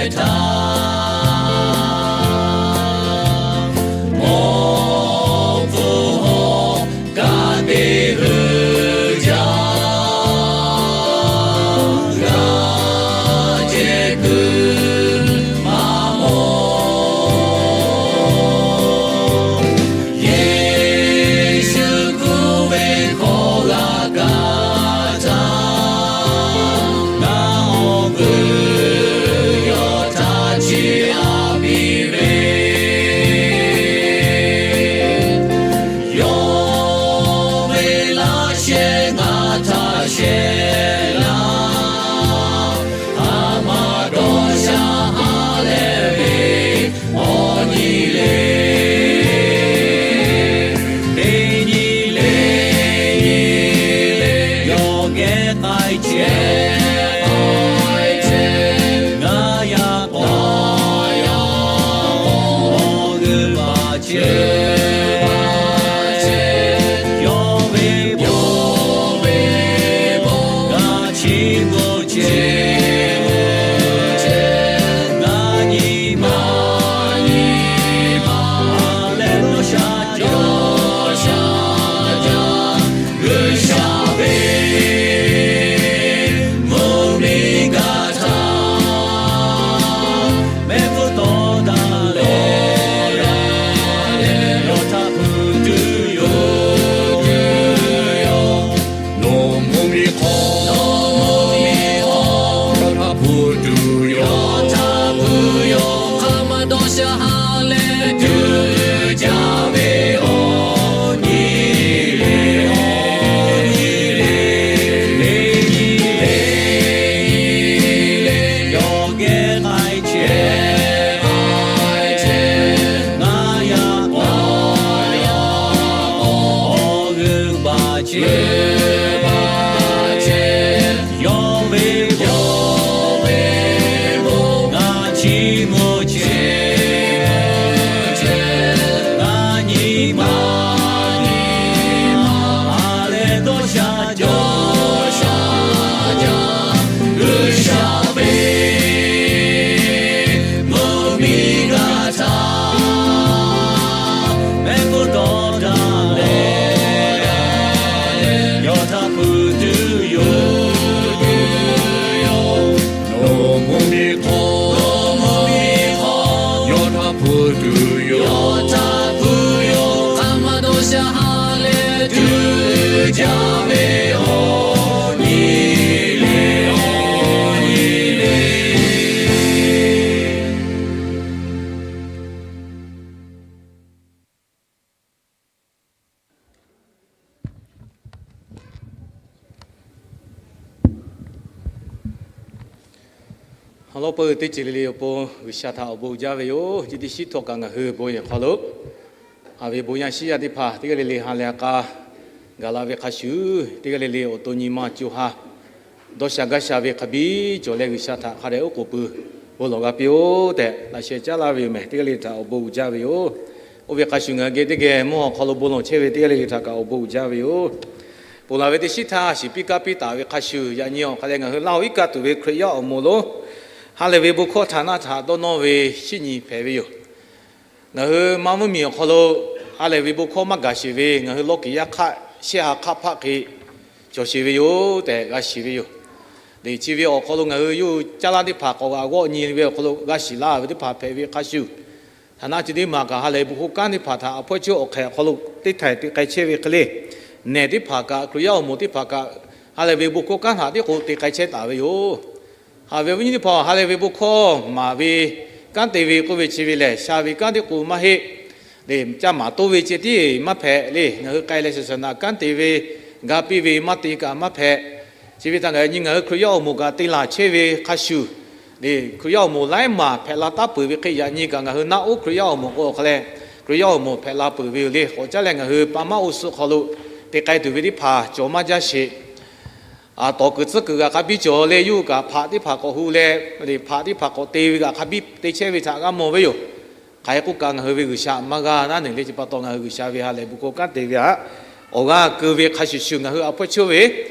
htaˇ, awˬ hpfuhˇ hawˉ kaꞈ te hui jaˇ, g'a ceh kuiˬ maˇ mawˬ. Yeˍsuˆ kuˬ ve hkawˇ g'a kaˇ htaˇ, ngaˬ awˬ g'uiˬ yawˇ htaꞈ chiˇ aꞈ piˇ ve, yawˇ ve laꞈ sheh ngaˬ htaꞈ shehˍ laˇ. A ma dawˇ sha ha leh ve awˬ nyi le. Teˇ nyi le, nyi le, yawˇ geh k'ai chehˇ, k'ai chehˇ. Ngaˬ yaꞈ k'aw, ngaˬ yaꞈ k'aw, awˬ g'uiˬ baˬ chehˇ, baˬ chehˇ. Yawˇ ve, yawˇ ve bon g'a chiˇ mvuh chehˇ, mvuh chehˇ. Ngaˬ nyi ma, ngaˬ nyi ma, ha leh dawˇ sha jaˇ, dawˇ sha jaˇ. G'uiˬ sha ve mvuhˇ miˬ gaˬ htaˇ, mehˆ hpfuhˇ tawˇ daꞈ leh, yawˇ htaꞈ hpui tuˬ yoˬ, tuˬ yoˬ. Nawˬ mvuhˇ miˬ hk'aw, nawˬ mvuhˇ miˬ hk'aw, yawˇ htaꞈ hpui tuˬ yoˬ, yawˇ htaꞈ hpui yoˬ. Hk'aˬ ma dawˇ sha ha leh tuˬ jaˇ ve awˬ nyi le, awˬ nyi le. Teˇ nyi le, nyi le, yawˇ geh k'ai chehˇ, k'ai chehˇ. Ngaˬ yaꞈ k'aw, ngaˬ yaꞈ k'aw, awˬ g'uiˬ baˬ chehˇ, baˬ chehˇ. Yawˇ ve, yawˇ ve bon g'a chiˇ mvuh chehˇ, ngaˬ nyi ma, nyi ma, ha leh dawˇ sha jaˇ, dawˇ sha jaˇ. G'uiˬ sha ve mvuhˇ miˬ gaˬ htaˇ, mehˆ hpfuhˇ tawˇ daꞈ leh, yawˇ htaꞈ hpui tuˬ yoˬ, tuˬ yoˬ. Nawˬ mvuhˇ miˬ hk'aw, nawˬ mvuhˇ miˬ hk'aw, yawˇ htaꞈ hpui tuˬ yoˬ, yawˇ htaꞈ hpui yoˬ. Hk'aˬ ma dawˇ sha ha leh tuˬ jaˇ ve awˬ nyi le, awˬ nyi le. Awˬ lawn peuˬ teˇ ceuˬ le le awˬ pon G'uiˬsha htaꞈ awˬ bon uiˍ jaˇ ve yoˬ. Chi teˇ shiˉ htawˇ kaꞈ ngaˬ hui bon yehˬ hk'aw lo haꞈ ve bon yaˇ shiˉ yaˇ teˇ hpaˍ teˇ g'aˇ le le ha lehˬ a k'a gaˬ la ve hk'a shuˍ, teˇ g'aˇ le le awˬ to nyi ma co ha dawˇ sha gaˇ sha ve hk'a biˇ cawˬ leh, G'uiˬsha htaꞈ hk'a dehꞈ oˉ k'oˍ pui bon lawˬ g'a piˇ-oˆ tehꞈ laꞈ sheh caˉ laˇ ve yoˬ mehˬ. Teˇ g'aˇ le le htaꞈ awˬ bon uiˍ jaˇ ve yoˬ. Oˇ ve hk'a shuˍ ngaˬ hui geh teˇ geh mvuhˇ haw hk'aw lo bon lawˬ chehˇ ve teˇ g'aˇ le le htaꞈ kaꞈ awˬ bon uiˍ jaˇ ve yoˬ. Ponˬ laˬ ve teˇ shiˉ htaˇ shiˍ piˇ kaˇ piˇ taˍ ve hk'a shuˍ, yaꞈ nyi awˬ hk'aw leh ngaˬ hui Laˇ huˍ iˉ kaˆ tuˬ ve Hkriꞈ yaˇ awˬ moˍ lonˉ ha lehˬ ve bon hkawˇ htaꞈ na htaꞈ dawˇ nawˇ ve shinˉ nyi hpehꞈ ve yoˬ. Ngaˬ hui maˇ mvuhˇ miˬ awˬ hk'aw lo ha lehˬ ve bon hkawˇ maˇ gaˬ sheˍ ve ngaˬ hui lawˇ kiˍ yaˇ hk'aˆ shehˆ ha hk'aˆ hpaˆ hk'e cawˬ sheˍ ve yoˬ tehꞈ g'a shiˍ ve yoˬ. Liꞈ chi ve awˬ hk'aw lo ngaˬ hui yawˇ hui caˇ laˇ teˇ hpaˍ k'awꞈ g'aꞈ g'awˆ nyi ve awˬ hk'aw lo g'a shiˍ laˇ ve teˇ hpaˍ hpehꞈ ve hk'a shuˍ, htaꞈ na chi teˇ maˬ kaꞈ ha lehˬ ve bon hkawˇ kanˉ teˇ hpaˍ htaꞈ awˬ hpawˇ chi awˬ hk'ehꞈ awˬ hk'aw lo teˇ htaiˍ te k'ai chehˇ ve hk'e le, nehˬ teˇ hpaˍ kaꞈ Hkriꞈ yaˇ awˬ moˍ teˇ hpaˍ kaꞈ ha lehˬ ve bon hkawˇ kanˉ htaꞈ tiˉ k'o te k'ai chehˇ taˍ ve yoˬ. Haꞈ ve awˬ viˉ nyi teˇ hpaˍ, ha lehˬ ve bon hkawˇ maˍ ve kanˉ te ve k'oˆ ve chi ve lehˬ, sha ve kanˉ tiˉ k'o maˇ heˆ. Lehˬ, caˇ maˍ toˇ ve ceh tiˉ maˇ hpehꞈ le. Ngaˬ hui k'ai leh shaˍ shaˍ naꞈ kanˉ te ve, ga piˇ ve maˇ te kaꞈ maˇ hpehꞈ. Chi ve htaꞈ ngaˬ hui nyi ngaˬ hui Hkriꞈ yaˇ awˬ moˍ kaꞈ te laˬ chehˇ ve hk'a shuˍ, Hkriꞈ yaˇ awˬ moˍ laiˉ maˬ hpehꞈ la taˉ peuˬ ve hk'e, yaꞈ nyi kaꞈ ngaˬ hui naˆ oˉ Hkriꞈ yaˇ awˬ moˍ k'o hk'a leh, Hkriꞈ yaˇ awˬ moˍ hpehꞈ la peuˬ ve yoˬ le. K'awꞈ caˉ leh ngaˬ hui pa maˇ oˇ suhˆ hk'aw lo te k'ai tuˬ ve teˇ hpaˍ cawˬ maˇ jaˇ sheˍ. Tawˍ kuiˬ tcuhˉ kuiˬ g'aꞈ hk'a biˇ cawˬ leh, yawˇ hui kaꞈ hpaꞈ teˇ hpaˍ k'awꞈ hu leh, hpaꞈ teˇ hpaˍ k'awꞈ te ve g'aꞈ hk'a biˇ te chehˇ ve htaꞈ g'a mawˬ ve yoˬ. Hk'aˬ hk'e k'oˆ kaꞈ ngaˬ hui ve G'uiˬsha maˇ g'a naˉ neˬ le. Chi pa taw ngaˬ hui G'uiˬsha ve ha lehˬ bon hkawˇ kanˉ te ve htaꞈ awˬ g'aˇ keu ve hk'a shuˍ shuˍ, ngaˬ hui a hpawˇ chawˇ ve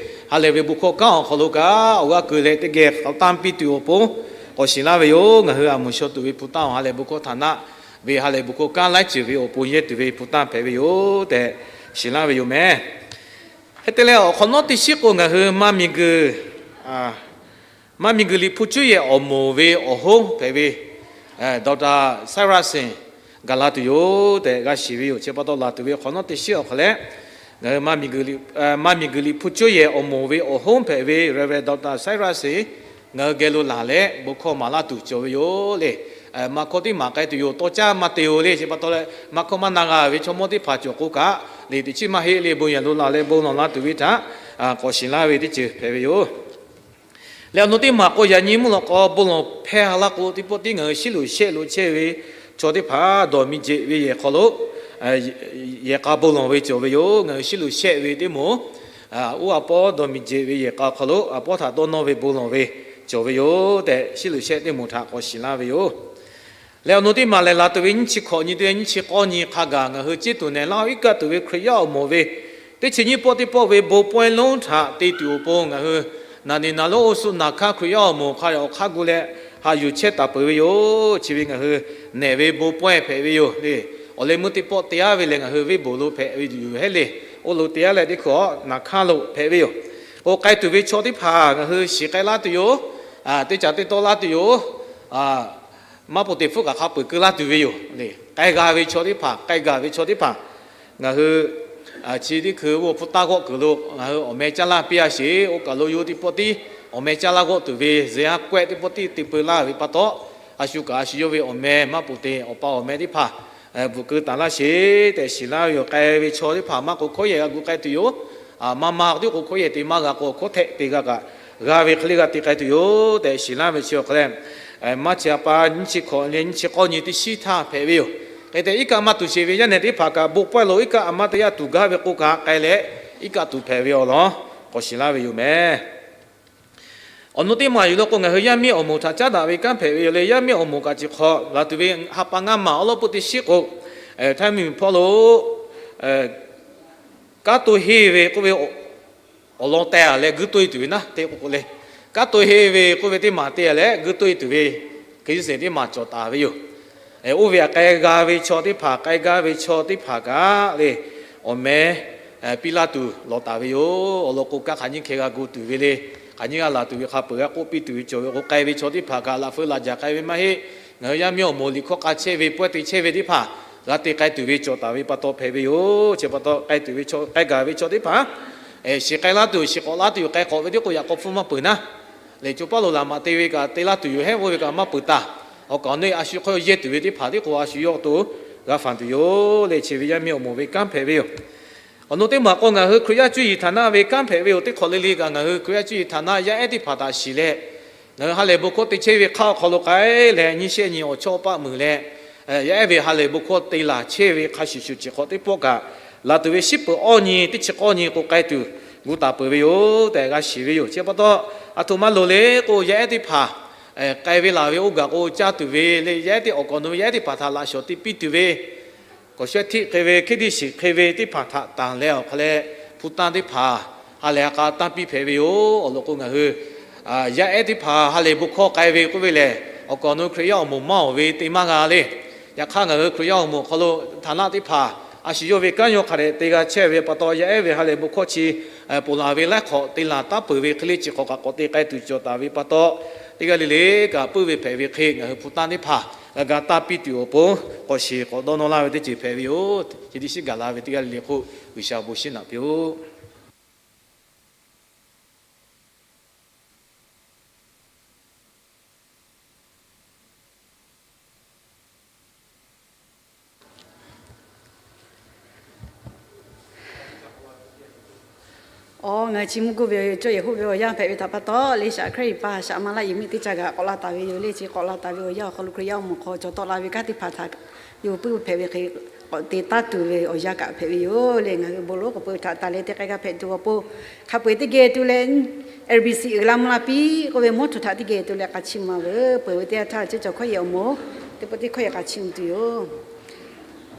ha lehˬ ve bon hkawˇ kanˉ awˬ hk'aw lo kaꞈ awˬ g'aˇ keu leh teˇ geh k'awꞈ tanˇ piˇ tuˬ awˬ pon K'awꞈ shiˍ laˇ ve yoˬ. Ngaˬ hui a moˍ shaw tuˬ ve hpu tanˇ awˬ ha lehˬ bon hkawˇ htaꞈ naˆ ve ha lehˬ bon hkawˇ kanˉ laiˉ ceuˬ ve awˬ pon yehˇ tuˬ ve hpu tanˇ hpehꞈ ve yoˬ tehꞈ shiˍ laˇ ve yoˬ meh. Hk'e te leh awˬ hk'awꞈ nawˉ teˇ shiˉ k'o ngaˬ hui maˇ miˬguiˬ, maˇ miˬguiˬ liꞈ hpu cuˉ yehˬ awˬ moˍ ve awˬ hoˉ hpehꞈ ve Doctor Cyrus Singh gaˬ la tuˬ yoˬ tehꞈ g'a shiˍ ve yoˬ. Chi pa taw laˬ tuˬ ve awˬ hk'awꞈ nawˉ teˇ shiˉ awˬ hk'aw leh ngaˬ hui maˇ miˬguiˬ liꞈ hpu cuˉ yehˬ awˬ moˍ ve awˬ hoˉ hpehꞈ ve Reverend Doctor Cyrus Singh ngaˬ hui geh lo laˬ leh bon hkawˇ maˍ laˇ tuˬ cawˬ ve yoˬ le. Maˇ hkawˇ teˇ maˬ k'ai tuˬ yoˬ. Tawˇ caˇ maˇ te-o le. Chi pa taw leh maˇ hkawˇ maˇ na g'a ve chaw mawˇ teˇ hpaˍ cawˬ k'o kaꞈ le, teꞈ chiˉ maˇ heˆ le, bon yehˬ lo laˬ leh bon lawˬ la tuˬ ve htaꞈ k'awꞈ shiˍ laˇ ve teˇ ceuˬ hpehꞈ ve yoˬ. Leh awˬ nu teˇ maˬ k'o yaꞈ nyi mvuhˇ lawꞈ k'aw bon lawˬ hpehˇ ha laˇ k'o teˇ pawˆ tiˉ ngaˬ hui shiˉ loꞈ shehˆ lo chehˇ ve chaw teˇ hpaˍ dawˬ miˬ jeꞈ ve yehˬ hk'aw lo yehˬ k'a bon lawˬ ve cawˬ ve yoˬ. Ngaˬ hui shiˉ loꞈ shehˆ ve teˇ moˍ oˇ a pawˇ dawˬ miˬ jeꞈ ve yehˬ k'a hk'aw lo a pawˇ htaꞈ dawˇ nawˇ ve bon lawˬ ve cawˬ ve yoˬ tehꞈ shiˉ loꞈ shehˆ teˇ moˍ htaꞈ k'awꞈ shiˍ laˇ ve yoˬ. Leh awˬ nu teˇ maˬ lehˬ laˬ tuˬ ve nyiˇ chi hkawꞈ nyi teˇ nyiˇ chi k'awˇ nyi hk'a gaˬ ngaˬ hui ceˇ tuˬ nehˬ laˇ-oˆ. Iˉ kaˆ tuˬ ve Hkriꞈ yaˇ awˬ moˍ ve teˇ chi nyiˇ pawˆ teˇ pawˆ ve bon pawehˇ lonˉ htaꞈ te tuˬ awˬ pon ngaˬ hui naˬ niˬ naˬ lonˉ oˇ suh naˬ hkanˇ Hkriꞈ yaˇ awˬ moˍ hk'a yehˬ awˬ hk'aˇ gu leh haꞈ yuˬ chehˇ taˍ peuˬ ve yoˬ. Chi ve ngaˬ hui nehˬ ve bon pawehˇ hpehꞈ ve yoˬ le. Awˬ leh meuˇ teˇ pawˆ te aˉ ve lehˬ ngaˬ hui venˇ baˬ lo hpehꞈ ve yoˬ hehˉ le. Oˇ lo te aˉ leh teˇ hkui naˬ hkanˇ lo hpehꞈ ve yoˬ. K'o k'ai tuˬ ve chaw teˇ hpaˍ ngaˬ hui shiˍ k'ai laˇ tuˬ yoˬ. Teˇ caˬ teˇ tawˆ laˇ tuˬ yoˬ. Maˇ poˍ teꞈ hpfuhˆ kaꞈ hk'a peuˬ keu laˇ tuˬ ve yoˬ le. K'ai g'a ve chaw teˇ hpaˍ, k'ai gaˬ ve chaw teˇ hpaˍ ngaˬ hui chi teˇ hkui oˇ hpu tanˇ g'awˆ kuiˬ lo ngaˬ hui awˬ meh caˇ laˇ piˇ a sheˍ. Oˇ kaˬ lo yoˬ teˇ pawˆ tiˉ awˬ meh caˇ laˇ g'awˆ tuˬ ve zeˇ haˉ kawehˆ teˇ pawˆ tiˉ te peu laˇ ve pa taw, a shu kaꞈ a shu yawˇ ve awˬ meh maˇ poˍ teꞈ awˬ pa awˬ meh teˇ hpaˍ bvuhꞈ keu taˍ laˇ sheˍ tehꞈ shiˍ laˇ ve yoˬ. K'ai ve chaw teˇ hpaˍ maˇ k'o hkawˉ yehˬ g'a gu k'ai tuˬ yoˬ. Maˇ maˇ teˇ k'o hkawˉ yehˬ te maˇ g'a k'o hkawˉ htehꞈ te g'a kaꞈ g'a ve hk'e le g'a te k'ai tuˬ yoˬ tehꞈ shiˍ laˇ ve chi awˬ hk'aw leh maˇ chi a pa nyiˇ chi hkawꞈ leh nyiˇ chi k'awˇ nyi teˇ shiˉ htaˇ hpehꞈ ve yoˬ. Hk'e te iˉ kaˆ maˇ tuˬ sheˍ ve yaˇ nehˬ teˇ hpaˍ kaꞈ bon pawehˇ lo iˉ kaˆ a maˇ te yaˇ tuˬ gaˇ ve k'o kaꞈ k'ai leh iˉ kaˆ tuˬ hpehꞈ ve awˬ lawn k'awꞈ shiˍ laˇ ve yoˬ meh. Awˬ nu teˇ maˬ yuˬ la k'o ngaˬ hui yaˇ miˇ awˬ moˍ htaꞈ caˉ daꞈ ve kanˉ hpehꞈ ve yoˬ le. Yaˇ miˇ awˬ moˍ kaꞈ chi hk'aw laˬ tuˬ ve ha pa ngaˇ maˬ awˉ lawˉ peuˇ teˇ shiˉ k'o, Htaiˇ miˬ hpawˇ lo kanˉ to henˇ ve k'oˆ ve awˬ lawn teh a leh guiˇ toˇ e tuˬ ve naˉ te k'o k'o le. Kanˉ to henˇ ve k'oˆ ve teˇ maˬ te a leh guiˇ toˇ e tuˬ ve hk'e yuˇ seˍ teˇ maˬ cawˬ taˍ ve yoˬ. Oˇ ve aꞈ k'ai g'a ve chaw teˇ hpaˍ, k'ai gaˇ ve chaw teˇ hpaˍ kaꞈ le awˬ meh piˇ laˇ tuˬ lawˬ taˍ ve yoˬ. Awˬ lawn k'o kanˉ hk'aˬ nyiˇ hkeh g'a gu tuˬ ve le, hk'aˬ nyiˇ g'aˇ laˬ tuˬ ve hk'a peuˬ g'a k'oˆ piˇ tuˬ ve cawˬ ve k'o, k'ai ve chaw teˇ hpaˍ kaꞈ laꞈ feu laꞈ jaˬ k'ai ve maˇ heˆ. Ngaˬ hui yaˇ miˇ awˬ moˍ liꞈ hkawˇ k'a chehˇ ve pawehˇ te chehˇ ve teˇ hpaˍ g'a te k'ai tuˬ ve cawˬ taˍ ve pa taw hpehꞈ ve yoˬ. Chi pa taw k'ai tuˬ ve, k'ai gaˬ ve chaw teˇ hpaˍ shiˍ k'ai laˇ tuˬ, shiˍ k'awꞈ laˇ tuˬ yoˬ. K'ai k'awꞈ ve teˇ k'o yaꞈ k'aw hpfuhˇ maˇ peuˬ naˉ le. Co paˉ lo laˬ maꞈ te ve kaꞈ te laˇ tuˬ yoˬ hehˉ, oˇ ve kaꞈ maˇ peuˬ taˍ. Awˬ kaˍ awˬ nu a shu hk'aw yehˇ tuˬ ve teˇ hpaˍ teˇ k'o a shu yawˇ to g'a fanˬ tuˬ yoˬ le. Chi ve yaˇ miˇ awˬ moˍ ve kanˉ hpehꞈ ve yoˬ. Awˬ nu teˇ maˬ k'o ngaˬ hui Hkriꞈ yaˇ cuˇ yiˍ htaꞈ naˆ ve kanˉ hpehꞈ ve yoˬ. Teˇ hk'awꞈ le le kaꞈ ngaˬ hui Hkriꞈ yaˇ cuˇ yiˍ htaꞈ naˆ yaˇ ehˉ teˇ hpaˍ htaꞈ shiˍ leh, ngaˬ hui ha lehˬ bon hkawˇ te chehˇ ve hk'aˇ awˬ hk'aw lo k'ai leh nyiˇ shehˆ nyi awˬ chawˇ paˆ meuˬ leh, yaˇ ehˉ ve ha lehˬ bon hkawˇ te laˬ chehˇ ve hk'a shuˍ shuˍ chi hk'awꞈ teˇ pawˆ kaꞈ laˬ tuˬ ve shiˉ peuˬ awˇ nyi teˇ chi k'awˇ nyi k'o k'ai tuˬ gu taˍ peuˬ ve yoˬ tehꞈ g'a shiˍ ve yoˬ. Chi pa taw, a htoꞈ ma loˍ le k'o yaˇ ehˉ teˇ hpaˍ k'ai ve laˬ ve oˇ gaˬ k'o caˇ tuˬ ve le, yaˇ ehˉ teˇ awˬ kaˍ awˬ nu ve yaˇ ehˉ teˇ hpaˍ htaꞈ laꞈ shawˍ te piˇ tuˬ ve k'awꞈ shehˇ htiˆ hk'e ve hkiˉ diˇ shiˍ hk'e ve teˇ hpaˍ htaꞈ tanˬ leh awˬ hk'aw leh hpu tanˇ teˇ hpaˍ ha lehˬ ha k'a tanˇ piˇ hpehꞈ ve yoˬ. Awˬ lawn k'o ngaˬ hui yaˇ ehˉ teˇ hpaˍ ha lehˬ bon hkawˇ k'ai ve k'oˆ ve lehˬ, awˬ kaˍ awˬ nu Hkriꞈ yaˇ awˬ moˍ maˇ awˬ ve te maˇ g'a le. Yaꞈ hk'aˇ ngaˬ hui Hkriꞈ yaˇ awˬ moˍ awˬ hk'aw lo htaˍ naˆ teˇ hpaˍ a shu yawˇ ve kanˉ yawˇ hk'a dehꞈ te g'a chehˇ ve pa taw, yaˇ ehˉ ve ha lehˬ bon hkawˇ chi ponˬ laˬ ve laiˉ hk'awꞈ te laˬ taˉ peuˬ ve hk'e le chi hk'awꞈ kaꞈ k'awꞈ te k'ai tuˬ cawˬ taˍ ve pa taw, teˇ g'aˇ le le kaꞈ puiˉ ve hpehꞈ ve hk'e ngaˬ hui hpu tanˇ teˇ hpaˍ g'a ga tanˇ piˇ tuˬ awˬ pon k'awꞈ shiˍ k'awꞈ dawˇ nawˇ laˇ ve teˇ ceuˬ hpehꞈ ve yoˬ. Chi teˇ shiˉ gaˬ la ve teˇ g'aˇ le le hk'oˆ G'uiˬsha bon shiˉ naꞈ piˇ-oˆ. Awˬ, ngaˬ hui chi mvuhˇ guˇ ve cawˇ yehˬ hoˆ ve awˬ yanˇ hpehꞈ ve htaꞈ pa taw le, shaꞈ hkriˆ iˍ paˍ shaꞈ ma laˇ yehˬ miˆ teˇ ca kaꞈ k'awꞈ la taˍ ve yoˬ le. Chi k'awꞈ la taˍ ve awˬ yanˇ awˬ hk'aw lo Hkriꞈ yaˇ awˬ moˍ hk'aw cawˬ tawˆ la ve kanˉ teˇ hpaˍ htaꞈ yawˇ hui puiˉ hpehꞈ ve hk'e k'awꞈ te taˉ tuˬ ve awˬ yanˇ kaꞈ hpehꞈ ve yoˬ le. Ngaˬ hui bon lonˉ k'awꞈ peu htaꞈ taˍ leh te k'ai g'a hpehꞈ tuˬ awˬ pon, hk'a peu-eˬ teˇ geh tu leh, LBC uiˍ la mvuh la piˇ k'oˆ ve mvuhˇ htoꞈ htaꞈ teˇ geh tu leh k'a chiˇ mvuh-a veuˬ. Peuˬ ve teˇ yanˇ htaˇ ceuˇ cawˬ hkawˇ yehˬ awˬ moˍ teˇ pawˆ teˇ hkawˇ yehˬ k'a chiˇ mvuh tuˬ yoˬ.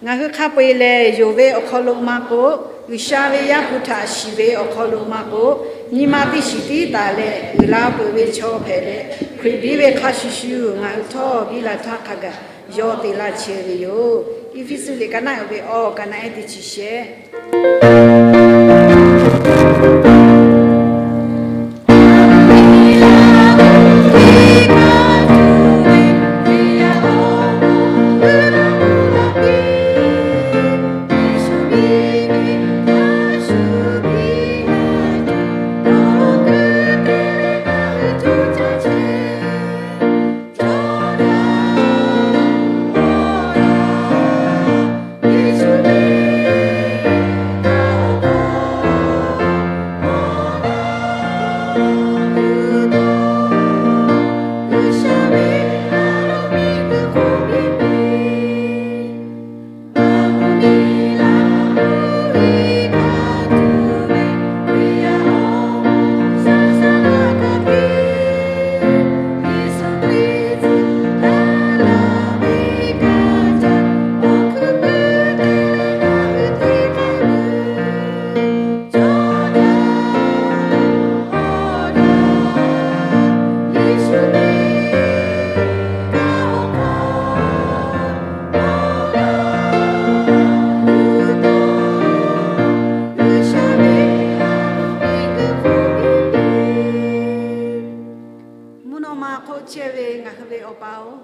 Ngaˬ hui hk'a peu-eˬ lehˬ, yonˍ ve awˬ hk'aw lo maˇ k'o, G'uiˬsha ve Yaˇ hpu htaꞈ shiˍ ve awˬ hk'aw lo maˇ k'o, nyi ma teˇ shiˍ tiˉ taˍ leh uiˍ la peuˬ ve chaw hpehꞈ leh, Hkriꞈ biˇ ve hk'a shuˍ shuˍ ngaˬ hui htawˇ biˇ la htaˇ hk'a gaˬ yawˇ te laˇ chehˇ ve yoˬ. Eˇfeˇsuꞈ liꞈ ka naˆ uiˍ ve awˬ ka naˆ ehˉ teˇ chi shehˆ. Mvuhˇ naw ma hk'oˆ chehˇ ve ngaˬ hui ve Awˬ pa-oˬ,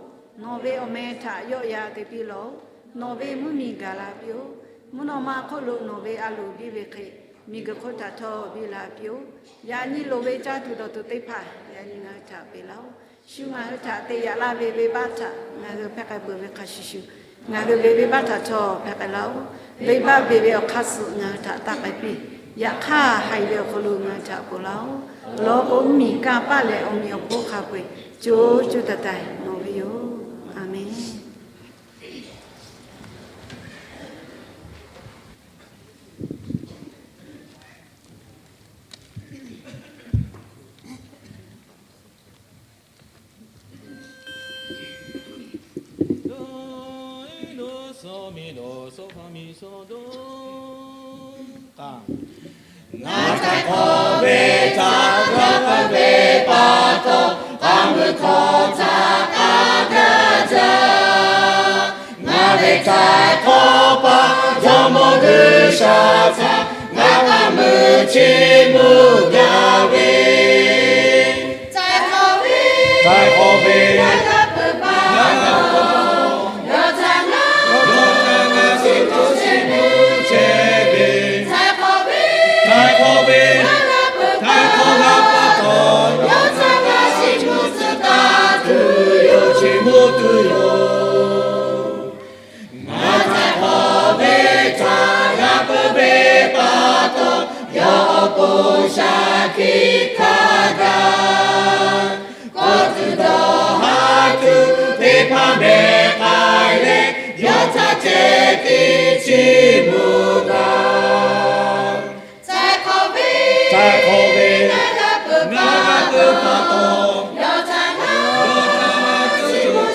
nawˬ ve awˬ meh htaꞈ yawˆ yan te piˇ lawˬ-oꞈ. Nawˬ ve mvuhˇ miˬ gaˬ la piˇ-oˆ. Mvuhˇ naw ma hk'oˆ lo nawˬ ve a loˍ biˇ ve hk'e, miˬguiˬ hk'oˆ htaꞈ htawˇ biˇ la piˇ-oˆ. Yaꞈ nyi loˍ ve caˇ tuˬ dawˬ tuˬ teˇ hpaˍ yaꞈ nyi ngaˬ hui htaꞈ peꞈ laˇ-oˆ. Shu ngaˬ hui htaꞈ te yaꞈ laˇ ve venˇbaˆ htaꞈ ngaˬ hui hpehˇ k'ai peuˬ ve hk'a shuˍ shuˍ, ngaˬ hui ve venˇbaˆ htaꞈ htawˇ hpehˇ k'ai laˇ-oˆ. Venˇbaˆ ve ve awˬ hk'aˇ suh ngaˬ hui htaꞈ taˇ k'ai piˇ. Yaꞈ hk'aˇ, haiˬ ve awˬ hk'aw lo ngaˬ hui htaꞈ ponˬ laˇ-oˆ. Lawˬ k'o, mvuhˇ miˬ kanˇ paˆ leh awˬ meꞈ awˬ hponˇ hk'a peu-eˬ co co taiˍ taiˍ nawˬ ve yoˬ. A menˬ. Ngaˬ htaiˍ hk'awꞈ ve htaꞈ g'a hpeuꞈ ve pa taw, k'aˇ mui hkawˇ htaꞈ k'aˇ gaˇ jaˇ. Ngaˬ ve htaiˍ hk'awꞈ pa Jawˇmawˇ G'uiˬsha htaꞈ ngaˬ k'aˇ mui chiˇ mvuh gaˇ ve, htaiˍ hk'awꞈ ve, htaiˍ hk'awꞈ ve, ngaˬ g'a hpeuꞈ pa taw, yawˇ htaꞈ ngaˬ, yawˇ htaꞈ ngaˬ chiˇ mvuh chehˇ ve, htaiˍ hk'awꞈ ve, htaiˍ hk'awꞈ ve, htaiˍ hk'awꞈ g'a pa taw, yawˇ htaꞈ ngaˬ chiˇ mvuh tcuh taˍ tuˬ yoˬ, chiˇ mvuh tuˬ yoˬ. Ngaˬ htaiˍ hk'awꞈ ve htaꞈ g'a hpeuꞈ ve pa taw, yawˇ awˬ pon shaˍ hkiˆ hk'a gaˬ. Kawˆ tuˬ dawˬ haˍ tuˬ teˇ hpaˍ mehˬ k'ai leh, yawˇ htaꞈ ceh tiˉ chiˇ mvuh gaˇ. Htaiˍ hk'awꞈ ve, htaiˍ hk'awꞈ ve, ngaˬ g'a hpeuꞈ pa taw, yawˇ htaꞈ ngaˬ, yawˇ htaꞈ ngaˬ chiˇ mvuh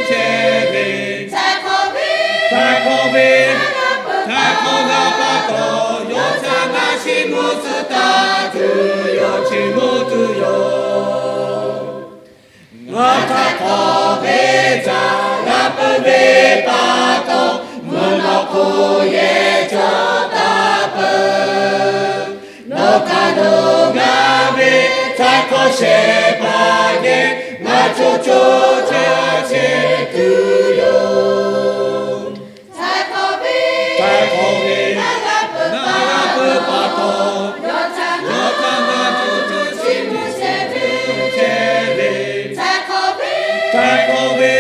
chehˇ ve, htaiˍ hk'awꞈ ve, htaiˍ hk'awꞈ ve, htaiˍ hk'awꞈ g'a pa taw, yawˇ htaꞈ ngaˬ chiˇ mvuh tcuh taˍ tuˬ yoˬ, chiˇ mvuh tuˬ yoˬ. Ngaˬ htaiˍ hk'awꞈ ve htaꞈ g'a hpeuꞈ ve pa taw, mvuhˇ naw hk'oˆ yehˬ cawˬ taˍ peuˬ. Nawˬ htaꞈ nawˬ g'a ve htaiˍ hk'awꞈ shehˍ hpaˇ geh ngaˬ co co ca chehˇ tuˬ yoˬ. Htaiˍ hk'awꞈ ve, htaiˍ hk'awꞈ ve, ngaˬ g'a hpeuꞈ pa taw, yawˇ htaꞈ ngaˬ co co chiˇ mvuh chehˇ ve, htaiˍ hk'awꞈ ve, htaiˍ hk'awꞈ ve,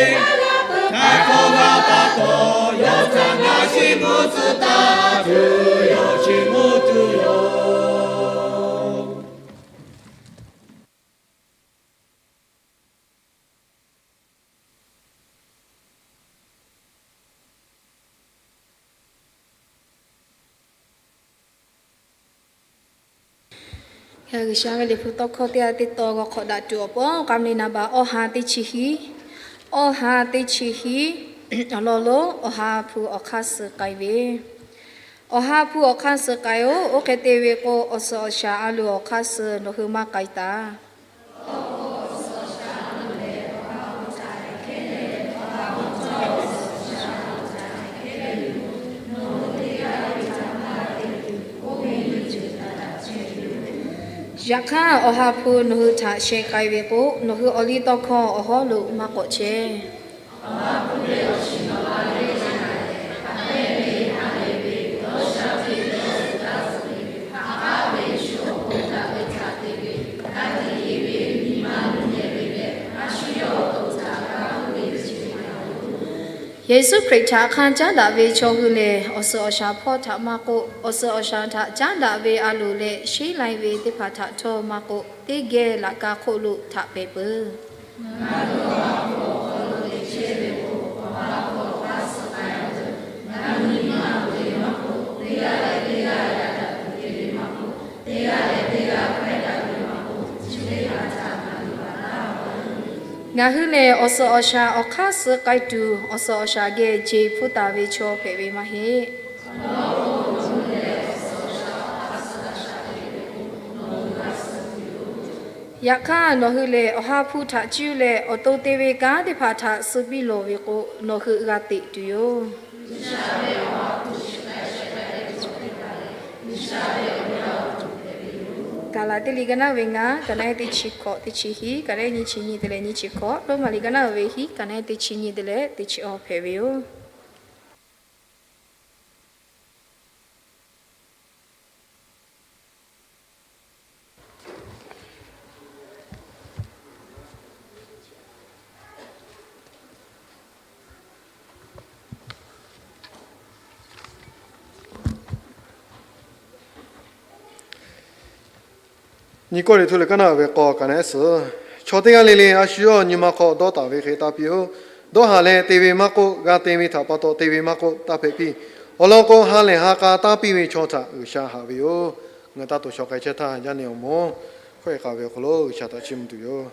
htaiˍ hk'awꞈ g'a pa taw, yawˇ htaꞈ ngaˬ chiˇ mvuh tcuh taˍ tuˬ yoˬ, chiˇ mvuh tuˬ yoˬ. G'uiˬsha ve liꞈ hpu tawˇ hkawˇ teˇ g'aˇ teˇ taw g'aw hk'awꞈ daꞈ tuˬ awˬ pon, k'am liꞈ naˍ baꞈ awˇ ha teˇ chi hiˉ, awˇ ha teˇ chi hiˉ awˬ lawn lo Awˬ ha hpu awˬ hk'aˇ suh k'ai ve, Awˬ ha hpu awˬ hk'aˇ suh k'ai-oˬ. Oˇ hk'e te ve k'o, awˬ suhˍ awˬ shaˍ a loˍ awˬ hk'aˇ suh nawˬ hui maˇ k'ai taˍ. Yaꞈ hk'aˇ, Awˬ ha hpu nawˬ hui htaꞈ sheh k'ai ve k'o, nawˬ hui awˬ liˇ tawˇ hkawˇ awˬ hawˉ lo maˇ k'awꞈ chehˇ. Yeˍsuˆ Hkriꞈ htaꞈ hk'anˇ caˉ daꞈ ve chaw hui lehˬ, awˬ suhˍ awˬ shaˍ hpawˇ htaꞈ maˇ k'oˆ, awˬ suhˍ awˬ shaˍ htaꞈ caˉ daꞈ ve a loˍ leh sheˉ lai ve teˇ hpaˍ htaꞈ htawˇ maˇ k'oˆ, teˇ geh laꞈ ka hk'oˆ lo htaꞈ pehˍ peuˬ. Ngaˬ hui lehˬ, awˬ suhˍ awˬ shaˍ awˬ hk'aˇ suh k'ai tuˬ, awˬ suhˍ awˬ shaˍ geh jeˬ hpuˇ taˍ ve chaw hpehꞈ ve maˇ heˆ. Yaꞈ hk'aˇ, nawˬ hui lehˬ Awˬ ha hpu htaꞈ cuˇ leh awˬ to te ve kanˉ teˇ hpaˍ htaꞈ suh piˇ lawˬ ve k'o, nawˬ hui g'a teꞈ tuˬ yoˬ. Kaˍlaˍtiˆ liꞈ ka naˉ ve ngaˇ, ka naˉ teˇ chi hkawꞈ teˇ chi hiˉ, ka naˉ nyiˇ chi nyi te leh nyiˇ chi hkawꞈ, Roˉmaꞈ liꞈ ka naˉ ve hiˉ, ka naˉ teˇ chi nyi te leh teˇ chi awˇ hpehꞈ ve yoˬ. Nyi Kawˇrenˍhtuˆ liꞈ ka naˉ ve k'awˇ ka naˉ suhˍ, chaw teˇ g'aˇ le le a shu yawˇ nyi ma hk'aw dawˇ taˍ ve hk'e tanˇ piˇ-oˆ. Dawˇ haˍ leh te ve maˇ k'oˆ, g'a te ve htaꞈ pa taw te ve maˇ k'oˆ, taˇ hpehꞈ piˇ. Awˬ lawn k'o, ha lehˬ ha k'a tanˇ piˇ ve chaw htaꞈ G'uiˬsha haꞈ ve yoˬ. Ngaˬ taˇ to shaw k'ai chehˇ htaˇ, yaˇ nehˬ awˬ moˍ hkawˇ e k'a ve awˬ hk'aw lo G'uiˬsha htaꞈ chiˇ mvuh tuˬ yoˬ.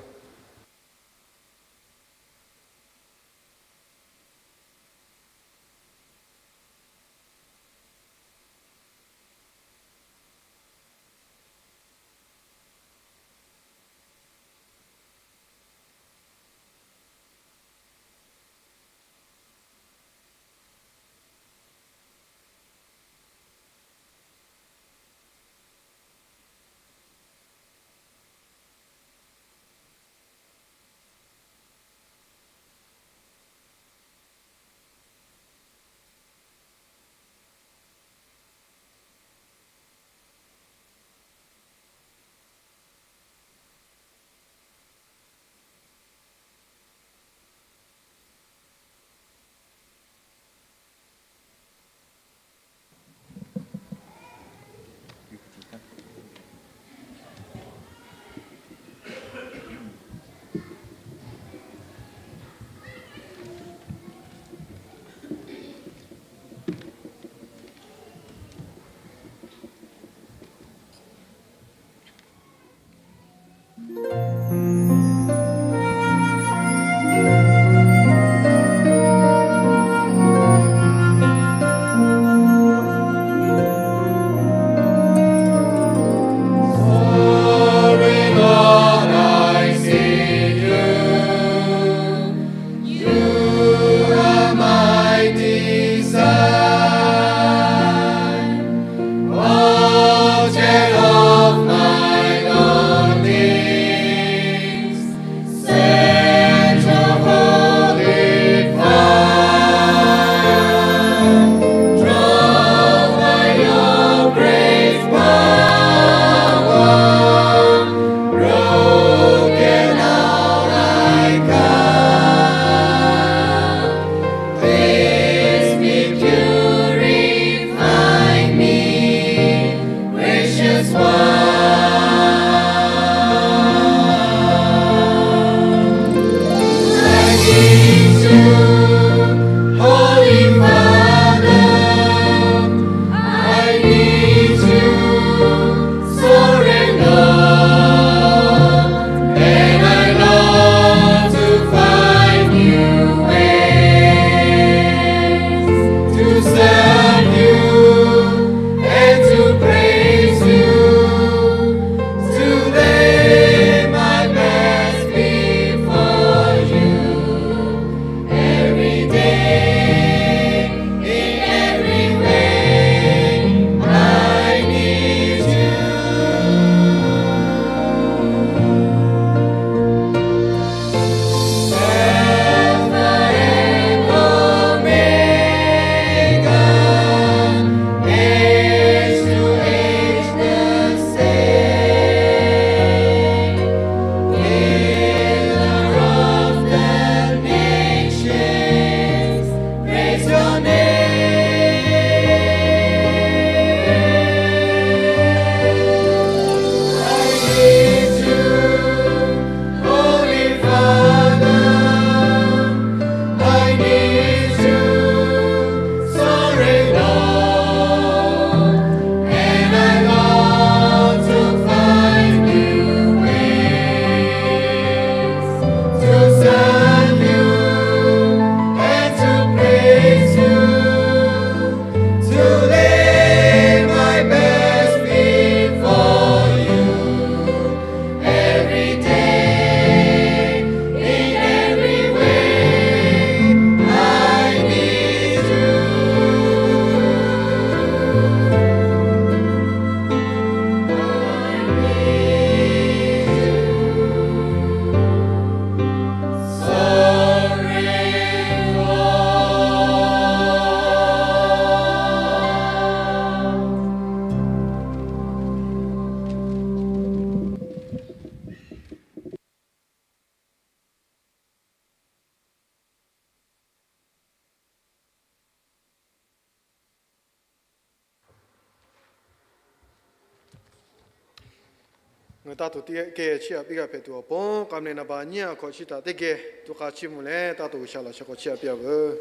Taˇ tuˬ teˇ geh chiˇ aꞈ piˇ g'a hpehꞈ tuˬ awˬ pon, k'a meh naˍ baꞈ nyiˇ aꞈ hkawꞈ chi htaꞈ teˇ geh to k'a chiˇ mvuh leh, taˇ tuˬ G'uiˬsha laꞈ sheh k'awꞈ chiˇ aꞈ piˇ a veuˬ.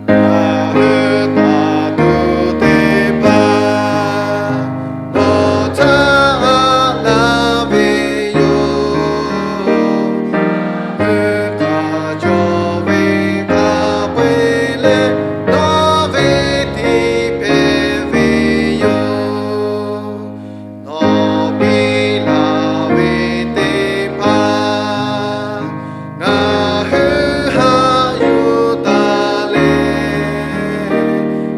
Ngaˬ hui taˇ tuˬ teˇ hpaˍ nawˬ htaꞈ aꞈ laˇ ve yoˬ. Ngaˬ hui hk'a cawˬ ve hk'a peu-eˬ leh, nawˬ ve tiˇ hpehꞈ ve yoˬ. Nawˬ piˇ laˬ ve teˇ hpaˍ ngaˬ hui haꞈ yuˬ taˍ leh,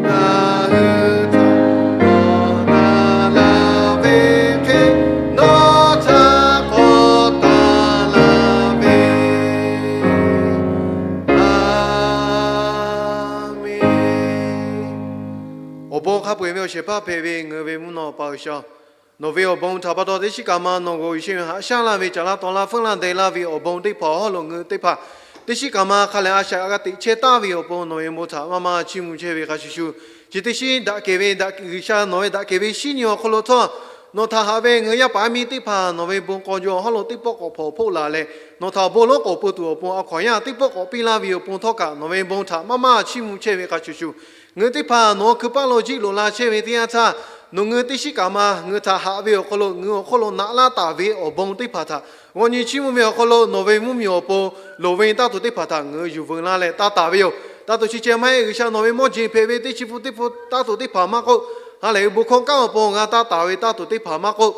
ngaˬ hui htaꞈ nawˬ na laˬ ve hk'e, nawˬ htaꞈ k'awꞈ taˍ laˬ ve. A menˬ. Awˬ bon hk'a peu-eˬ ve awˬ shehˍ hpaˇ hpehꞈ ve ngaˬ hui ve mvuhˇ naw Awˬ pa G'uiˬsha, nawˬ ve awˬ bon htaꞈ pa taw teˇ shiˉ kaꞈ ma nawˬ g'aw yuˬ sheˆ ve haꞈ shaˉ laˇ ve caˬ laˇ taw laˇ feuˉ laˇ deh laˇ ve awˬ bon teˇ hpaˍ awˬ hawˉ lo ngaˬ hui teˇ hpaˍ teˇ shiˉ kaꞈ ma hk'a lehˬ a shaꞈ g'a teꞈ chehˇ taˍ ve awˬ pon nawˬ ve bon htaꞈ maˇ maˇ chiˇ mvuh chehˇ ve hk'a shuˍ shuˍ, chi teˇ shiˉ daꞈ kehˬ ve daꞈ G'uiˬsha nawˬ ve daꞈ kehˬ ve shinˉ nyi awˬ hk'aw lo htawˇ, nawˬ htaꞈ haꞈ ve ngaˬ hui yaˇ paˍ yaˇ miˇ teˇ hpaˍ nawˬ ve bon k'aw jaw awˬ hawˉ lo teˇ pawˆ k'awꞈ hpawnˬ hpoˆ laˬ leh, nawˬ htaꞈ awˬ bon lonˉ k'awꞈ peu tuˬ awˬ pon a hkaw anˬ yaˇ teˇ pawˆ k'awꞈ piˇ laˇ ve awˬ pon htawˇ kaꞈ nawˬ ve bon htaꞈ maˇ maˇ chiˇ mvuh chehˇ ve hk'a shuˍ shuˍ, ngaˬ hui teˇ hpaˍ nawˬ hkui paˇ lo jiˆ loꞈ la chehˇ ve teˇ yanˇ htaˇ, nawˬ ngaˬ hui teˇ shiˉ kaꞈ ma ngaˬ hui htaꞈ haꞈ ve awˬ hk'aw lo ngaˬ hui awˬ hk'oˆ lo naꞈ laˇ taˍ ve awˬ bon teˇ hpaˍ htaꞈ g'aw nyi chiˇ mvuh ve awˬ hk'aw lo nawˬ ve mvuhˇmiˬ awˬ pon loˍ ve taˇ tuˬ teˇ hpaˍ htaꞈ ngaˬ hui yuˬ veuꞈ laˇ leh taˇ taˍ ve yoˬ. Taˇ tuˬ chi ceh maˇ heˆ, G'uiˬsha nawˬ ve mawˇ jeˬ hpehꞈ ve teˇ chi pun teˇ pun taˇ tuˬ teˇ hpaˍ maˇ k'oˆ, ha lehˬ ve bon hkawˇ kanˉ awˬ pon g'a taˇ taˍ ve taˇ tuˬ teˇ hpaˍ maˇ k'oˆ,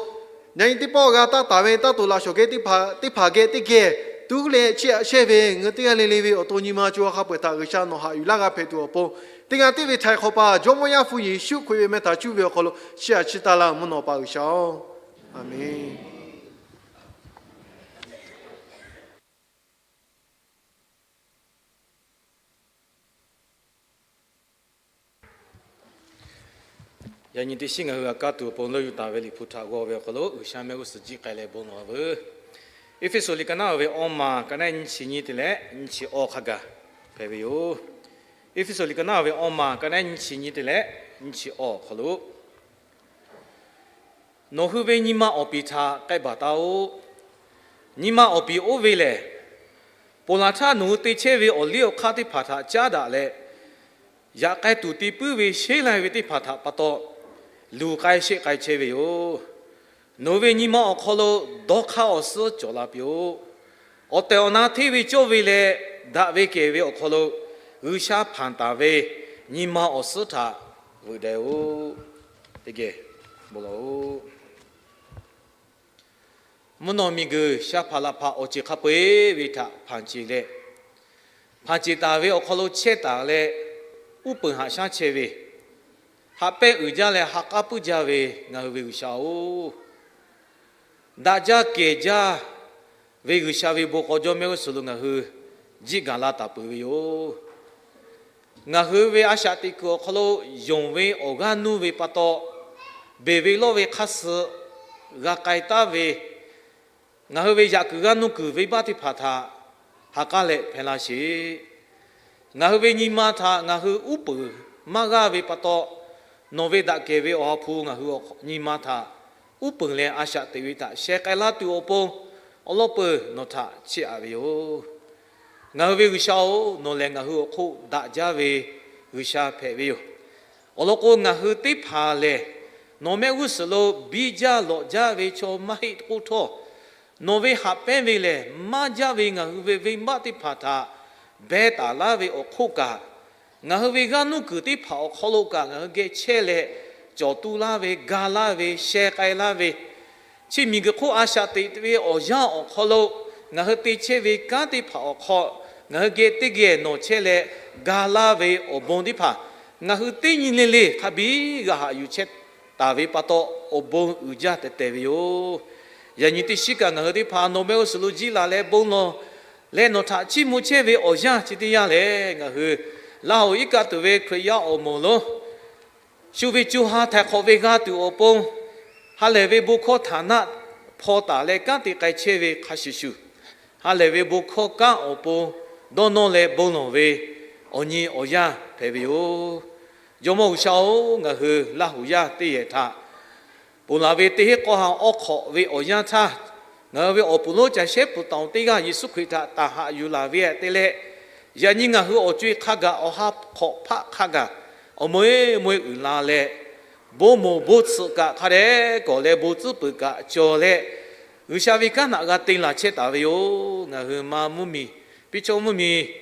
yaꞈ nyi teˇ pawˆ g'a taˇ taˍ ve taˇ tuˬ laꞈ shawˍ geh teˇ hpaˍ geh teˇ geh tuˉ leh chiˇ aꞈ chehˇ ve ngaˬ hui teˇ g'aˇ le le ve awˬ to nyi ma co ha hk'a peu-eˬ htaꞈ G'uiˬsha nawˬ haꞈ yuˬ laˇ g'a hpehꞈ tuˬ awˬ pon, teˇ g'aˇ tiˉ ve htaiˍ hk'awꞈ paˍ Jawˇmawˇ Yaˇ hpu Yeˍsuˆ Hkriꞈ ve meh htaꞈ cuˇ ve awˬ hk'aw lo chiˇ aꞈ chiˇ taˍ laˇ mvuhˇ naw Awˬ pa G'uiˬsha-oˬ, a menˬ. Yaꞈ nyi teˇ shiˉ ngaˬ hui g'a kaˇ tuˬ awˬ pon leuˆ yuˬ taˍ ve Liꞈ hpu htaꞈ g'aw ve awˬ hk'aw lo G'uiˬsha mehˆ g'uˇ suhˍ jiˆ k'ai leh bon lawˬ veuˬ. Eˇfeˇsuꞈ liꞈ ka naˉ ve awˇ maˬ ka naˉ nyiˇ chi nyiˇ te leh nyiˇ chi awˇ hk'a gaˬ hpehꞈ ve yoˬ. Eˇfeˇsuꞈ liꞈ ka naˉ ve awˇ maˬ ka naˉ nyiˇ chi nyiˇ te leh nyiˇ chi awˇ awˬ hk'aw lo Nawˬ hui ve nyi ma awˬ piˍ htaꞈ k'ehˆ baˬ taˉ-oˆ. Nyi ma awˬ piˍ oˇ ve lehˬ, ponˬ laˬ htaˇ nawˬ hui te chehˇ ve awˬ liˇ awˬ hk'aˇ teˇ hpaˍ htaꞈ caˉ daꞈ leh, yaꞈ k'ai tuˬ te puiˉ ve sheˉ lai ve teˇ hpaˍ htaꞈ pa taw luˬ k'ai sheˆ k'ai chehˇ ve yoˬ. Nawˬ hui ve nyi ma awˬ hk'aw lo dawˇ hk'aˇ awˬ suhˉ cawˬ la piˇ-oˆ. Awˬ tehˬ awˬ na hteˇ ve cawˇ ve leh daꞈ ve kehˬ ve awˬ hk'aw lo G'uiˬsha hpanˍ taˍ ve nyi ma awˬ suhˉ htaꞈ veuꞈ deh-oˆ. Teˇ geh bon lawˬ-oˆ. Mvuhˇ naw miˬguiˬ sha hpaˍ laˬ hpaˍ awˬ ceuˬ hk'a peu-eˬ ve htaꞈ hpanˍ ceˬ leh, hpanˍ ceˬ taˍ ve awˬ hk'aw lo chehˇ taˍ leh, uˉ peunˍ haꞈ shaˉ chehˇ ve, haꞈ pehnˇ uiˍ jaˇ leh ha k'aˉ puiˉ jaˇ ve ngaˬ hui ve G'uiˬsha-oˬ, daꞈ jaˇ kehˬ jaˇ ve G'uiˬsha ve bon k'aw jawˇ mehˆ g'uˇ suhˍ lo ngaˬ hui jiˆ gaˬ la taˍ peuˬ ve yoˬ. Ngaˬ hui ve a shaꞈ teꞈ kuiˬ awˬ hk'aw lo yonˍ ve awˬ g'aˇ nuˇ ve pa taw, beˬ ve lawˇ ve hk'aˇ suh g'a k'ai taˉ ve, ngaˬ hui ve yaꞈ kuiˬ g'aˇ nuˇ kuiˬ venˇbaˆ teˇ hpaˍ htaꞈ ha k'aˉ leh hpehˇ laˇ sheˍ. Ngaˬ hui ve nyi ma htaꞈ ngaˬ hui uˉ peunˍ maˇ g'aˇ ve pa taw, nawˬ ve daꞈ kehˬ ve Awˬ ha hpu ngaˬ hui nyi ma htaꞈ uˉ peunˍ leh a shaꞈ teꞈ ve htaꞈ sheh k'ai laˇ tuˬ awˬ pon, awˬ lawn peuˬ nawˬ htaꞈ chiˇ aꞈ ve yoˬ. Ngaˬ hui ve G'uiˬsha-oˬ, nawˬ lehˬ ngaˬ hui awˬ hk'oˆ daꞈ jaˇ ve G'uiˬsha hpehꞈ ve yoˬ. Awˬ lawn k'o, ngaˬ hui teˇ hpaˍ lehˬ nawˬ mehˆ g'uˇ suhˍ lo biˇ jaˇ lawꞈ jaˇ ve chaw maˇ heˆ k'oˆ htawˇ, nawˬ ve haꞈ pehnˇ ve lehˬ maˇ jaˇ ve ngaˬ hui ve venˇbaˆ teˇ hpaˍ htaꞈ beh taˍ laˇ ve awˬ hk'oˆ kaꞈ, ngaˬ hui ve g'aˇ nuˇ kuiˬ teˇ hpaˍ awˬ hk'aw lo kaꞈ ngaˬ hui geh chehˇ leh, cawˬ tu laˇ ve, ga laˇ ve, sheh k'ai laˇ ve, chi miˬguiˬ hk'oˆ a shaꞈ teꞈ ve awˬ yanˇ awˬ hk'aw lo ngaˬ hui te chehˇ ve kanˉ teˇ hpaˍ awˬ hk'aw, ngaˬ hui geh teˇ geh nawˬ chehˇ leh ga laˇ ve awˬ bon teˇ hpaˍ ngaˬ hui teˇ nyi le le hk'a biˇ g'a haꞈ yuˬ chehˇ taˍ ve pa taw, awˬ bon uiˍ jaˇ tehꞈ tehˬ ve yoˬ. Yaꞈ nyi teˇ shiˉ kaꞈ ngaˬ hui teˇ hpaˍ nawˬ mehˆ g'uˇ suhˍ lo jiˆ laˬ leh bon lawˬ leh nawˬ htaꞈ chiˇ mvuh chehˇ ve awˬ yanˇ chi teˇ yanˇ lehˬ, ngaˬ hui laˇ hoꞈ iˉ kaˆ tuˬ ve Hkriꞈ yaˇ awˬ moˍ lonˉ shu ve co ha htaiˍ hk'awꞈ ve g'a tuˬ awˬ pon, ha lehˬ ve bon hkawˇ htaꞈ naˆ hpaw taˍ leh kanˉ te k'ai chehˇ ve hk'a shuˍ shuˍ, ha lehˬ ve bon hkawˇ kanˉ awˬ pon dawˇ nawˇ leh bon lawˬ ve awˬ nyi awˬ yanˇ hpehꞈ ve yoˬ. Jawˇmawˇ G'uiˬsha-oˬ, ngaˬ hui Laˇhuˍ yaˇ teˇ yehˬ htaꞈ ponˬ laˬ ve teˇ hinˉ k'awˇ ha awˬ hk'awꞈ ve awˬ yanˇ htaˇ, ngaˬ hui ve awˬ puˍ lonˉ ca shehˉ puˬ taˍ-oˬ teˇ g'aˇ Yeˍsuˆ Hkriꞈ htaꞈ taˍ haꞈ yuˬ laˬ ve te leh, yaꞈ nyi ngaˬ hui awˬ co-e hk'a gaˬ awˬ ha hk'awꞈ hpaˆ hk'a gaˬ awˬ moˍ-e moˍ-e uiˍ la leh, bon moˍ bon tsuhꞈ kaꞈ hk'a dehꞈ kawˬ leh bon tcuhˉ peuˬ kaꞈ cawˬ leh, G'uiˬsha ve kanˉ htaꞈ g'a te laˬ chehˇ taˍ ve yoˬ. Ngaˬ hui ma mvuhˇmiˬ, piˇ cawˇ mvuhˇmiˬ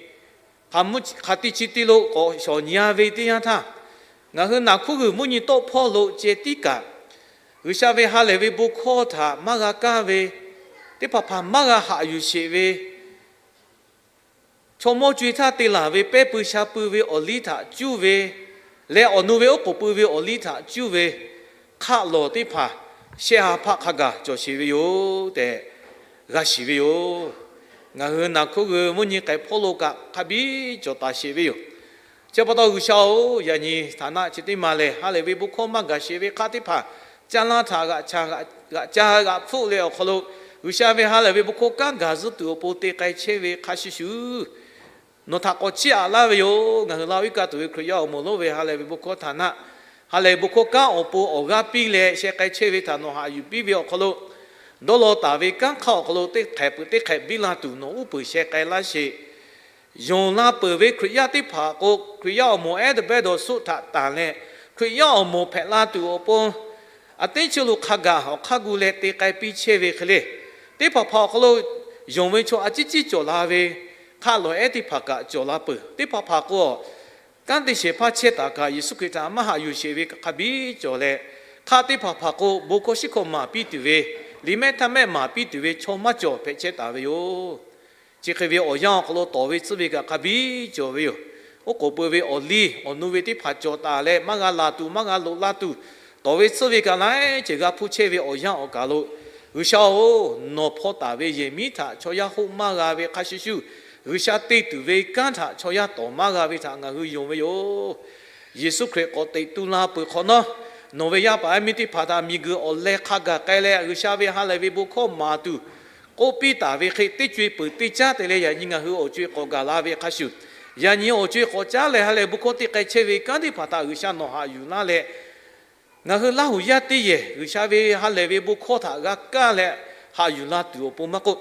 hk'a tiˇ chi tiˇ lo k'awꞈ shawˍ nyi-a ve teˇ yanˇ htaˇ, ngaˬ hui naˬ hkuˉ g'uiˬ mvuhˇ nyi tawˆ hpawˇ lo ceh tiˉ kaꞈ, G'uiˬsha ve ha lehˬ ve bon hkawˇ htaꞈ maˇ g'a kaˇ ve, teˇ hpaˍ hpaˍ maˇ g'a haꞈ yuˬ sheˍ ve, chaw mawˇ co-e htaˇ te laˬ ve pehˇ pui sha pui ve awˬ liˇ htaꞈ cuˇ ve leh, awˬ nu ve oˉ k'oˍ pui ve awˬ liˇ htaꞈ cuˇ ve hk'aˆ lawˬ teˇ hpaˍ shehˆ ha hpaˆ hk'a gaˬ cawˬ sheˍ ve yoˬ tehꞈ g'a shiˍ ve yoˬ. Ngaˬ hui naˬ hkuˉ g'uiˬ mvuhˇ nyi k'ai hpawˇ lo kaꞈ hk'a biˇ cawˬ taˍ sheˍ ve yoˬ. Chi pa taw G'uiˬsha-oˬ, yaꞈ nyi htaꞈ naˆ chi teˇ maˬ lehˬ, ha lehˬ ve bon hkawˇ maˇ gaˬ sheˍ ve hk'aˆ teˇ hpaˍ caˇ laˇ htaꞈ g'aꞈ ca g'aꞈ ca g'aꞈ hpfuhˆ leh awˬ hk'aw lo, G'uiˬsha ve ha lehˬ ve bon hkawˇ kanˉ gaˬ zuhˇ tuˬ awˬ pon te k'ai chehˇ ve hk'a shuˍ shuˍ, nawˬ htaꞈ k'awꞈ chiˇ aꞈ laˇ ve yoˬ. Ngaˬ hui Laˇhuˍ iˉ kaˆ tuˬ ve Hkriꞈ yaˇ awˬ moˍ lonˉ ve ha lehˬ ve bon hkawˇ htaꞈ naˆ, ha lehˬ ve bon hkawˇ kanˉ awˬ pon awˬ g'aˇ piˇ leh sheh k'ai chehˇ ve htaꞈ nawˬ haꞈ yuˬ piˇ ve awˬ hk'aw lo, dawˇ law taˍ ve kanˉ hk'aˇ awˬ hk'aw lo teˇ hk'ehꞈ peuˬ teˇ hk'ehꞈ biˇ la tuˬ nawˬ uˉ peunˍ sheh k'ai laˇ sheˍ. Yonˍ la peuˬ ve Hkriꞈ yaˇ teˇ hpaˍ k'o, Hkriꞈ yaˇ awˬ moˍ ehˉ teˇ pehˉ dawˬ suˆ htaꞈ tanˬ leh, Hkriꞈ yaˇ awˬ moˍ hpehꞈ la tuˬ awˬ pon, a teˇ ceuˬ lo hk'a gaˬ awˬ hk'aˇ gu leh te k'ai piˇ chehˇ ve hk'e le, teˇ hpaˍ hpaˍ awˬ hk'aw lo yonˍ ve chaw a ciˉ ciˉ cawˬ la ve, hk'aˆ lawˬ ehˉ teˇ hpaˍ kaꞈ cawˬ la peuˬ. Teˇ hpaˍ hpaˍ k'o, kanˉ te shehˍ hpaˇ chehˇ taˍ kaꞈ Yeˍsuˆ Hkriꞈ htaꞈ maˇ haꞈ yuˬ sheˍ ve hk'a biˇ cawˬ leh, hk'aˆ teˇ hpaˍ hpaˍ k'o bon hkawˇ shiˉ hkawˇ maˍ piˇ tuˬ ve, liꞈ mehˆ htaˇ mehˆ maˍ piˇ tuˬ ve chaw maˇ cawˬ hpehꞈ chehˇ taˍ ve yoˬ. Chi hk'e ve awˬ yanˇ awˬ hk'aw lo tawˍ ve tcuhˉ ve kaꞈ hk'a biˇ cawˬ ve yoˬ. Oˉ k'oˍ pui ve awˬ liˇ awˬ nu ve teˇ hpaˍ cawˬ taˍ leh maˇ g'a laˬ tuˬ maˇ g'a loꞈ la tuˬ, tawˍ ve tcuhˉ ve kaꞈ laiˉ ceuˬ g'a hpuˇ chehˇ ve awˬ yanˇ awˬ kaˬ lo, G'uiˬsha-oˬ, nawˬ hpaw taˍ ve yehˬ miˉ htaꞈ chaw yaˇ hoˆ maˇ g'a ve hk'a shuˍ shuˍ, G'uiˬsha te tuˬ ve kanˉ htaꞈ chaw yaˇ tawˍ maˇ g'a ve htaꞈ ngaˬ hui yonˍ ve yoˬ. Yeˍsuˆ Hkriꞈ k'awꞈ teꞈ tu la peuˬ hk'awꞈ nawˉ, nawˬ ve yaˇ paˍ yaˇ miˇ teˇ hpaˍ htaꞈ miˬguiˬ awˬ leh hk'a gaˬ k'ai leh G'uiˬsha ve ha lehˬ ve bon hkawˇ maˍ tuˬ k'oˆ piˇ taˍ ve hk'e, teˇ co-e peuˬ teˇ caˉ te leh yaꞈ nyi ngaˬ hui awˬ co-e k'awꞈ gaˬ la ve hk'a shuˍ, yaꞈ nyi awˬ co-e k'awꞈ caˉ leh ha lehˬ bon hkawˇ te k'ai chehˇ ve kanˉ teˇ hpaˍ htaꞈ G'uiˬsha nawˬ haꞈ yuˬ laˇ leh, ngaˬ hui Laˇhuˍ yaˇ teˇ yehˬ G'uiˬsha ve ha lehˬ ve bon hkawˇ htaꞈ g'a kaˇ leh haꞈ yuˬ la tuˬ awˬ pon maˇ k'oˆ,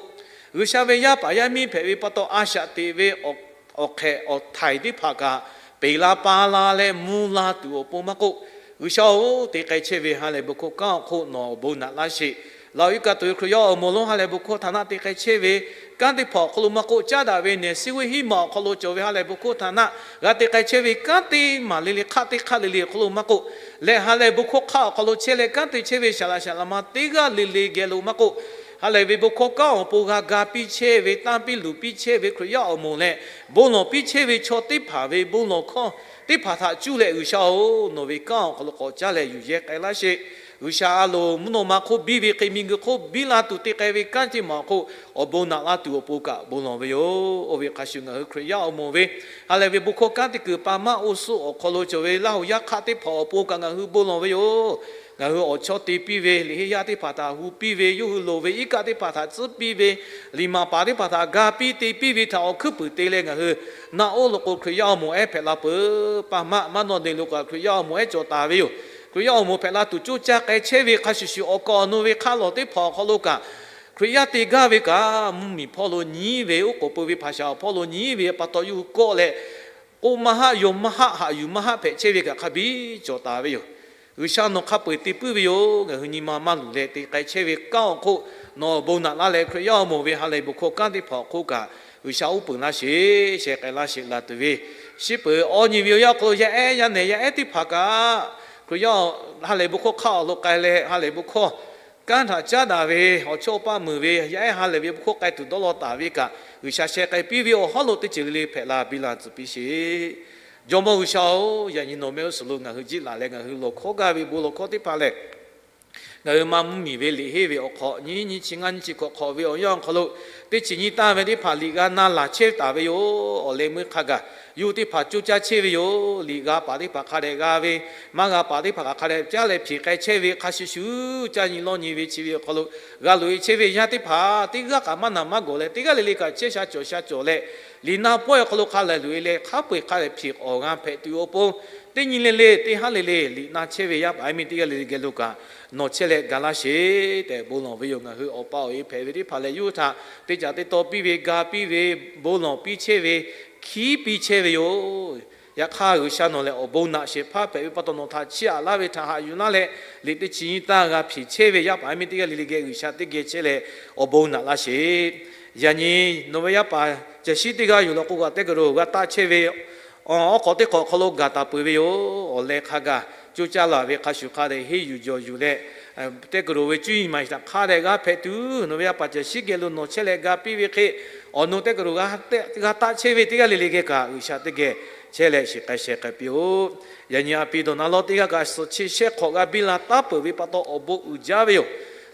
G'uiˬsha ve yaˇ paˍ yaˇ miˇ hpehꞈ ve pa taw a shaꞈ teꞈ ve awˬ hk'ehꞈ awˬ htaiˍ teˇ hpaˍ kaꞈ peˬ la pa la leh mvuh la tuˬ awˬ pon maˇ k'oˆ, G'uiˬsha-oˬ, te k'ai chehˇ ve ha lehˬ bon hkawˇ kanˉ awˬ hk'oˆ nawˬ awˬ bon naꞈ laˇ sheˍ. Laˇhuˍ iˉ kaˆ tuˬ ve Hkriꞈ yaˇ awˬ moˍ lonˉ ha lehˬ bon hkawˇ htaꞈ naˆ te k'ai chehˇ ve kanˉ teˇ hpaˍ awˬ hk'aw lo maˇ k'oˆ, caˉ daꞈ ve nehˬ siˉ ve hiˉ maˬ awˬ hk'aw lo cawˬ ve ha lehˬ bon hkawˇ htaꞈ naˆ g'a te k'ai chehˇ ve kanˉ teˇ maˬ le le hk'aˆ teˇ hk'aˆ le le awˬ hk'aw lo maˇ k'oˆ, leh ha lehˬ bon hkawˇ hk'aˆ awˬ hk'aw lo chehˇ leh kanˉ te chehˇ ve saˍ laꞈ saˍ laꞈ ma teˇ g'aˇ le le geh lo maˇ k'oˆ, ha lehˬ ve bon hkawˇ kanˉ awˬ pon g'a ga piˇ chehˇ ve, tanˇ piˇ luˬ piˇ chehˇ ve Hkriꞈ yaˇ awˬ moˍ leh bon lawˬ piˇ chehˇ ve chaw teˇ hpaˍ ve bon lawˬ hkawˇ teˇ hpaˍ htaꞈ cuˇ leh G'uiˬsha-oˬ, nawˬ ve kanˉ awˬ hk'aw lo k'awꞈ caˉ leh yuˬ yehˇ k'ai laˇ sheˍ. G'uiˬsha a loˍ, mvuhˇ naw ma hk'oˆ biˇ ve hk'e miˬguiˬ hk'oˆ biˇ la tuˬ te k'ai ve kanˉ teˇ maˬ awˬ hk'oˆ awˬ bon naꞈ laˇ tuˬ awˬ pon kaꞈ bon lawˬ ve yoˬ. Oˇ ve hk'a shuˍ ngaˬ hui Hkriꞈ yaˇ awˬ moˍ ve ha lehˬ ve bon hkawˇ kanˉ teˇ kuiˬ pa maˇ oˇ suhˉ awˬ hk'aw lo cawˬ ve Laˇhuˍ yaˇ hk'aˆ teˇ hpaˍ awˬ pon kaꞈ ngaˬ hui bon lawˬ ve yoˬ. Ngaˬ hui awˬ chawˇ te piˇ ve, liꞈ henˇ yaˇ teˇ hpaˍ htaꞈ hu piˇ ve, yawˇ hui loˍ ve iˉ kaˆ teˇ hpaˍ htaꞈ tcuhˉ piˇ ve, liꞈ maˍ paˍ teˇ hpaˍ htaꞈ ga piˇ te piˇ ve htaꞈ awˬ hkuiˉ puiˍ te leh ngaˬ hui naˆ oˇ lo k'o Hkriꞈ yaˇ awˬ moˍ ehˉ hpehꞈ la peuˬ. Paˇ maˆ maˇ nawˬ neˬ lo kaꞈ Hkriꞈ yaˇ awˬ moˍ ehˉ cawˬ taˍ ve yoˬ. Hkriꞈ yaˇ awˬ moˍ hpehꞈ la tuˬ coˇ caˇ k'ai chehˇ ve hk'a shuˍ shuˍ, awˬ kaˍ awˬ nu ve hk'aˆ lawˬ teˇ hpaˍ awˬ hk'aw lo kaꞈ, Hkriꞈ yaˇ te gaˇ ve kaꞈ mvuhˇmiˬ hpawˇ lo nyi ve, oˉ k'oˍ pui ve hpaˍ shaˍ awˬ hpawˇ lo nyi ve pa taw, yawˇ hui kawˆ leh k'oˆ maˇ haˆ, yonˍ maˇ haˆ, haꞈ yuˬ maˇ haˆ hpehꞈ chehˇ ve kaꞈ hk'a biˇ cawˬ taˍ ve yoˬ. G'uiˬsha nawˬ hk'a peu-eˬ te puiˉ ve yoˬ. Ngaˬ hui nyi ma maˇ luˬ leh te k'ai chehˇ ve kanˉ awˬ hk'oˆ nawˬ awˬ bon naꞈ laˇ leh, Hkriꞈ yaˇ awˬ moˍ ve ha lehˬ bon hkawˇ kanˉ teˇ hpaˍ awˬ hk'oˆ kaꞈ G'uiˬsha uˉ peunˍ laˇ sheˍ, sheh k'ai laˇ sheˍ laˬ tuˬ ve, shiˉ peuˍ awˬ nyi ve awˬ yanˇ awˬ hk'aw lo yaˇ ehˉ yaˇ nehˬ yaˇ ehˉ teˇ hpaˍ kaꞈ Hkriꞈ yaˇ ha lehˬ bon hkawˇ hk'aˆ awˬ hk'aw lo k'ai leh, ha lehˬ bon hkawˇ kanˉ htaꞈ caˉ daꞈ ve awˬ chawˇ paˆ meuˍ ve yaˇ ehˉ ha lehˬ ve bon hkawˇ k'ai tuˬ dawˇ law taˍ ve kaꞈ, G'uiˬsha sheh k'ai piˇ ve awˬ hawˉ lo teˇ ceuˬ le le hpehꞈ la biˇ la tcuh piˇ sheˍ. Jawˇmawˇ G'uiˬsha-oˬ, yaꞈ nyi nawˬ mehˆ g'uˇ suhˍ lo ngaˬ hui jiˆ laˬ leh ngaˬ hui lawˬ hkawˇ gaˇ ve bon lawˬ hkawˇ teˇ hpaˍ lehˬ, ngaˬ hui ma mvuhˇmiˬ ve liꞈ henˇ ve awˬ hk'awꞈ nyiˇ nyiˇ chi ngaˇ nyiˇ chi hkawꞈ hk'awꞈ ve awˬ yanˇ awˬ hk'aw lo, teˇ chi nyi taˇ ve teˇ hpaˍ liꞈ g'a na laˬ chehˇ taˍ ve yoˬ. Awˬ leh meuˇ hk'a gaˬ yawˇ hui teˇ hpaˍ coˇ caˇ chehˇ ve yoˬ. Liꞈ g'a paˍ teˇ hpaˍ hk'a dehꞈ g'a ve, maˇ g'a paˍ teˇ hpaˍ hk'a dehꞈ caˉ leh hpeꞈ k'ai chehˇ ve hk'a shuˍ shuˍ, caˇ nyi lawˇ nyi ve chi ve awˬ hk'aw lo g'a loꞈ-e chehˇ ve yaˇ teˇ hpaˍ teˇ g'aˇ kaꞈ maˇ naˬ maˇ gawˬ leh, teˇ g'aˇ le le kaꞈ chehˇ sha cawˬ sha cawˬ leh, liꞈ na pawehˇ awˬ hk'aw lo hk'a lehˬ loꞈ-e leh hk'a peu-eˬ hk'a lehˬ hpeꞈ awˬ g'a hpehꞈ tuˬ awˬ pon Teˇ nyi le le, teˇ haˉ le le liꞈ na chehˇ ve yaˇ paˍ yaˇ miˇ teˇ g'aˇ le le geh lo kaꞈ nawˬ chehˇ leh ga laˇ sheˍ tehꞈ bon lawˬ ve yoˬ. Ngaˬ hui awˬ pa awˬ e hpehꞈ ve teˇ hpaˍ lehˬ, yawˇ hui htaꞈ te caˍ te taw piˇ ve, ga piˇ ve, bon lawˬ piˇ chehˇ ve, hkiˉ piˇ chehˇ ve yoˬ. Yaꞈ hk'aˇ, G'uiˬsha nawˬ lehˬ awˬ bon naꞈ shehˍ hpaˇ hpehꞈ ve pa taw, nawˬ htaꞈ chiˇ aꞈ laˇ ve htaꞈ haꞈ yuˬ laˇ leh, liꞈ teˇ chi nyiˇ taˇ g'a hpiˍ chehˇ ve yaˇ paˍ yaˇ miˇ teˇ g'aˇ le le geh G'uiˬsha teˇ geh chehˇ leh awˬ bon naꞈ laˇ sheˍ. Yaꞈ nyi nawˬ ve yaˇ paˍ caˬ shiˉ teˇ g'aˇ yoˬ law k'o, kaꞈ teˇ kaˬ lo g'a taˆ chehˇ ve awˬ hk'awꞈ teˇ hk'awꞈ awˬ hk'aw lo gaˬ taˍ peuˬ ve yoˬ. Awˬ leh hk'a gaˬ coˇ caˇ laˬ ve hk'a shuˍ hk'a dehꞈ henˇ yuˬ jawˬ yuˬ leh, teˇ kaˬ lo ve cuˇ yiˍ maˍ yiˍ htaꞈ hk'a dehꞈ g'a hpehꞈ tuˬ, nawˬ ve yaˇ paˍ caˬ shiˉ geh lo nawˬ chehˇ leh ga piˇ ve hk'e, awˬ nu teˇ kaˬ lo g'a taˆ chehˇ ve teˇ g'aˇ le le geh kaꞈ G'uiˬsha teˇ geh chehˇ leh shiˍ k'ai sheh k'ai piˇ-oˆ. Yaꞈ nyi a pi dawˬ na lawˇ teˇ g'aˇ kaꞈ suhˍ chi shehˆ hk'awꞈ g'a biˇ la taˉ peuˬ ve pa taw awˬ bon uiˍ jaˇ ve yoˬ.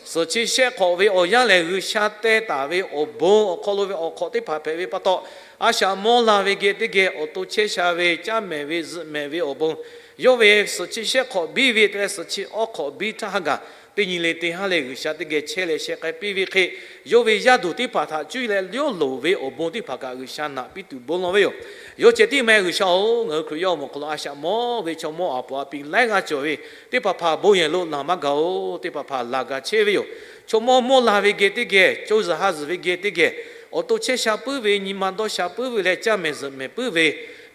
Suhˍ chi shehˆ hk'awꞈ ve awˬ yanˇ lehˬ, G'uiˬsha teh taˍ ve awˬ bon awˬ hk'aw lo ve awˬ hk'awꞈ teˇ hpaˍ hpehꞈ ve pa taw, a shaꞈ mawˇ la ve geh teˇ geh awˬ to chehˇ sha ve, caˇ mehˍ ve zuhꞈ mehˍ ve awˬ bon, yawˇ ve suhˍ chi shehˆ hk'awꞈ biˇ ve te leh suhˍ chi awˇ hk'awꞈ biˇ htaˇ ha gaˬ teˇ nyi le teˇ haˉ leh G'uiˬsha teˇ geh chehˇ leh sheh k'ai piˇ ve hk'e, yawˇ ve yaˇ duˬ teˇ hpaˍ htaꞈ cuˇ leh yawˇ loˍ ve awˬ bon teˇ hpaˍ kaꞈ G'uiˬsha naꞈ piˇ tuˬ bon lawˬ ve yoˬ. Yawˇ ceh tiˉ maˇ heˆ, G'uiˬsha-oˬ, ngaˬ hui Hkriꞈ yaˇ awˬ moˍ awˬ hk'aw lo a shaꞈ mawˇ ve chaw mawˇ a poˍ a pi laiˉ g'aˇ cawˬ ve teˇ hpaˍ hpaˍ bon yehˬ lo laˬ maˇ gaˬ-oˬ. Teˇ hpaˍ hpaˍ laˬ gaˬ chehˇ ve yoˬ. Chaw mawˇ mawˇ la ve geh teˇ geh, co zuhˬ ha zuhˬ ve geh teˇ geh, awˬ to chehˇ sha puiˉ ve, nyi ma dawˇ sha puiˉ ve leh caˇ mehˍ zuhꞈ mehˍ puiˉ ve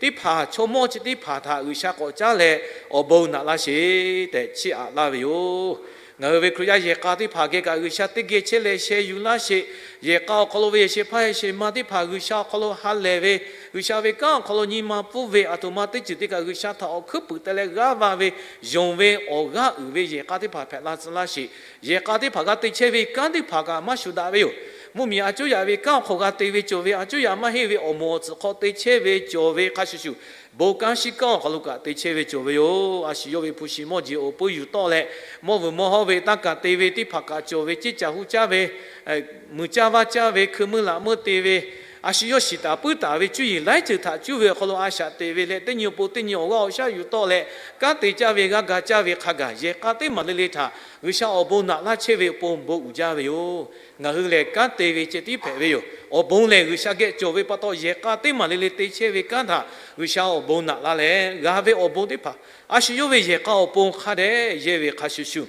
teˇ hpaˍ, chaw mawˇ chi teˇ hpaˍ htaꞈ G'uiˬsha k'awꞈ caˉ leh awˬ bon naꞈ laˇ sheˍ tehꞈ chiˇ aꞈ laˇ ve yoˬ. Ngaˬ hui ve Hkriꞈ yaˇ yehˬ k'a teˇ hpaˍ geh kaꞈ G'uiˬsha teˇ geh chehˇ leh sheh yuˬ laˇ sheˍ. Yehˬ k'a awˬ hk'aw lo ve yehˬ shehˍ hpaˇ yehˬ shehˍ ma teˇ hpaˍ G'uiˬsha awˬ hk'aw lo ha lehˬ ve, G'uiˬsha ve kanˉ awˬ hk'aw lo nyi ma pfuhˇ ve, aˬ htoꞈ ma teˇ ceuˬ teˇ kaꞈ G'uiˬsha htaꞈ awˬ hkuiˉ puiˍ te leh g'aˇ va ve, yonˍ ve awˬ g'aˇ uiˍ ve yehˬ k'a teˇ hpaˍ hpehꞈ la tcuh laˇ sheˍ. Yehˬ k'a teˇ hpaˍ g'a te chehˇ ve kanˉ teˇ hpaˍ kaꞈ maˇ shuˍ daꞈ ve yoˬ. Mvuhˇmiˬ a cuˉ yaꞈ ve kanˉ awˬ hk'aw g'a te ve cawˬ ve, a cuˉ yaꞈ maˇ heˆ ve awˬ moˍ awˬ tcuhˍ hk'aw te chehˇ ve cawˬ ve hk'a shuˍ shuˍ, bon kanˉ shiˉ kanˉ awˬ hk'aw lo kaꞈ te chehˇ ve cawˬ ve yoˬ. A shu yawˇ ve hpu shi mawˇ jeˬ awˬ puiˉ yuˬ tawˆ leh, mawˇ vuiˬ mawˇ hawˉ ve tanˇ kaˬ te ve teˇ hpaˍ kaꞈ cawˬ ve, ceˇ caˬ hu caˇ ve, muiˬ caˇ vaˇ caˇ ve, hkui meuˇ laꞈ meuˇ te ve, a shu yawˇ shiˍ taˍ puiˉ taˍ ve cuˇ yiˍ laiˉ ceuˬ htaꞈ cuˇ ve awˬ hk'aw lo a shaꞈ teꞈ ve leh, teˇ nyi awˬ pon teˇ nyi awˬ g'aˇ awˬ shaˉ yuˬ tawˆ leh, kanˉ te caˇ ve g'aˇ ga caˇ ve hk'a gaˬ yehˬ k'a teˇ maˬ le le htaꞈ G'uiˬsha awˬ bon naꞈ laˇ chehˇ ve awˬ pon bon uiˍ jaˇ ve yoˬ. Ngaˬ hui lehˬ kanˉ te ve ceh tiˉ hpehꞈ ve yoˬ. Awˬ bon lehˬ G'uiˬsha geh cawˬ ve pa taw, yehˬ k'a teˇ maˬ le le te chehˇ ve kanˉ htaꞈ G'uiˬsha awˬ bon naꞈ laˇ leh, g'a ve awˬ bon teˇ hpaˍ a shu yawˇ ve yehˬ k'a awˬ pon hk'a dehꞈ yehˇ ve hk'a shuˍ shuˍ,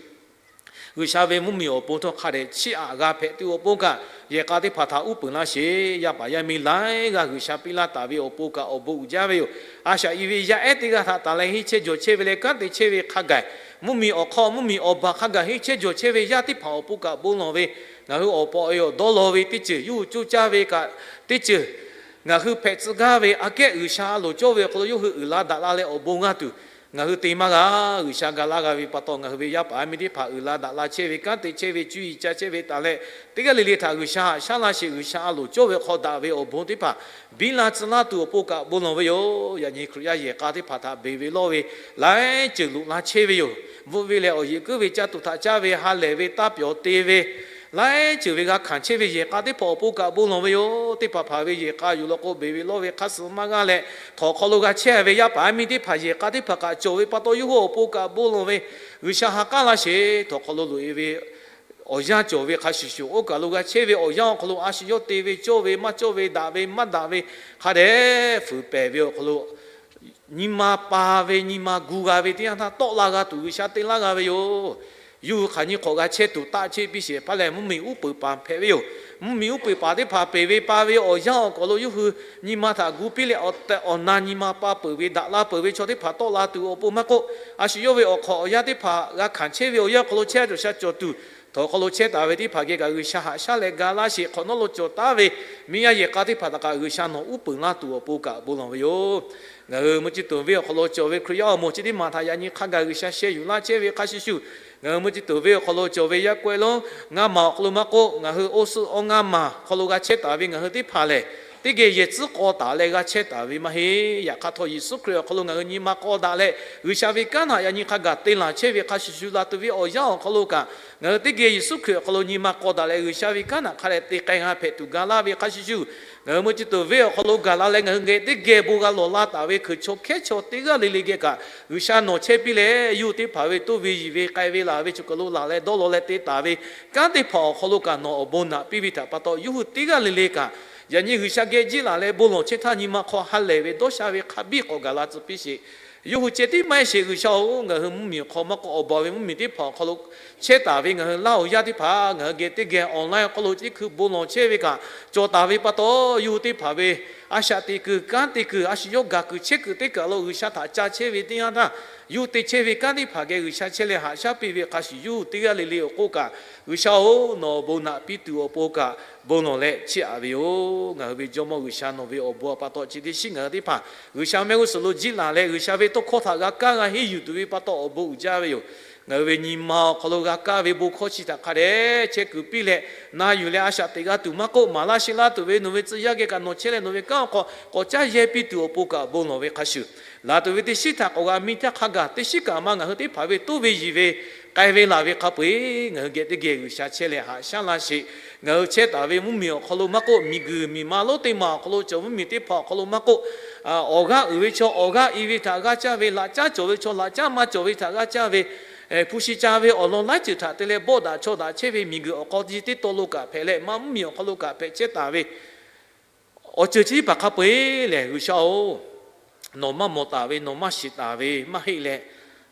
G'uiˬsha ve mvuhˇmiˬ awˬ pon htawˇ hk'a dehꞈ chiˇ aꞈ g'a hpehꞈ tuˬ awˬ pon kaꞈ, yehˬ k'a teˇ hpaˍ htaꞈ uˉ peunˍ laˇ sheˍ. Yaˇ paˍ yaˇ miˇ laiˉ g'aˇ G'uiˬsha piˇ laˇ taˍ ve awˬ pon kaꞈ awˬ bon uiˍ jaˇ ve yoˬ. A shaꞈ i ve yaˇ ehˉ teˇ g'aˇ htaꞈ taˍ leh henˇ chehˇ jawˬ chehˇ ve leh kanˉ te chehˇ ve hk'a gaˬ, mvuhˇmiˬ awˬ hk'aw mvuhˇmiˬ awˬ baˬ hk'a gaˬ henˇ chehˇ jawˬ chehˇ ve yaˇ teˇ hpaˍ awˬ pon kaꞈ bon lawˬ ve, ngaˬ hui awˬ pa awˬ e awˬ dawˇ law ve teˇ ceuˬ, yawˇ hui coˇ caˇ ve kaꞈ teˇ ceuˬ, ngaˬ hui hpehꞈ tcuh gaˇ ve aꞈ kehˉ G'uiˬsha a loˍ cawˇ ve awˬ hk'aw lo yawˇ hui uiˍ la daꞈ la leh awˬ bon g'a tuˬ, ngaˬ hui te maˇ g'a. G'uiˬsha ga laˇ g'a ve pa taw, ngaˬ hui ve yaˇ paˍ yaˇ miˇ teˇ hpaˍ uiˍ la daꞈ la chehˇ ve, kanˉ te chehˇ ve, cuˇ yiˍ ca chehˇ ve taˍ leh, teˇ g'aˇ le le htaꞈ G'uiˬsha haꞈ shaˉ laˇ sheˍ. G'uiˬsha a loˍ cawˇ ve hk'aw daꞈ ve awˬ bon teˇ hpaˍ biˇ la tcuh laˇ tuˬ awˬ pon kaꞈ bon lawˬ ve yoˬ. Yaꞈ nyi Hkriꞈ yaˇ yehˬ k'a teˇ hpaˍ htaꞈ beˬ ve lawˇ ve laiˉ ceuˬ loꞈ la chehˇ ve yoˬ. Bvuhꞈ ve lehˬ, awˬ yeꞈ kuiˉ ve caˇ tuˬ htaꞈ caˇ ve, ha lehˬ ve taˇ pyawˬ te ve, laiˉ ceuˬ ve g'a hkanˍ chehˇ ve yehˬ k'a teˇ hpaˍ awˬ pon kaꞈ bon lawˬ ve yoˬ. Teˇ hpaˍ hpaˍ ve yehˬ k'a yuˬ law k'o, beˬ ve lawˇ ve hk'a suh maˇ g'aˇ leh, htawnˍ hk'aw lo g'a chehˇ ve yaˇ paˍ yaˇ miˇ teˇ hpaˍ yehˬ k'a teˇ hpaˍ kaꞈ cawˬ ve pa taw, yawˇ hui awˬ pon kaꞈ bon lawˬ ve, G'uiˬsha ha k'aˉ laˇ sheˍ. Htawnˍ hk'aw lo loꞈ e ve awˬ yanˇ cawˬ ve hk'a shuˍ shuˍ, oˇ kaˬ lo g'a chehˇ ve awˬ yanˇ awˬ hk'aw lo a shu yawˇ te ve cawˇ ve maˇ cawˇ ve, daꞈ ve maˇ daꞈ ve, hk'a dehꞈ fuiˍ pehˍ ve awˬ hk'aw lo nyi ma pa ve, nyi ma gu g'a ve teˇ yanˇ htaˇ, tawˆ la g'a tuˬ G'uiˬsha te laˇ g'a ve yoˬ. Yawˇ hui hk'aˬ nyi hk'awꞈ g'a chehˇ tuˬ taˆ chehˇ piˇ sheˍ hpaˇ lehˬ, mvuhˇmiˬ uˉ peunˍ paˍ hpehꞈ ve yoˬ. Mvuhˇmiˬ uˉ peunˍ paˍ teˇ hpaˍ peˬ ve pa ve awˬ yanˇ awˬ hk'aw lo yawˇ hui nyi ma htaꞈ gu piˇ leh, awˬ tehˬ awˬ na nyi ma pa peuˬ ve, daꞈ la peuˬ ve chaw teˇ hpaˍ tawˆ la tuˬ awˬ pon maˇ k'oˆ, a shu yawˇ ve awˬ hk'awꞈ awˬ yanˇ teˇ hpaˍ g'a hkanˍ chehˇ ve awˬ yanˇ awˬ hk'aw lo chehˇ cawˬ sha cawˬ tuˬ, htawnˍ hk'aw lo chehˇ taˍ ve teˇ hpaˍ geh kaꞈ G'uiˬsha haꞈ shaˉ leh ga laˇ sheˍ. Hk'awꞈ nawˉ lo cawˬ taˉ ve miˇ yaˇ yehˬ k'a teˇ hpaˍ htaꞈ kaꞈ G'uiˬsha nawˬ uˉ peunˍ laˇ tuˬ awˬ pon kaꞈ bon lawˬ ve yoˬ. Ngaˬ hui mvuhˇ chi tuˬ venˇ awˬ hk'aw lo cawˬ ve Hkriꞈ yaˇ awˬ moˍ chi teˇ maˬ htaꞈ yaꞈ nyi hk'a gaˬ G'uiˬsha sheh yuˬ laˇ chehˇ ve hk'a shuˍ shuˍ, ngaˬ hui mvuhˇ chi tuˬ venˇ awˬ hk'aw lo cawˬ ve yaˇ k'awehˇ lonˉ ngaˇ maˬ awˬ hk'aw lo maˇ k'oˆ, ngaˬ hui oˇ suhˉ awˇ ngaˇ maˬ hk'aw lo g'a chehˇ taˍ ve ngaˬ hui teˇ hpaˍ lehˬ, teˇ geh yehˬ tcuhˉ k'aw taˍ leh g'a chehˇ taˍ ve maˇ heˆ. Yaꞈ hk'aˇ htawˇ, Yeˍsuˆ Hkriꞈ awˬ hk'aw lo ngaˬ hui nyi ma k'aw daꞈ leh, G'uiˬsha ve kanˉ htaꞈ yaꞈ nyi hk'a gaˬ te laˬ chehˇ ve hk'a shuˍ shuˍ, laˬ tuˬ ve awˬ yanˇ awˬ hk'aw lo kaꞈ ngaˬ hui teˇ geh Yeˍsuˆ Hkriꞈ awˬ hk'aw lo nyi ma k'aw daꞈ leh, G'uiˬsha ve kanˉ htaꞈ hk'a dehꞈ te k'ai g'a hpehꞈ tuˬ ga laˇ ve hk'a shuˍ shuˍ, ngaˬ hui mvuhˇ chi tuˬ venˇ awˬ hk'aw lo gaˬ la leh, ngaˬ hui geh teˇ geh bon g'a lawˬ la taˍ ve hkui chaw hkehˉ chaw teˇ g'aˇ le le geh kaꞈ G'uiˬsha nawˬ chehˇ piˇ leh, yawˇ hui teˇ hpaˍ ve toˇ ve yiˬ ve k'ai ve laˬ ve choˬ kaˬ lo laˬ leh dawˇ law leh te taˍ ve kanˉ teˇ hpaˍ awˬ hk'aw lo kaꞈ nawˬ awˬ bon naꞈ piˇ ve htaꞈ pa taw, yawˇ hui teˇ g'aˇ le le kaꞈ yaꞈ nyi G'uiˬsha geh jiˆ laˬ leh bon lawˬ chehˇ htaˇ, nyi ma hk'aw ha lehˬ ve dawˇ sha ve hk'a biˇ k'awꞈ gaˬ la tcuh piˇ sheˍ. Yawˇ hui ceh tiˉ maˇ heˆ sheˍ, G'uiˬsha-oˬ, ngaˬ hui mvuhˇmiˬ awˬ hk'aw maˇ k'oˆ, awˬ baˬ ve mvuhˇmiˬ teˇ hpaˍ awˬ hk'aw lo chehˇ taˍ ve ngaˬ hui laˇ awˬ yaˇ teˇ hpaˍ, ngaˬ hui geh teˇ geh online awˬ hk'aw lo teˇ hkui bon lawˬ chehˇ ve kaꞈ cawˬ taˍ ve pa taw, yawˇ hui teˇ hpaˍ ve a shaꞈ teꞈ kuiˬ, kanˉ te kuiˬ, a shu yawˇ gaˬ kuiˬ chehˇ kuiˬ teˇ kaˬ lo G'uiˬsha htaꞈ ca chehˇ ve teˇ yanˇ htaˇ, yawˇ hui te chehˇ ve kanˉ teˇ hpaˍ geh G'uiˬsha chehˇ leh haꞈ shaˉ piˇ ve hk'a shuˍ, yawˇ hui teˇ g'aˇ le le awˬ hk'oˆ kaꞈ, G'uiˬsha-oˬ, nawˬ awˬ bon naꞈ piˇ tuˬ awˬ pon kaꞈ bon lawˬ leh chiˇ aꞈ ve yoˬ. Ngaˬ hui ve Jawˇmawˇ G'uiˬsha, nawˬ ve awˬ bon awˬ pa taw chi teˇ shiˉ ngaˬ hui teˇ hpaˍ G'uiˬsha mehˆ g'uˇ suhˍ lo jiˇ laˬ leh, G'uiˬsha ve tawˇ hkawˇ htaꞈ g'a kaˇ g'a henˇ yuˬ tuˬ ve pa taw awˬ bon uiˍ jaˇ ve yoˬ. Ngaˬ hui ve nyi ma awˬ hk'aw lo g'a kaˇ ve bon hkawˇ chi htaꞈ hk'a dehꞈ chehˇ kuiˬ piˇ leh, na yuˬ leh a shaꞈ teꞈ g'a tuˬ maˇ k'oˆ, maˍ laˇ sheˆ laˇ tuˬ ve nawˬ ve tcuh yaˇ geh kaꞈ nawˬ chehˇ leh, nawˬ ve kanˉ awˬ hk'aw k'awꞈ caˉ yehˇ piˇ tuˬ awˬ pon kaꞈ bon lawˬ ve hk'a shuˍ, laˬ tuˬ ve teˇ shiˉ htaꞈ k'awꞈ g'a miˇ htaˇ hk'a gaˬ, teˇ shiˉ kaꞈ maˇ ngaˬ hui teˇ hpaˍ ve toˇ ve yiˬ ve k'ai ve laˬ ve hk'a peu-eˬ ngaˬ hui geh teˇ geh G'uiˬsha chehˇ leh haꞈ shaˉ laˇ sheˍ. Ngaˬ hui chehˇ taˍ ve mvuhˇmiˬ awˬ hk'aw lo maˇ k'oˆ, miˬguiˬ miˬ ma lonˉ teˇ maˬ awˬ hk'aw lo cawˬ mvuhˇmiˬ teˇ hpaˍ awˬ hk'aw lo maˇ k'oˆ, awˬ g'aˇ uiˍ ve chaw awˬ g'aˇ i ve htaꞈ g'aˇ caˇ ve, laꞈ caˉ cawˬ ve chaw laꞈ caˉ maˇ cawˬ ve htaꞈ g'aˇ caˇ ve, hpu shi ca ve awˬ lawn laiˉ ceuˬ htaꞈ te leh bawˆ daꞈ chaw daꞈ chehˇ ve miˬguiˬ awˬ hk'aw teˇ taw lo kaꞈ hpehꞈ leh, maˇ mvuhˇmiˬ awˬ hk'aw lo kaꞈ hpehꞈ chehˇ taˍ ve awˬ ceuˬ chi teˇ hpaˍ hk'a peu-eˬ lehˬ, G'uiˬsha-oˬ, nawˬ maˇ mawˬ taˍ ve, nawˬ maˇ shiˍ taˍ ve maˇ heˆ leh,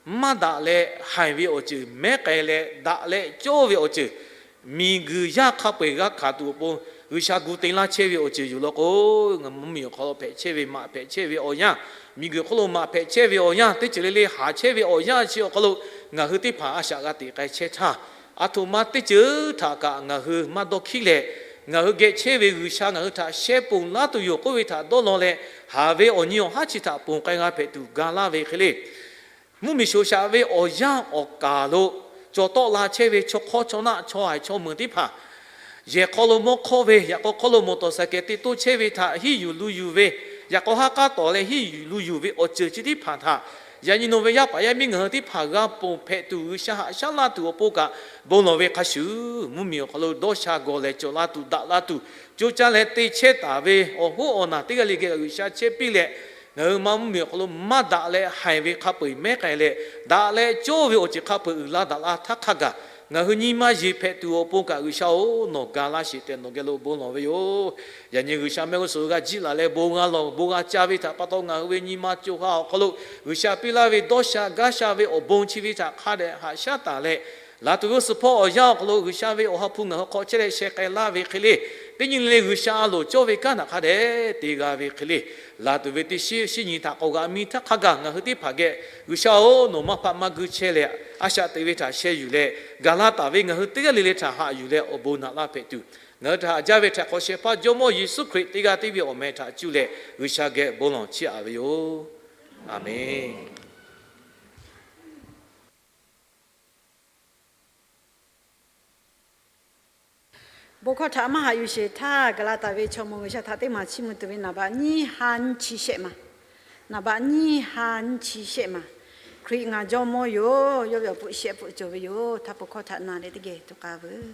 maˇ daꞈ leh haiˬ ve awˬ ceuˬ mehˉ k'ai leh, daꞈ leh cawˇ ve awˬ ceuˬ, miˬguiˬ yaˇ hk'a peu-eˬ g'a hkanˍ tuˬ awˬ pon G'uiˬsha gu te laˇ chehˇ ve awˬ ceuˬ yoˬ law k'o, ngaˬ mvuhˇmiˬ awˬ hk'aw lo hpehꞈ chehˇ ve maꞈ hpehꞈ chehˇ ve awˬ yanˇ, miˬguiˬ hk'oˆ lo maꞈ hpehꞈ chehˇ ve awˬ yanˇ, teˇ ceuˬ le le haˍ chehˇ ve awˬ yanˇ chi awˬ hk'aw lo ngaˬ hui teˇ hpaˍ a shaꞈ g'a teꞈ k'ai chehˇ htaˇ, aˬ htoꞈ ma teˇ ceuˬ htaꞈ kaꞈ ngaˬ hui maˇ dawˇ hkiˉ leh, ngaˬ hui geh chehˇ ve G'uiˬsha ngaˬ hui htaꞈ sheh ponˬ laˇ tuˬ yoˬ k'oˆ ve htaꞈ dawˇ law leh, haˍ ve awˬ nyi awˬ haˉ chi htaꞈ ponˬ k'ai g'a hpehꞈ tuˬ ga laˇ ve hk'e le. Mvuhˇmiˬ shoˍ shaꞈ ve awˬ yanˇ awˬ kaˬ lo cawˬ tawˆ la chehˇ ve chaw hk'awˇ chaw naˆ chaw haiˬ chaw meunˍ teˇ hpaˍ, yehˬ hk'aw lo mawˇ hk'awˇ ve, yaꞈ k'aw hk'aw lo mawˬ tawˍ saˍ kehˍ te toˇ chehˇ ve htaꞈ hiˉ yuˬ lu yuˬ ve, yaꞈ k'aw haˉ k'aˉ tawˍ leh hiˉ yuˬ lu yuˬ ve awˬ ceuˬ chi teˇ hpaˍ htaꞈ yaꞈ nyi nawˬ ve yaˇ paˍ yaˇ miˇ ngaˬ hui teˇ hpaˍ g'a ponˬ hpehꞈ tuˬ, G'uiˬsha haꞈ shaˉ laˇ tuˬ awˬ pon kaꞈ bon lawˬ ve hk'a shuˍ, mvuhˇmiˬ awˬ hk'aw lo dawˇ sha gawˬ leh cawˬ la tuˬ daꞈ la tuˬ coˇ caˇ leh te chehˇ taˍ ve awˬ hoˉ awˬ naˬ teˇ g'aˇ le geh G'uiˬsha chehˇ piˇ leh, ngaˬ hui maˇ mvuhˇmiˬ awˬ hk'aw lo maˇ daꞈ leh haiˬ ve hk'a peu-eˬ mehˉ k'ai leh, daꞈ leh cawˇ ve awˬ ceuˬ hk'a peu-eˬ uiˍ la daꞈ la htaˇ hk'a gaˬ, ngaˬ hui nyi ma yeˬ hpehꞈ tuˬ awˬ pon kaꞈ G'uiˬsha-oˬ, nawˬ ga laˇ sheˍ tehꞈ nawˬ geh lo bon lawˬ ve yoˬ. Yaꞈ nyi G'uiˬsha mehˆ g'uˇ suhˍ g'a jiˆ laˬ leh bon g'a lawˬ bon g'a ca ve htaꞈ pa taw ngaˬ hui ve nyi ma co ha awˬ hk'aw lo G'uiˬsha piˇ laˇ ve dawˇ sha gaˇ sha ve awˬ bon chi ve htaꞈ hk'a dehꞈ haꞈ shaˉ taˍ leh, laˬ tuˬ ve suhˍ hpawˇ awˬ yanˇ awˬ hk'aw lo G'uiˬsha ve awˬ ha hpu ngaˬ hui hk'aw chehˇ leh sheh k'ai laˇ ve hk'e le, teˇ nyi le le G'uiˬsha a loˍ cawˇ ve kanˉ htaꞈ hk'a dehꞈ te g'a ve hk'e le, laˬ tuˬ ve teˇ shiˉ shiˉ nyi htaꞈ k'awꞈ g'a miˇ htaˇ hk'a gaˬ ngaˬ hui teˇ hpaˍ geh G'uiˬsha-oˬ, nawˬ maˇ hpaˆ maˇ guiˇ chehˇ leh, a shaꞈ teꞈ ve htaꞈ sheh yuˬ leh, gaˬ la taˍ ve ngaˬ hui teˇ g'aˇ le le htaꞈ haꞈ yuˬ leh awˬ bon naꞈ laˇ hpehꞈ tuˬ, ngaˬ hui htaꞈ haꞈ jaˇ ve htaꞈ hk'awꞈ shehˍ hpaˇ Jawˇmawˇ Yeˍsuˆ Hkriꞈ teˇ g'aˇ tiˉ ve awˬ meh htaꞈ cuˇ leh G'uiˬsha geh bon lawˬ chiˇ aꞈ ve yoˬ. Aˍmenˍ. Bon hkawˇ htaꞈ maˇ haꞈ yuˬ sheˍ htaˇ, gaˬ la taˍ ve chaw mawˇ G'uiˬsha htaꞈ teˇ maˬ chiˇ mvuh tuˬ ve naˍ baꞈ nyiˇ ha nyiˇ chi shehˆ maˬ, naˍ baꞈ nyiˇ ha nyiˇ chi shehˆ maˬ, Hkriꞈ ngaˬ Jawˇmawˇ yoˬ, yawˇ ve awˬ pui shehˆ pui cawˬ ve yoˬ. Htaˇ bon hkawˇ htaꞈ na leh teˇ geh tuˬ k'a veuˬ.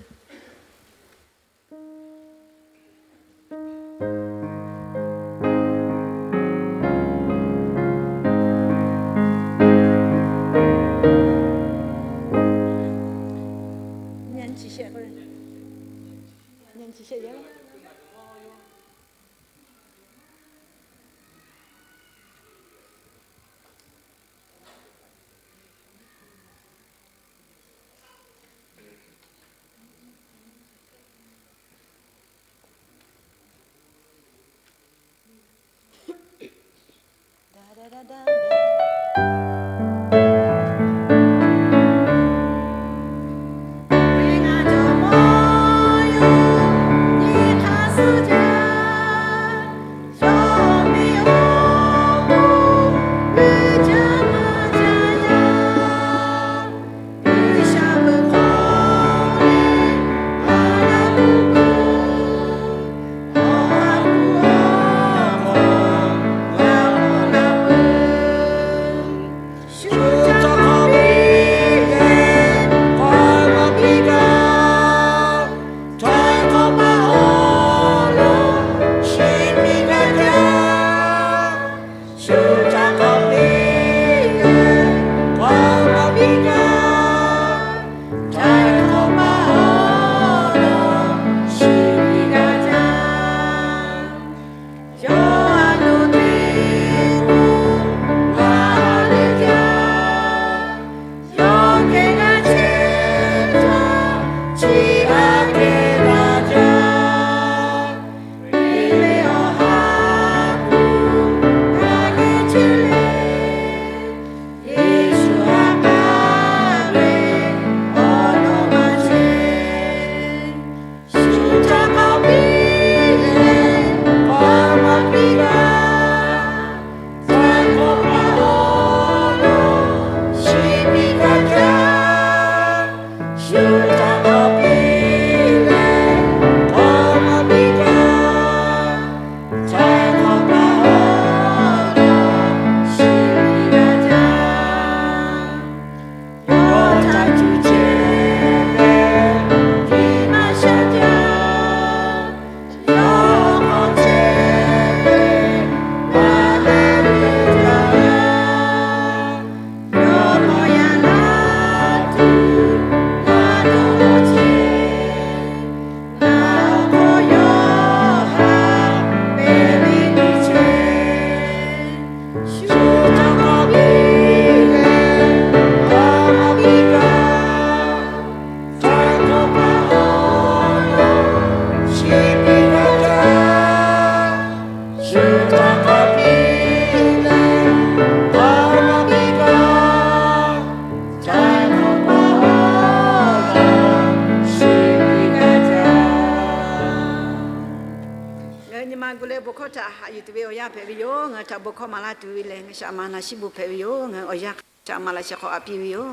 Ngaˬ gu leh bon hkawˇ htaꞈ haꞈ yuˬ tuˬ ve awˬ yanˇ hpehꞈ ve yoˬ. Ngaˬ hui htaꞈ bon hkawˇ maˍ laˇ tuˬ ve lehˬ, ngaˬ shaꞈ ma na shiˉ bon hpehꞈ ve yoˬ. Ngaˬ hui awˬ yanˇ hk'aˬ shaꞈ ma laꞈ shehˍ hk'aw haꞈ piˇ ve yoˬ.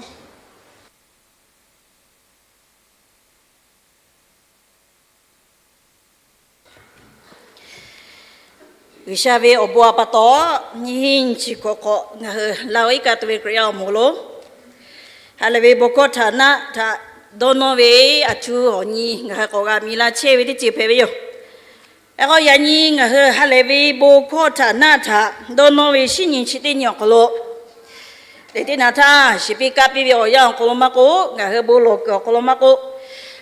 G'uiˬsha ve awˬ bon a pa taw, nyiˇ hinˉ nyiˇ chi hkawꞈ hk'awꞈ ngaˬ hui Laˇ huˍ iˉ kaˆ tuˬ ve Hkriꞈ yaˇ awˬ moˍ lo, ha lehˬ ve bon hkawˇ htaꞈ naˆ htaꞈ dawˇ nawˇ ve aˬ htu awˬ nyi ngaˬ hui k'awꞈ g'a mi laˇ chehˇ ve teˇ ceuˬ hpehꞈ ve yoˬ. Hk'e k'o, yaꞈ nyi ngaˬ hui ha lehˬ ve bon hkawˇ htaꞈ naˆ htaꞈ dawˇ nawˇ ve shinˉ nyi chi teˇ nyi awˬ hk'aw lo, lehˬ teˇ naꞈ htaˇ shiˍ piˇ kaˇ piˇ ve awˬ yanˇ awˬ hk'aw lo maˇ k'oˆ, ngaˬ hui bon lawˬ kuiˬ awˬ hk'aw lo maˇ k'oˆ,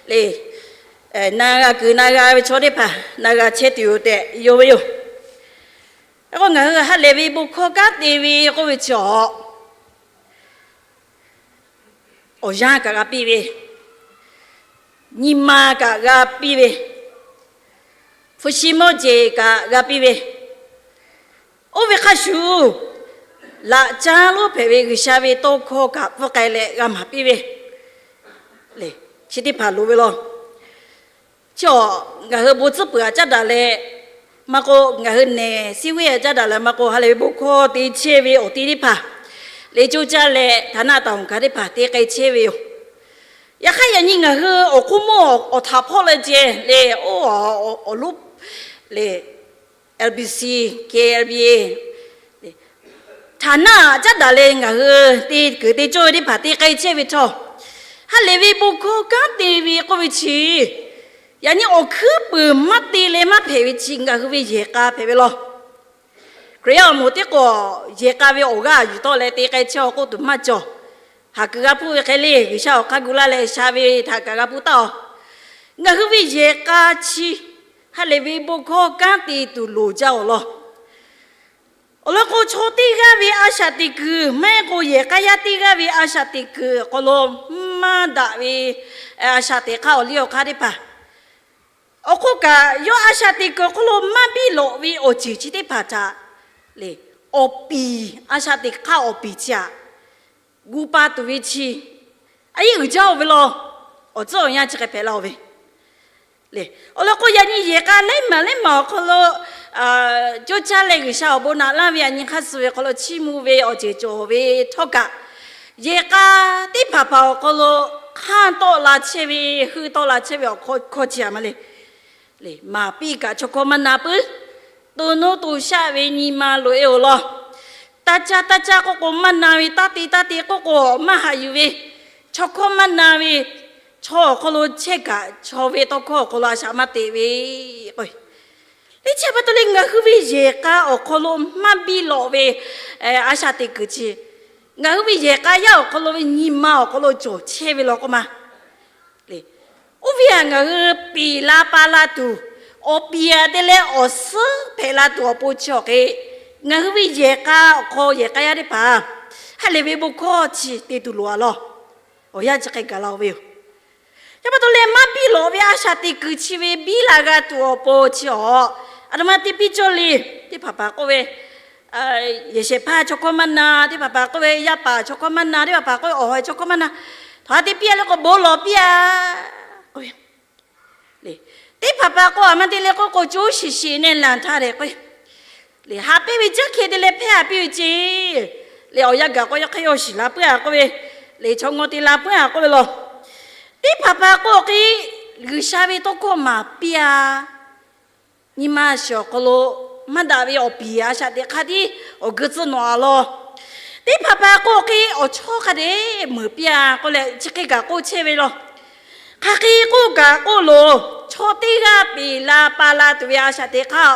lehˬ na g'a kuiˬ na g'a ve chaw teˇ hpaˍ na g'a chehˇ tuˬ yoˬ tehꞈ yawˇ ve yoˬ. Hk'e k'o, ngaˬ hui ha lehˬ ve bon hkawˇ kanˉ te ve k'oˆ ve chi awˬ, awˬ yanˇ kaꞈ g'a piˇ ve, nyi ma kaꞈ g'a piˇ ve, hpu shi mawˇ jeˬ kaꞈ g'a piˇ ve, oˇ ve hk'a shuˍ laꞈ caˉ lonˉ hpehꞈ ve G'uiˬsha ve tawˇ hkawˇ kaꞈ pfuhˇ k'ai leh g'a maˍ piˇ ve, lehˬ chi teˇ hpaˍ loˍ ve law. Chi awˬ ngaˬ hui bon tcuhˉ peuˬ aꞈ caˉ daꞈ leh maˇ k'oˆ, ngaˬ hui nehˬ siˉ veˉ aꞈ caˉ daꞈ leh maˇ k'oˆ, ha lehˬ ve bon hkawˇ te chehˇ ve awˬ ti teˇ hpaˍ, lehˬ co caˇ leh htaꞈ naˆ taˍ awˬ kaˬ teˇ hpaˍ te k'ai chehˇ ve yoˬ. Yaꞈ hk'aˇ, yaꞈ nyi ngaˬ hui awˬ hk'oˆ mawˇ awˬ htaꞈ hpawˇ leh ceh lehˬ, oˇ awˬ lonˉ lehˬ, LBC, KLBA, htaꞈ naˆ caˉ daꞈ leh ngaˬ hui te kuiˬ te cawˇ ve teˇ hpaˍ te k'ai chehˇ ve htawˇ, ha lehˬ ve bon hkawˇ kanˉ te ve k'oˆ ve chi, yaꞈ nyi awˬ hkuiˉ puiˍ maˇ te leh maˇ hpehꞈ ve chi ngaˬ hui ve yehˬ k'a hpehꞈ ve law. Hkriꞈ yaˇ awˬ moˍ teˇ k'o, yehˬ k'a ve awˬ g'aˇ yuˬ tawˆ leh te k'ai chehˇ awˬ k'oˆ tuˬ maˇ cawˬ. Haˍ kuiˬ g'a hpuˇ ve hk'e le, G'uiˬsha awˬ hk'aˇ gu laˇ leh sha ve htaꞈ kaꞈ g'a hpuˇ taˍ-oˬ. Ngaˬ hui ve yehˬ k'a chi ha lehˬ ve bon hkawˇ kanˉ te tuˬ loˍ jaˇ-oˬ law. Awˬ lawn k'o, chaw teˇ g'aˇ ve a shaꞈ teꞈ kuiˬ maˇ heˆ k'o, yehˬ k'a yaˇ teˇ g'aˇ ve a shaꞈ teꞈ kuiˬ awˬ hk'aw lo maˇ daꞈ ve a shaꞈ teꞈ hk'aˇ awˬ liˇ awˬ hk'aˇ teˇ hpaˍ, awˬ hk'oˆ kaꞈ yawˇ a shaꞈ teꞈ kuiˬ awˬ hk'aw lo maˇ biˇ lawꞈ ve awˬ ceuˬ chi teˇ hpaˍ htaꞈ lehˬ, awˬ piˍ, a shaꞈ teꞈ hk'aˇ awˬ piˍ chi aꞈ gu pa tuˬ ve chi a yeˇ uiˍ jaˇ-oˬ ve law. Awˬ tcuhˉ awˬ yanˇ chi hk'e hpehꞈ la-oˬ ve le. Awˬ lawn k'o, yaꞈ nyi yehˬ k'a laiˉ maˬ laiˉ maˬ awˬ hk'aw lo coˇ caˇ leh G'uiˬsha awˬ bon naꞈ laˇ ve yaꞈ nyi hk'aˇ suh ve awˬ hk'aw lo chiˇ mvuh ve awˬ ceuˬ cawˬ ve htawˇ kaꞈ, yehˬ k'a teˇ hpaˍ hpaˍ awˬ hk'aw lo hk'anˇ tawˆ la chehˇ ve, heuˆ tawˆ la chehˇ ve awˬ hkawˇ chi aꞈ ma le. Maˍ piˇ kaꞈ chaw hkawˇ maˇ na puiˉ. To nuˇ to shaˆ ve nyi ma loꞈ-e-oˬ law. Taˇ caˇ taˇ caˇ k'oˆ k'o maˇ na ve, taˇ te taˇ te k'oˆ k'o maˇ haꞈ yuˬ ve, chaw hkawˇ maˇ na ve, chaw awˬ hk'aw lo chehˇ kaꞈ chaw ve tawˇ hkawˇ awˬ hk'aw lo a shaꞈ maˇ teꞈ ve k'o, le chi pa taw leh ngaˬ hui ve yehˬ k'a awˬ hk'aw lo maˇ biˇ lawꞈ ve a shaꞈ teꞈ kuiˬ chi, ngaˬ hui ve yehˬ k'a yaˇ awˬ hk'aw lo ve nyi ma awˬ hk'aw lo cawˬ chehˇ ve law k'oˆ ma le. Oˇ ve aꞈ ngaˬ hui piˍ la pa la tuˬ, awˬ piˍ aꞈ te leh awˬ suhˉ hpehꞈ la tuˬ awˬ pon chi awˬ hk'e, ngaˬ hui ve yehˬ k'a awˬ hk'aw yehˬ k'a yaˇ teˇ hpaˍ ha lehˬ ve bon hkawˇ chi te tuˬ loˍ-a law. Awˬ yanˇ chi hk'e gaˬ la-o ve yoˬ. Chi pa taw leh maˇ biˇ lawꞈ ve a shaꞈ teꞈ kuiˬ chi ve biˇ la g'a tuˬ awˬ pon chi awˬ, aˬ htoꞈ ma te piˇ cawˇ le. Teˇ hpaˍ hpaˍ k'oˆ ve, yehˬ shehˍ hpaˇ chaw hkawˇ maˇ na, teˇ hpaˍ hpaˍ k'oˆ ve, yaˇ paˍ chaw hkawˇ maˇ na, teˇ hpaˍ hpaˍ k'oˆ ve, awˬ hawˬ chaw hkawˇ maˇ na. Htaꞈ te piˇ-a le k'o, bon lawˬ piˇ-a k'oˆ ve le. Teˇ hpaˍ hpaˍ k'o, aˬ ma te leh k'oˆ k'o, co shiˍ shiˍ neh lanˬ htaˇ leh k'o, le ha piˇ ve caˇ hkeh te leh hpehˇ-a piˇ ve ce le. Awˬ yanˇ gaˬ k'o, yaˇ hk'aˇ yawˇ shiˍ la puiˉ-a k'oˆ ve le, chaw ngaw te la puiˉ-a k'oˆ ve law. Teˇ hpaˍ hpaˍ k'o hk'e, G'uiˬsha ve tawˇ hkawˇ maˍ piˇ-a. Nyi ma shiˍ awˬ hk'aw lo maˇ daꞈ ve awˬ piˍ a shaꞈ teꞈ hk'aˇ tiˉ awˬ geu tcuhˆ nawꞈ-a law. Teˇ hpaˍ hpaˍ k'o hk'e, awˬ chawˇ hk'a dehꞈ meuˍ piˇ-a k'oˆ leh chi hk'e kaꞈ k'oˆ chehˇ ve law. Hk'aˬ hk'e k'oˆ kaꞈ k'oˆ loˬ, chaw teˇ g'aˇ piˍ la pa la tuˬ ve a shaꞈ teꞈ hk'aˇ,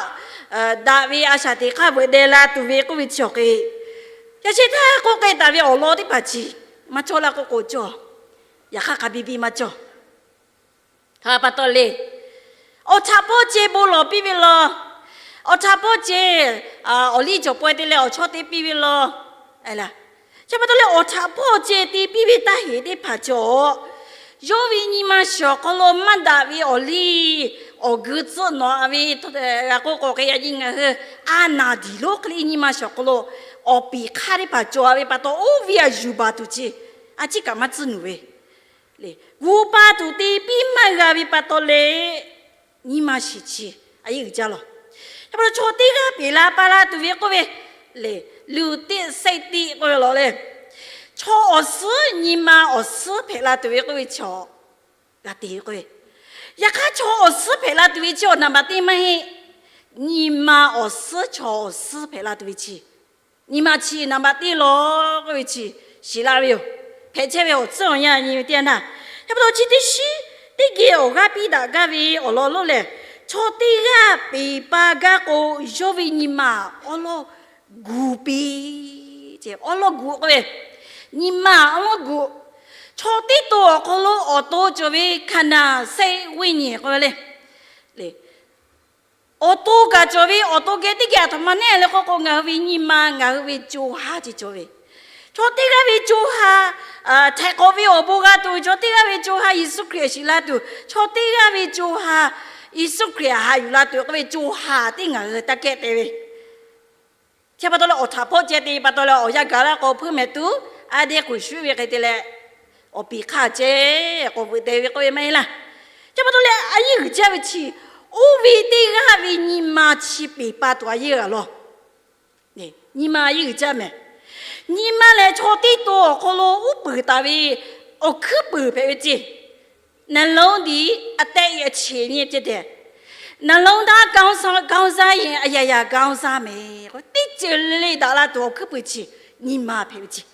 daꞈ ve a shaꞈ teꞈ hk'aˇ veuꞈ deh la tuˬ ve k'oˆ ve chi awˬ hk'e, yaꞈ sheh htaˇ k'oˆ k'ai taˍ ve awˬ lawn teˇ hpaˍ chi maˇ cawˇ laˇ k'oˆ k'o cawˇ. Yaꞈ hk'aˇ hk'a biˇ biˇ maˇ cawˇ. Hk'a pa taw le, awˬ htaꞈ pawˇ ceh bon lawˬ piˇ ve law. Awˬ htaꞈ pawˇ ceh awˬ liˇ cawˬ paweh te leh awˬ chawˇ te piˇ ve law. Chi pa taw leh awˬ htaꞈ pawˇ ceh te piˇ ve taˇ heˍ teˇ hpaˍ cawˬ. Yawˇ ve nyi ma shiˍ awˬ hk'aw lo maˇ daꞈ ve awˬ liˇ awˬ geu tcuhˆ nawꞈ-a ve, g'a k'oˆ k'o hk'e, yaꞈ nyi ngaˬ hui a naˍ diˍ lonˉ hk'e le nyi ma shiˍ awˬ hk'aw lo awˬ piˍ hk'aˇ teˇ hpaˍ cawˬ-a ve pa taw, oˇ ve aꞈ yuˬ baˬ tuˬ chi a ciˉ kaꞈ maˇ tcuhˇ nuˬ ve le. Gu pa tuˬ te piˇ maˇ g'a ve pa taw leh, nyi ma shiˍ chi a yeˇ uiˍ jaˇ law. pa taw chaw teˇ g'aˇ peˬ la pa la tuˬ ve k'oˆ ve le, လူသစ်စိတ်သစ် k'oˆ ve lawˬ le. Chaw awˬ suhˉ nyi ma awˬ suhˉ hpehꞈ la tuˬ ve k'oˆ ve chaw g'a te ve k'oˆ ve. Yaꞈ hk'aˇ chaw awˬ suhˉ hpehꞈ la tuˬ ve chi awˬ naˍ baꞈ teˇ maˇ heˆ. Nyi ma awˬ suhˉ chaw awˬ suhˉ hpehꞈ la tuˬ ve chi nyi ma chi naˍ baꞈ teˇ lawˬ k'oˆ ve chi shiˍ la ve yoˬ. Hpehꞈ chehˇ ve awˬ tcuhˉ awˬ yanˇ nyi ve teˇ yanˇ htaˇ, yaꞈ pa taw chi teˇ shiˉ teˇ geh awˬ g'aˇ piˇ daꞈ gaˇ ve awˬ lawn lonˉ lehˬ, chaw teˇ g'aˇ peˬ pa gaˇ k'o, yawˇ ve nyi ma awˉ lawˇ gu piˇ. Awˉ lawˇ gu k'oˆ ve, nyi ma awˉ lawˇ gu. Chaw teˇ to awˬ hk'aw lo awˬ to cawˬ ve ခန္ဓာစိတ်ဝိညာဉ် k'oˆ ve le. Awˬ to kaꞈ cawˬ ve, awˬ to geh teˇ geh aˬ htoꞈ ma neˉ le k'oˆ k'o, ngaˬ hui ve nyi ma, ngaˬ hui ve co ha ce cawˬ ve. Chaw teˇ g'aˇ ve co ha htaiˍ hk'awꞈ ve awˬ bon g'a tuˬ, chaw teˇ g'aˇ ve co ha Yeˍsuˆ Hkriꞈ shiˍ la tuˬ, chaw teˇ g'aˇ ve co ha Yeˍsuˆ Hkriꞈ haꞈ yuˬ la tuˬ k'oˆ ve co ha tiˉ ngaˬ hui taˇ kehˉ te ve. Chi pa taw leh awˬ htaꞈ hpawˆ ceh te pa taw leh awˬ yanˇ gaˬ la k'o, hpuiˇ mehˍ tuˉ aˉ dehˉ k'oˍ shuˉ ve hk'e te leh, awˬ piˍ hk'aˇ ceh k'awꞈ veuꞈ te ve k'oˆ ve maˇ heˆ laˇ. Chi pa taw leh a yehˉ g'uiˬ jaˇ ve chi, oˇ ve teˇ g'aˇ ve nyi ma chi peˬ pa tuˬ a yehˉ g'a lawˬ. Nyi ma a yehˉ g'uiˬ jaˇ mehˍ. Nyi ma lehˬ chaw teˇ to awˬ hk'aw lo uˉ peunˍ taˍ ve awˬ hkuiˉ peunˍ hpehꞈ ve ceˇ. နှလုံးသည် အသက်၏အခြေအနေ ဖြစ်တယ်။ နှလုံးသား ကောင်းစားရင် အရာရာ ကောင်းစားမယ်. Teˇ ceuˬ le le daꞈ la tuˬ awˬ hkuiˉ peunˍ chi nyi ma hpehꞈ ve ceˇ.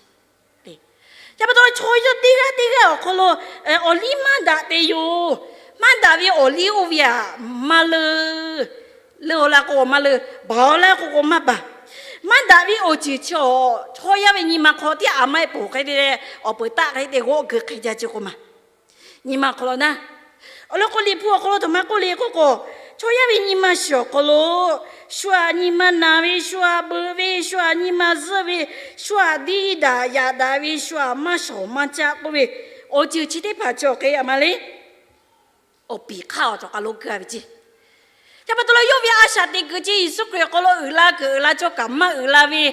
Chi pa taw chaw yawˇ teˇ g'aˇ teˇ g'aˇ awˬ hk'aw lo awˬ liˇ maˇ daꞈ te yoˬ. Maˇ daꞈ ve awˬ liˇ oˇ ve aꞈ maˇ leuˬ. Leuˬ aw la k'o maˇ leuˬ, baˬ aw la k'o k'o maˇ baˬ. Maˇ daꞈ ve awˬ ceuˬ chi awˬ chaw yaˇ ve nyi ma hk'aw tiˉ a maˇ heˆ poˬ hk'e te leh, awˬ peuˬ taˆ hk'e te g'awˆ geu hk'e jaˇ ce k'o ma. Nyi ma hk'aw lo naˉ, awˬ lawn k'o Liꞈ hpu awˬ hk'aw lo htoꞈ ma k'oˆ le k'oˆ k'o, chaw yaˇ ve nyi ma shiˍ awˬ hk'aw lo shu aꞈ nyi ma naˬ ve, shu aꞈ beuꞈ ve, shu aꞈ nyi ma zuhˆ ve, shu aꞈ diˇ daꞈ yaꞈ daꞈ ve, shu aꞈ maˇ shawˍ maˇ caˆ k'oˆ ve awˬ ceuˬ chi teˇ hpaˍ cawˬ hk'e a ma le. Awˬ piˍ hk'aˇ awˬ cawˬ k'a lo keu a ve ceˇ. Chi pa taw leh yawˇ ve a shaꞈ teꞈ kuiˬ chi Yeˍsuˆ Hkriꞈ awˬ hk'aw lo uiˍ la kuiˬ uiˍ la cawˇ kaꞈ maˇ uiˍ la ve,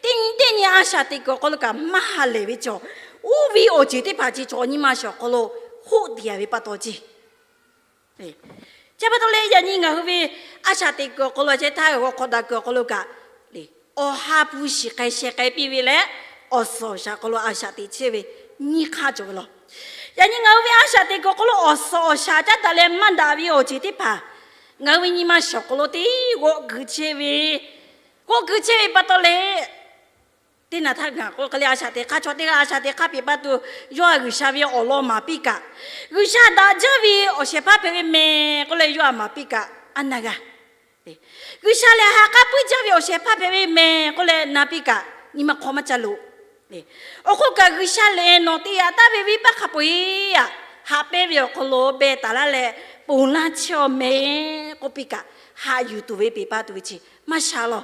teˇ nyi teˇ nyi a shaꞈ teꞈ kuiˬ awˬ hk'aw lo kaꞈ maˇ ha lehˬ ve cawˬ, oˇ ve awˬ ceuˬ teˇ hpaˍ chi chaw nyi ma shiˍ awˬ hk'aw lo hoˆ te a ve pa taw ceˇ. Chi pa taw leh yaꞈ nyi ngaˬ hui ve a shaꞈ teꞈ kuiˬ awˬ hk'aw lo a chehˇ htaˇ g'aw hk'awꞈ daꞈ kuiˬ awˬ hk'aw lo kaꞈ, awˬ ha hpu shiˍ k'ai sheh k'ai piˇ ve leh, awˬ suhˍ awˬ shaˍ hk'aw lo a shaꞈ teꞈ chehˇ ve nyiˇ hk'aˇ cawˬ ve law. Yaꞈ nyi ngaˬ hui ve a shaꞈ teꞈ kuiˬ awˬ hk'aw lo awˬ suhˍ awˬ shaˍ caˉ daꞈ leh maˇ daꞈ ve awˬ ceuˬ teˇ hpaˍ ngaˬ hui ve nyi ma shiˍ awˬ hk'aw lo teˇ g'awˆ gui chehˇ ve, g'awˆ gui chehˇ ve pa taw leh, teˇ naˬ htaˇ ngaˬ k'oˆ hk'e le, a shaꞈ teꞈ hk'aˇ, chaw teˇ g'aˇ a shaꞈ teꞈ hk'aˇ peˬ pa tuˬ, yawˇ a G'uiˬsha ve awˬ lawn maˍ piˇ kaꞈ, G'uiˬsha daꞈ jaˇ ve awˬ shehˍ hpaˇ hpehꞈ ve mehˍ k'oˆ leh yawˇ a maˍ piˇ kaꞈ a naˬ g'a. G'uiˬsha lehˬ ha k'aˉ puiˉ jaˇ ve awˬ shehˍ hpaˇ hpehꞈ ve mehˍ k'oˆ leh na piˇ kaꞈ, nyi ma hk'aw maˇ ca loꞈ. Awˬ hk'oˆ kaꞈ G'uiˬsha lehˬ nawˬ te yaꞈ taˍ ve venˇbaˆ hk'a peu-eˬ aꞈ haꞈ pehnˇ ve awˬ hk'aw lo beh taˍ laˇ leh ponˬ laˇ chehˇ-aw mehˍ k'oˆ piˇ kaꞈ, haꞈ yuˬ tuˬ ve peˬ pa tuˬ ve chi maˇ sha law.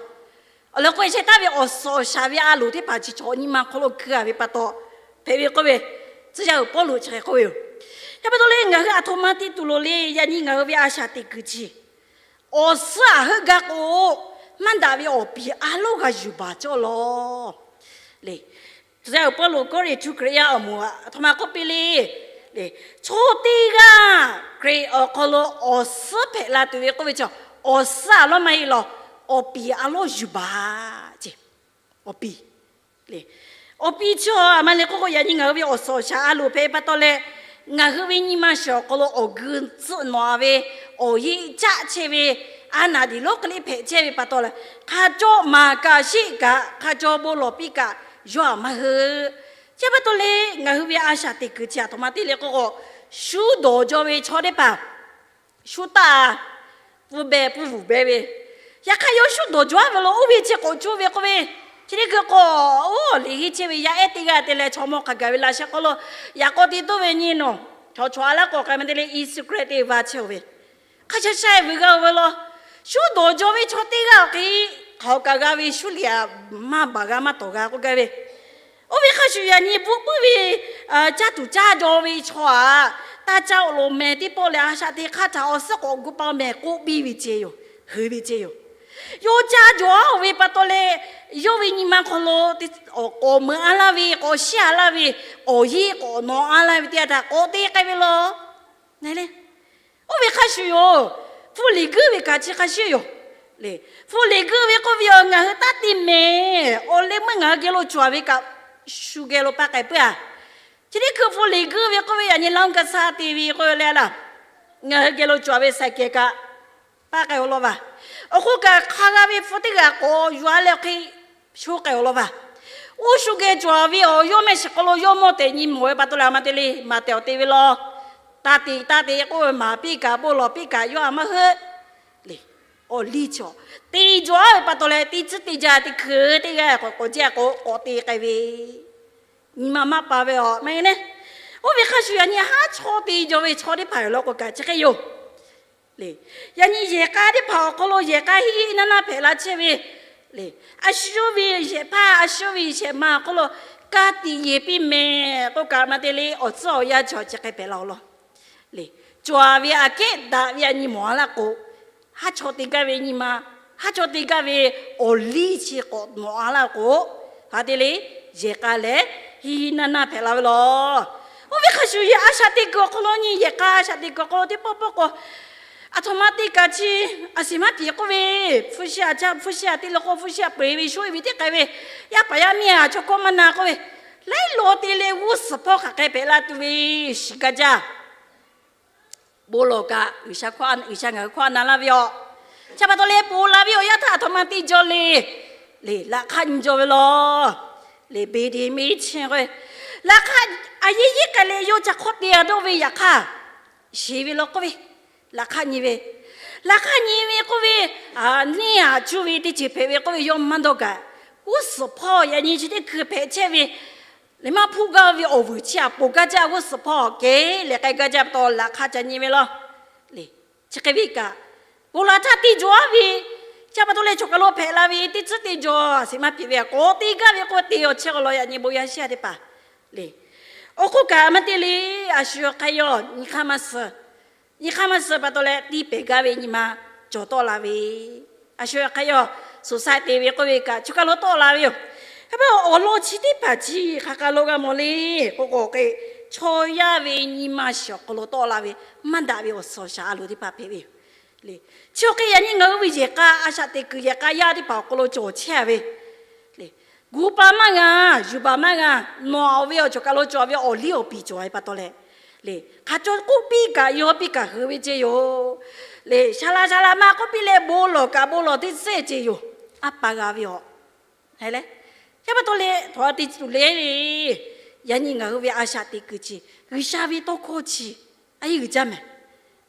Awˬ lawn k'o, sheh taˍ ve awˬ suhˍ awˬ shaˍ ve a loˍ teˇ hpaˍ chi chaw nyi ma hk'aw lo keu a ve pa taw hpehꞈ ve k'oˆ ve, tcuh yaˇ uiˍ Pawˇluꞈ chi hk'e k'oˆ ve yoˬ. Chi pa taw leh ngaˬ hui aˬ htoꞈ ma te tuˬ loˍ le. Yaꞈ nyi ngaˬ hui ve a shaꞈ teꞈ kuiˬ chi awˬ suhˉ aꞈ heuˆ gaˇ k'o, maˇ daꞈ ve awˬ piˍ a lonˉ g'a yuˬ baˬ cawˇ law le. Tcuh yaˇ uiˍ Pawˇluꞈ Kawˇrenˍhtuˆ Hkriꞈ yaˇ awˬ moˍ aꞈ aˬ htoꞈ ma k'oˆ piˇ le. Chaw teˇ g'aˇ Hkriꞈ awˬ hk'aw lo awˬ suhˉ hpehꞈ la tuˬ ve k'oˆ ve chi, awˬ suhˉ aˬ lawˉ maˇ heˆ law, awˬ piˍ a lonˉ yuˬ baˬ ce. Awˬ piˍ awˬ piˍ chi aˬ ma le k'oˆ k'o, yaꞈ nyi ngaˬ hui ve awˬ suhˍ awˬ shaˍ a loˍ hpehꞈ pa taw leh, ngaˬ hui ve nyi ma shiˍ awˬ hk'aw lo awˬ gu tcuhˆ nawꞈ a ve, awˬ yeˆ caˆ chehˇ ve, a naˬ diˬ lonˉ hk'e le hpehꞈ chehˇ ve pa taw leh, hk'a cawˇ maˍ kaꞈ sheˆ kaꞈ hk'a cawˇ bon lawˬ piˇ kaꞈ yawˇ aꞈ maˇ heuˆ. Chi pa taw leh ngaˬ hui ve a shaꞈ teꞈ kuiˬ chi aˬ htoꞈ ma te le k'oˆ k'o, shu dawˬ jaw ve chaw teˇ hpaˍ shu taˆ a, pfuhˇ beh pfuhˇ vuˬ beh ve, yaꞈ hk'aˇ yawˇ shu dawˬ jaw a ve lo oˇ ve chi k'awꞈ cuˇ ve k'oˆ ve, chi teˇ hkui k'o, oˇ liꞈ henˇ chehˇ ve yaˇ ehˉ teˇ g'aˇ te leh chaw mawˇ hk'a gaˬ ve laꞈ sheh hk'aw lo yaꞈ k'aw te toˇ ve nyi nawˬ, chaw chaw a laˇ k'o k'ai ma te leh Iˉsaˍreˍlaˆ teˇ va chehˇ-oˬ ve, hk'a sha sha vuiˬ g'a-oˬ ve law. Shu dawˬ jaw ve chaw teˇ g'aˇ awˬ hk'e hk'aˬ kaꞈ g'a ve shu liꞈ aꞈ maˇ baˬ g'a maˇ tawˍ g'a k'oˆ gaˇ ve, oˇ ve hk'a shuˍ yaꞈ nyi bvuhˆ puiˉ ve caˇ tuˬ caˇ jaw ve chaw aꞈ taˇ caˇ-oˬ loˍ mehˍ teˇ pawˆ lehˬ, a shaꞈ teꞈ hk'aˇ htaꞈ awˬ suhˉ k'awꞈ gu pa mehˍ k'oˆ piˇ ve ce yoˬ. Heuˬ ve ce yoˬ. Yawˇ caˇ jaw-oˬ ve pa taw leh, yawˇ ve nyi ma hk'aw lo awˬ k'awꞈ meuꞈ a laˇ ve, k'awꞈ shiˉ a laˇ ve, awˬ yeˆ k'awꞈ nawꞈ a laˇ ve teˇ yanˇ htaꞈ k'awꞈ te k'ai ve law. Oˇ ve hk'a shuˍ yoˬ. Hpfuhˇ liꞈ guiˇ ve kaꞈ chi hk'a shuˍ yoˬ. Hpu liꞈ guiˇ ve k'oˆ ve yoˬ, ngaˬ hui taˇ te mehˍ. Awˬ leh meuˇ ngaˬ hui geh lo cawˬ ve kaꞈ, shu geh lo paˇ k'ai puiˉ-a. Chi teˇ hkui hpu liꞈ guiˇ ve k'oˆ ve, yaꞈ nyi laˇ ka saˇ te ve k'oˆ ve le laˇ, ngaˬ hui geh lo cawˬ ve saiˍ kehˬ kaꞈ, paˇ k'ai-oˬ law vaˬ. Awˬ hk'oˆ kaꞈ, hk'a g'a ve hpu teˇ g'aˇ k'awꞈ yuˬ-a leh hk'e, shu k'ai-oˬ law vaˬ. Oˇ shu geh cawˬ ve awˬ yawˇ mehˆ shiˍ hk'aw lo yawˇ mawˇ tehꞈ nyi mawˬ ve pa taw leh, a ma te le maˍ tehˬ awˬ te ve law. Taˇ te taˇ te k'oˆ ve maˍ piˇ kaꞈ, bon lawˬ piˇ kaꞈ, yawˇ a maˇ heuˆ le. Awˬ liˇ chaw te jaw-a ve pa taw leh, teˇ tcuhˉ te jaˇ teˇ hkui teˇ g'aˇ k'awꞈ k'awꞈ jaˇ k'o, k'awꞈ te k'ai ve, nyi ma maˇ pa ve awˬ maˇ heˆ le. Oˇ ve hk'a shuˍ, yaꞈ nyi haˉ chaw te jaw ve chaw teˇ hpaˍ yoˬ law k'o kaꞈ chi hk'e yoˬ. Yaꞈ nyi yehˬ k'a teˇ hpaˍ awˬ hk'aw lo yehˬ k'a hiˆ hiˆ naˇ naˇ hpehꞈ la chehˇ ve le. A shu ve yehˬ hpaˇ, a shu ve yehˬ ma awˬ hk'aw lo ka tiꞈ yeˬ piˇ mehˍ k'oˆ kaꞈ, a ma te le awˬ tcuhˉ awˬ yanˇ chaw chi hk'e hpehꞈ la-oˬ law. Cawˬ ve aꞈ kehˉ daꞈ ve a nyi mawˬ-a laˇ k'o, haˉ chaw te gaˇ ve nyi ma, haˉ chaw te gaˇ ve awˬ liˇ chi k'awꞈ nawꞈ-a laˇ k'o, a te le yehˬ k'a lehˬ hiˆ hiˆ naˇ naˇ hpehꞈ la ve law. Oˇ ve hk'a shuˍ, a shaꞈ teꞈ kuiˬ awˬ hk'aw lo nyi, yehˬ k'a a shaꞈ teꞈ kuiˬ awˬ hk'aw lo teˇ pawˆ pawˆ k'o, aˬ htoꞈ ma te kaꞈ chi a shiˍ maˇ hpiˍ k'oˆ ve, hpu shi aꞈ caˇ, hpu shi aꞈ te le k'o, hpu shi aꞈ peu eˬ ve sho e ve teˇ k'ai ve, yaˇ paˍ yaˇ miˇ aꞈ chaw hkawˇ maˇ na k'oˆ ve, laiˉ law te leh g'uˇ suhˍ hpawˇ hk'aˬ hk'e hpehꞈ la tuˬ ve shiˍ gaˇ jaˇ. Bon lawˬ kaꞈ G'uiˬsha ngaˬ hui hkawˇ a na laˇ ve yoˬ. Chi pa taw leh, ponˬ la ve awˬ yanˇ htaˇ aˬ htoꞈ ma te jaw le. Le, laꞈ hk'aˇ nyi jaw ve law. Le, beˬ deˬ meˇ chi k'o, laꞈ hk'aˇ a yeˇ yeˇ k'ai leh yawˇ ca hk'awˇ te-a dawˇ ve yaꞈ hk'aˇ, shiˍ ve law k'oˆ ve, laꞈ hk'aˇ nyi ve, laꞈ hk'aˇ nyi ve k'oˆ ve, neˇ aꞈ cuˇ ve teˇ ceuˬ hpehꞈ ve k'oˆ ve yawˇ maˇ dawˇ kaꞈ, g'uˇ suhˍ hpawˇ yaꞈ nyi chi teˇ hkui hpehꞈ chehˇ ve, le maˇ hpuˇ gaˇ ve awˬ vuiˬ chi aꞈ ponˬ gaˇ jaˇ, g'uˇ suhˍ hpawˇ kehˬ leh k'ai gaˇ jaˇ pa taw laꞈ hk'aˇ ca nyi ve law. Le, chi hk'e ve kaꞈ, bon lawˬ htaˇ te jaw-a ve, chi pa taw leh choˬ kaˬ lo hpehꞈ la ve teˇ tcuhˉ te jaw a shiˍ maˇ hpiˍ ve k'awꞈ te gaˇ ve k'o, te awˬ chehˇ k'o law yaꞈ nyi bon yaˇ shiˉ a teˇ hpaˍ. Le, awˬ hk'oˆ kaꞈ a ma te le, a shu awˬ hk'aˇ yawˇ nyi hk'aˇ maˇ suh, nyi hk'aˇ maˇ suh pa taw leh tiˇ pehˍ gaˇ ve nyi ma cawˬ tawˆ la ve, a shu awˬ hk'aˇ yawˇ suˬ saiˍ te ve k'oˆ ve kaꞈ choˬ kaˬ lo tawˆ la ve yoˬ. Hk'e pa awˬ lawn chi teˇ hpaˍ chi hk'aˬ hk'aˬ lo g'a mawˬ le k'o k'o, chaw yaˇ ve nyi ma shiˍ awˬ hk'aw lo tawˆ la ve maˇ daꞈ ve awˬ suhˍ awˬ shaˍ a loˍ teˇ hpaˍ hpehꞈ ve yoˬ. Le, chi awˬ hk'e yaꞈ nyi ngaˬ hui ve yehˬ k'a a shaꞈ teꞈ kuiˬ yehˬ k'a yaˇ teˇ hpaˍ awˬ hk'aw lo cawˬ chehˇ ve, le, gu pa maˇ g'a, yuˬ baˬ maˇ g'a, nawˬ-a ve awˬ choˬ kaˬ lo cawˬ ve awˬ liˇ awˬ piˍ cawˬ ve pa taw leh, le, hk'a caw k'oˆ piˇ kaꞈ yawˇ piˇ kaꞈ hui ve ceˇ yoˬ. Le, shaˍ laꞈ shaˍ laꞈ ma k'oˆ piˇ leh bon lawˬ kaꞈ bon lawˬ teˇ tcuhˉ ceˇ yoˬ. A pa g'a ve awˬ, le, chi pa taw leh htawnˍ a te tuˬ le le, yaꞈ nyi ngaˬ hui ve a shaꞈ teꞈ kuiˬ chi, G'uiˬsha ve tawˇ hkawˇ chi a yeˇ uiˍ jaˇ mehˍ.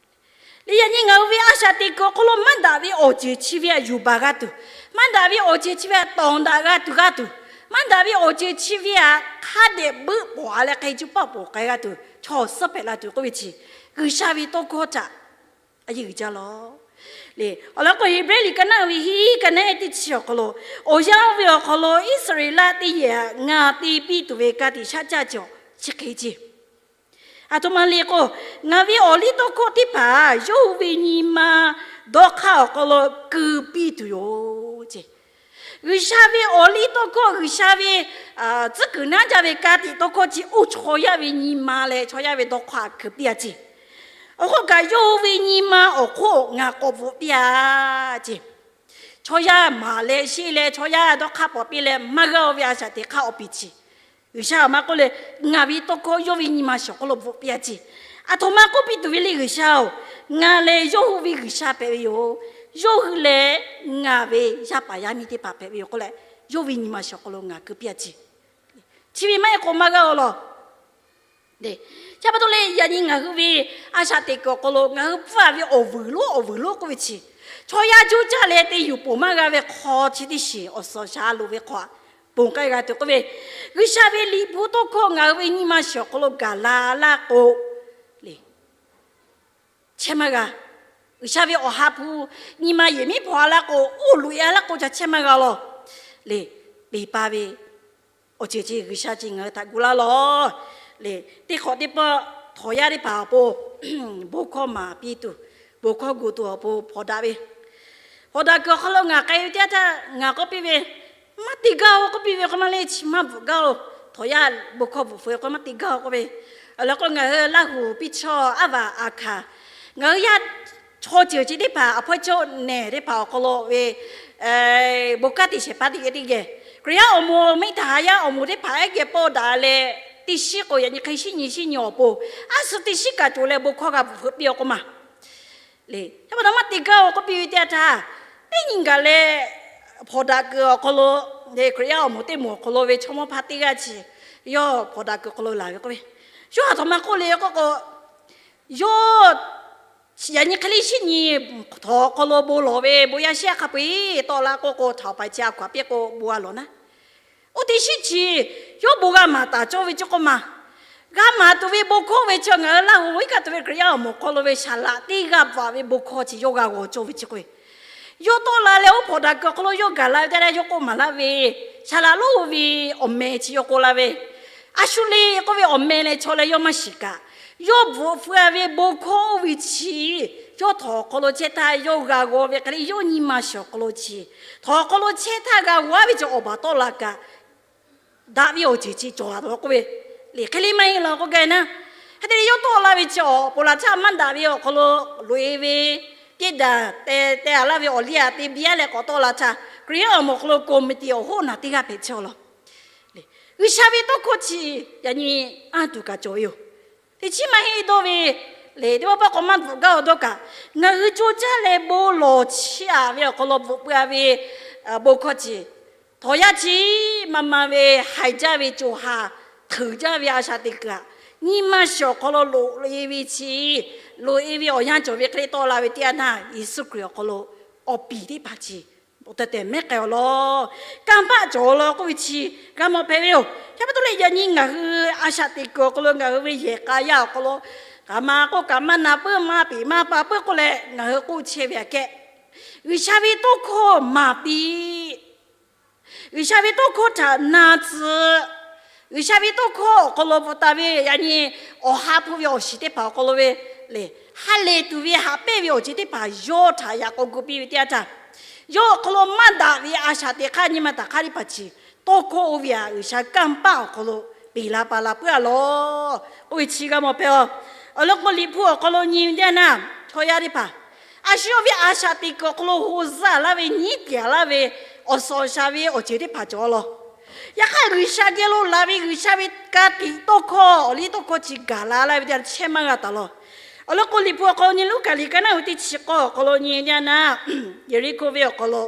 Le, yaꞈ nyi ngaˬ hui ve a shaꞈ teꞈ kuiˬ awˬ hk'aw lo maˇ daꞈ ve awˬ ceuˬ chi ve aꞈ yuˬ baˬ g'a tuˬ, maˇ daꞈ ve awˬ ceuˬ chi ve aꞈ tawˍ daꞈ g'a tuˬ g'a tuˬ, maˇ daꞈ ve awˬ ceuˬ chi ve aꞈ hk'a dehꞈ buiˆ pawˍ-a leh hk'e cuˇ paˆ pawˍ k'ai g'a tuˬ chaw suhˉ hpehꞈ la tuˬ k'oˆ ve chi, G'uiˬsha ve tawˇ hkawˇ htaꞈ a yeˇ uiˍ jaˇ law. Le, awˬ lawn k'o Heˍbrehˇ liꞈ ka naˆ ve hiˉ ka naˆ teˇ chi awˬ hk'aw lo, awˬ yanˇ oˇ ve awˬ hk'aw lo Iˉsaˍreˍlaˆ teˇ yehˬ ngaˬ te piˇ tuˬ ve ka tiꞈ shaˉ caˇ cawˬ chi hk'e ceˇ. Aˬ htoꞈ ma le k'o, ngaˬ ve awˬ liˇ tawˇ hkawˇ teˇ hpaˍ yawˇ hui ve nyi ma dawˇ hk'aˇ awˬ hk'aw lo keu piˇ tuˬ yoˬ ceˇ. G'uiˬsha ve awˬ liˇ tawˇ hkawˇ, G'uiˬsha ve tcuhˉ kuiˬ naˉ jaˇ ve ka tiꞈ tawˇ hkawˇ chi oˇ chaw yaˇ ve nyi ma leh chaw yaˇ ve dawˇ hk'aˇ keu piˇ-a ceˇ. Awˬ hk'oˆ kaꞈ yawˇ hui ve nyi ma awˬ hk'oˆ ngaˬ k'awꞈ bvuhꞈ piˇ-a ceˇ. Chaw yaˇ maˍ leh sheˆ leh chaw yaˇ dawˇ hk'aˇ pawˍ piˇ leh maˇ g'a-o ve a shaꞈ teꞈ hk'aˇ awˬ piˍ chi, G'uiˬsha awˬ ma k'oˆ leh, ngaˬ ve tawˇ hkawˇ yawˇ ve nyi ma shiˍ awˬ hk'aw lo bvuhꞈ piˇ-a ceˇ. Aˬ htoꞈ ma k'oˆ piˇ tuˬ ve le, G'uiˬsha-oˬ, ngaˬ lehˬ yawˇ hui ve G'uiˬsha hpehꞈ ve yoˬ. Yawˇ hui lehˬ ngaˬ ve yaˇ paˍ yaˇ miˇ teˇ hpaˍ hpehꞈ ve yoˬ k'oˆ leh, yawˇ ve nyi ma shiˍ awˬ hk'aw lo ngaˬ keu piˇ-a ceˇ. Chi ve maˇ heˆ k'o maˇ g'a-o law. Chi pa taw leh yaꞈ nyi ngaˬ hui ve a shaꞈ teꞈ kuiˬ awˬ hk'aw lo ngaˬ hui pfuhˇ-a ve awˬ vuiˬ lonˉ awˬ vuiˬ lonˉ k'oˆ ve chi, chaw yaˇ juˇ caˇ leh te yuˬ ponˬ maˇ g'a ve hk'aw chi teˇ shiˍ awˬ suhˍ awˬ shaˍ a loˍ ve hk'aw ponˬ k'ai g'a tuˬ k'oˆ ve, G'uiˬsha ve liꞈ hpu tawˇ hkawˇ ngaˬ hui ve nyi ma shiˍ awˬ hk'aw lo gaˬ la laˇ k'o, le, chehˇ maˇ g'a. G'uiˬsha ve awˬ ha hpu nyi ma yehˬ miˉ hpawnˬ-a laˇ k'o, oˇ loꞈ-e-a laˇ k'o ca chehˇ maˇ g'a law. Le, peˬ pa ve awˬ ceuˬ chi G'uiˬsha chi ngaˬ hui htaꞈ gu laˇ law. Le, teˇ hk'awꞈ teˇ pawˆ htawnˍ yaˇ teˇ hpaˍ awˬ pon bon hkawˇ maˍ piˇ tuˬ, bon hkawˇ gu tuˬ awˬ pon hpawnˬ daꞈ ve, hpawnˬ daꞈ kuiˬ awˬ hk'aw lo ngaˬ k'ai ve teˇ yanˇ htaˇ ngaˬ k'oˆ piˇ ve, maˇ te gaˇ-o k'oˆ piˇ ve k'o, maˇ le chi maˇ bvuhꞈ gaˇ-o. Htawnˍ yaˇ bon hkawˇ bvuhꞈ fuiˍ k'o maˇ te gaˇ-o k'oˆ ve. Awˬ lawn k'o ngaˬ hui Laˇ huˍ piˇ chaw aˉ vaˍ aˬ hkanˍ, ngaˬ hui yaˇ chaw ceuˬ chi teˇ hpaˍ, a hpawˇ cawˇ nehˬ teˇ hpaˍ awˬ hk'aw lo ve bon kanˉ te shehˍ hpaˇ teˇ geh teˇ geh, Hkriꞈ yaˇ awˬ moˍ mehˆ htaꞈ haˍ yaˇ awˬ moˍ teˇ hpaˍ ehˉ geh pawˇ daꞈ leh, teˇ shiˉ k'o yaꞈ nyi hk'e shiˉ nyi shiˉ nyi awˬ pon, a shu teˇ shiˉ kaꞈ cawˬ leh bon hkawˇ g'a bvuhꞈ piˇ-oˬ k'oˆ ma. Leh yaˇ pa taw maˇ te gaˇ-oˬ k'oˆ piˇ ve teˇ yanˇ htaˇ, teˇ nyi gaˬ leh hpawnˬ daꞈ kuiˬ awˬ hk'aw lo, Hkriꞈ yaˇ awˬ moˍ teˇ moˍ awˬ hk'aw lo ve chaw mawˇ hpaˇ teˇ g'aˇ chi yawˇ hpawnˬ daꞈ kuiˬ hk'aw lo laˬ ve k'oˆ ve, yawˇ ha htaꞈ maˇ k'oˆ le k'oˆ k'o, yawˇ yaꞈ nyi hk'e le shiˉ nyi htawnˍ awˬ hk'aw lo bon lawˬ ve bon yaˇ shehˆ hk'a peu-eˬ tawˆ la k'oˆ k'o, htaoˍ paiˍ chi a hkaw-anˬ piˇ k'o bon g'a lawˬ naˉ. Oˇ teˇ shiˉ chi yawˇ bon g'a maˍ taˍ cawˇ ve chi k'oˆ ma, g'a maˍ tuˬ ve bon hkawˇ ve chi ngaˬ hui Laˇ huˍ iˉ kaˆ tuˬ ve Hkriꞈ yaˇ awˬ moˍ hk'aw lo ve saˍ laꞈ teˇ g'aˇ bvuhꞈ ve bon hkawˇ chi yawˇ g'a g'aw cawˇ ve chi k'oˆ ve, yawˇ tawˆ la leh oˇ hpawnˬ daꞈ kuiˬ awˬ hk'aw lo yawˇ gaˬ la ve teˇ yanˇ yawˇ k'oˆ maˍ laˇ ve, saˍ laꞈ lonˉ ve awˬ meh chi yawˇ k'oˆ la ve, a shu le k'oˆ ve awˬ meh leh chaw leh yawˇ maˇ shiˍ kaꞈ, yawˇ bvuhꞈ feu-a ve bon hkawˇ oˇ ve chi yawˇ htawnˍ awˬ hk'aw lo chehˇ htaˇ yawˇ g'a g'aw ve hk'e le, yawˇ nyi ma shiˍ awˬ hk'aw lo chi htawnˍ awˬ hk'aw lo chehˇ htaˇ g'a g'aw-a ve chi awˬ baˬ tawˆ la kaꞈ, daꞈ ve awˬ ceuˬ chi cawˬ-a taˍ k'oˆ ve, leh hk'e le maˇ heˆ law k'oˆ gaˇ naˉ. Hk'e te leh yawˇ tawˆ la ve chi awˬ ponˬ laˬ htaˇ maˇ daꞈ ve awˬ hk'aw lo loꞈ-e ve, teˇ daꞈ te te-a laˇ ve awˬ liˇ-a te biˇ-a leh k'awꞈ tawˆ la htaˇ, Hkriꞈ yaˇ awˬ moˍ awˬ hk'aw lo committee awˬ hoˉ naˬ teˇ g'aˇ hpehꞈ chehˇ-a law. G'uiˬsha ve tawˇ hkawˇ chi yaꞈ nyi anˇ tuˬ kaꞈ cawˬ ve yoˬ. Teˇ chiˉ maˇ heˆ dawˇ ve, leh teˇ pawˆ pawˆ k'awꞈ maˇ bvuhꞈ gaˇ-oˬ dawˇ kaꞈ, ngaˬ hui co caˇ leh bon lawˬ chehˇ-a ve awˬ hk'aw lo bvuhꞈ peuˬ-a ve bon hkawˇ chi, htawnˍ yaˇ chi ma ma ve haiˬ jaˇ ve co ha, htuꞈ jaˇ ve a shaꞈ teꞈ kuiˬ-a, nyi ma shiˍ awˬ hk'aw lo loꞈ-e ve chi, loꞈ-e ve awˬ yanˇ cawˬ ve hk'e le tawˆ la ve teˇ yanˇ htaˇ, Yeˍsuˆ Hkriꞈ awˬ hk'aw lo awˬ piˍ teˇ hpaˍ chi bvuhꞈ tehˬ tehˬ mehˉ k'ai-a law. Kanˇ paˆ cawˬ law k'oˆ ve chi g'a mawˬ hpehꞈ ve yoˬ. Chi pa taw leh yaꞈ nyi ngaˬ hui a shaꞈ teꞈ kuiˬ awˬ hk'aw lo ngaˬ hui ve yehˬ k'a yaˇ awˬ hk'aw lo, kaꞈ maˇ k'oˆ kaꞈ maˇ na puiˉ, maˇ piˍ maˇ pa puiˉ k'oˆ leh ngaˬ hui k'oˆ chehˇ ve aꞈ kehˉ, G'uiˬsha ve tawˇ hkawˇ maˍ piˇ. G'uiˬsha ve tawˇ hkawˇ htaꞈ na tcuh. G'uiˬsha ve tawˇ hkawˇ awˬ hk'aw lo bvuhꞈ taˍ ve yaꞈ nyi awˬ ha hpu ve awˬ shiˍ teˇ hpaˍ awˬ hk'aw lo ve, leh ha lehˬ tuˬ ve haꞈ pehnˇ ve awˬ ceuˬ teˇ hpaˍ yawˇ htaꞈ yaꞈ k'aw gu piˇ ve teˇ yanˇ htaˇ, yawˇ awˬ hk'aw lo maˇ daꞈ ve a shaꞈ teꞈ hk'aˇ nyi ma taˍ hk'aˇ teˇ hpaˍ chi tawˇ hkawˇ oˇ ve aꞈ G'uiˬsha kanˇ paˆ awˬ hk'aw lo peˬ la pa la puiˉ-a law. Oˇ ve chi g'a mawˬ hpehꞈ-a. Awˬ lawn k'o, Liꞈ hpu awˬ hk'aw lo nyi ve teˇ yanˇ, chaw yaˇ teˇ hpaˍ a shu yawˇ ve a shaꞈ teꞈ kuiˬ awˬ hk'aw lo ho zaˇ laˇ ve, nyiˉ tiˍ laˇ ve, awˬ suhˍ awˬ shaˍ ve awˬ ceuˬ teˇ hpaˍ cawˬ law. Yaꞈ hk'aˇ, G'uiˬsha geh lo laˬ ve G'uiˬsha ve ka tiꞈ tawˇ hkawˇ, awˬ liˇ tawˇ hkawˇ chi gaˬ la laˇ ve teˇ yanˇ chehˇ maˇ g'a taˍ law. Awˬ lawn k'o, Liꞈ hpu awˬ hk'aw lo nyi, Luˉkaꞈ liꞈ ka naˉ ve teˇ chi k'awˇ awˬ hk'aw lo nyi ve teˇ yanˇ, Yeˍriˆhkoˇ venˇ awˬ hk'aw lo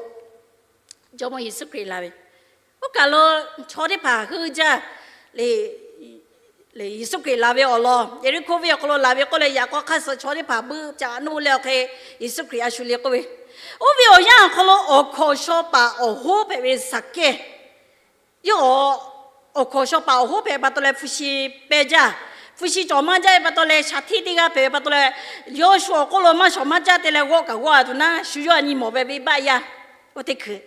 Jawˇmawˇ Yeˍsuˆ Hkriꞈ laˬ ve, oˇ kaˬ lo chaw teˇ hpaˍ heuˆ jaˇ. Leh Yeˍsuˆ Hkriꞈ laˬ ve awˬ lawn, Yeˍriˆhkoˇ venˇ awˬ hk'aw lo laˬ ve k'oˆ leh, yaꞈ k'aw hk'aˇ suh chaw teˇ hpaˍ beuˆ caꞈ nuˇ leh awˬ hk'e, Yeˍsuˆ Hkriꞈ a shu le k'oˆ ve, oˇ ve awˬ yanˇ awˬ hk'aw lo awˬ hkawnˍ shaw paˍ awˬ hoˉ hpehꞈ ve Zaˍkehˇ, yawˇ awˬ hkawnˍ shaw paˍ awˬ hoˉ hpehꞈ pa taw leh hpu shi pehˇ jaˇ. Hpu shi cawˬ maˇ jaˇ ve pa taw leh, shaˍ hteˇ teˇ g'aˇ hpehꞈ ve pa taw leh, yawˇ shu awˬ hk'oˆ lo maˇ shawˍ maˇ caˇ te leh g'awˆ kaꞈ g'awˆ-a tuˬ naˉ, shu yawˇ a nyi mawˬ ve venˇbaˆ yaˇ oˇ teˇ hkui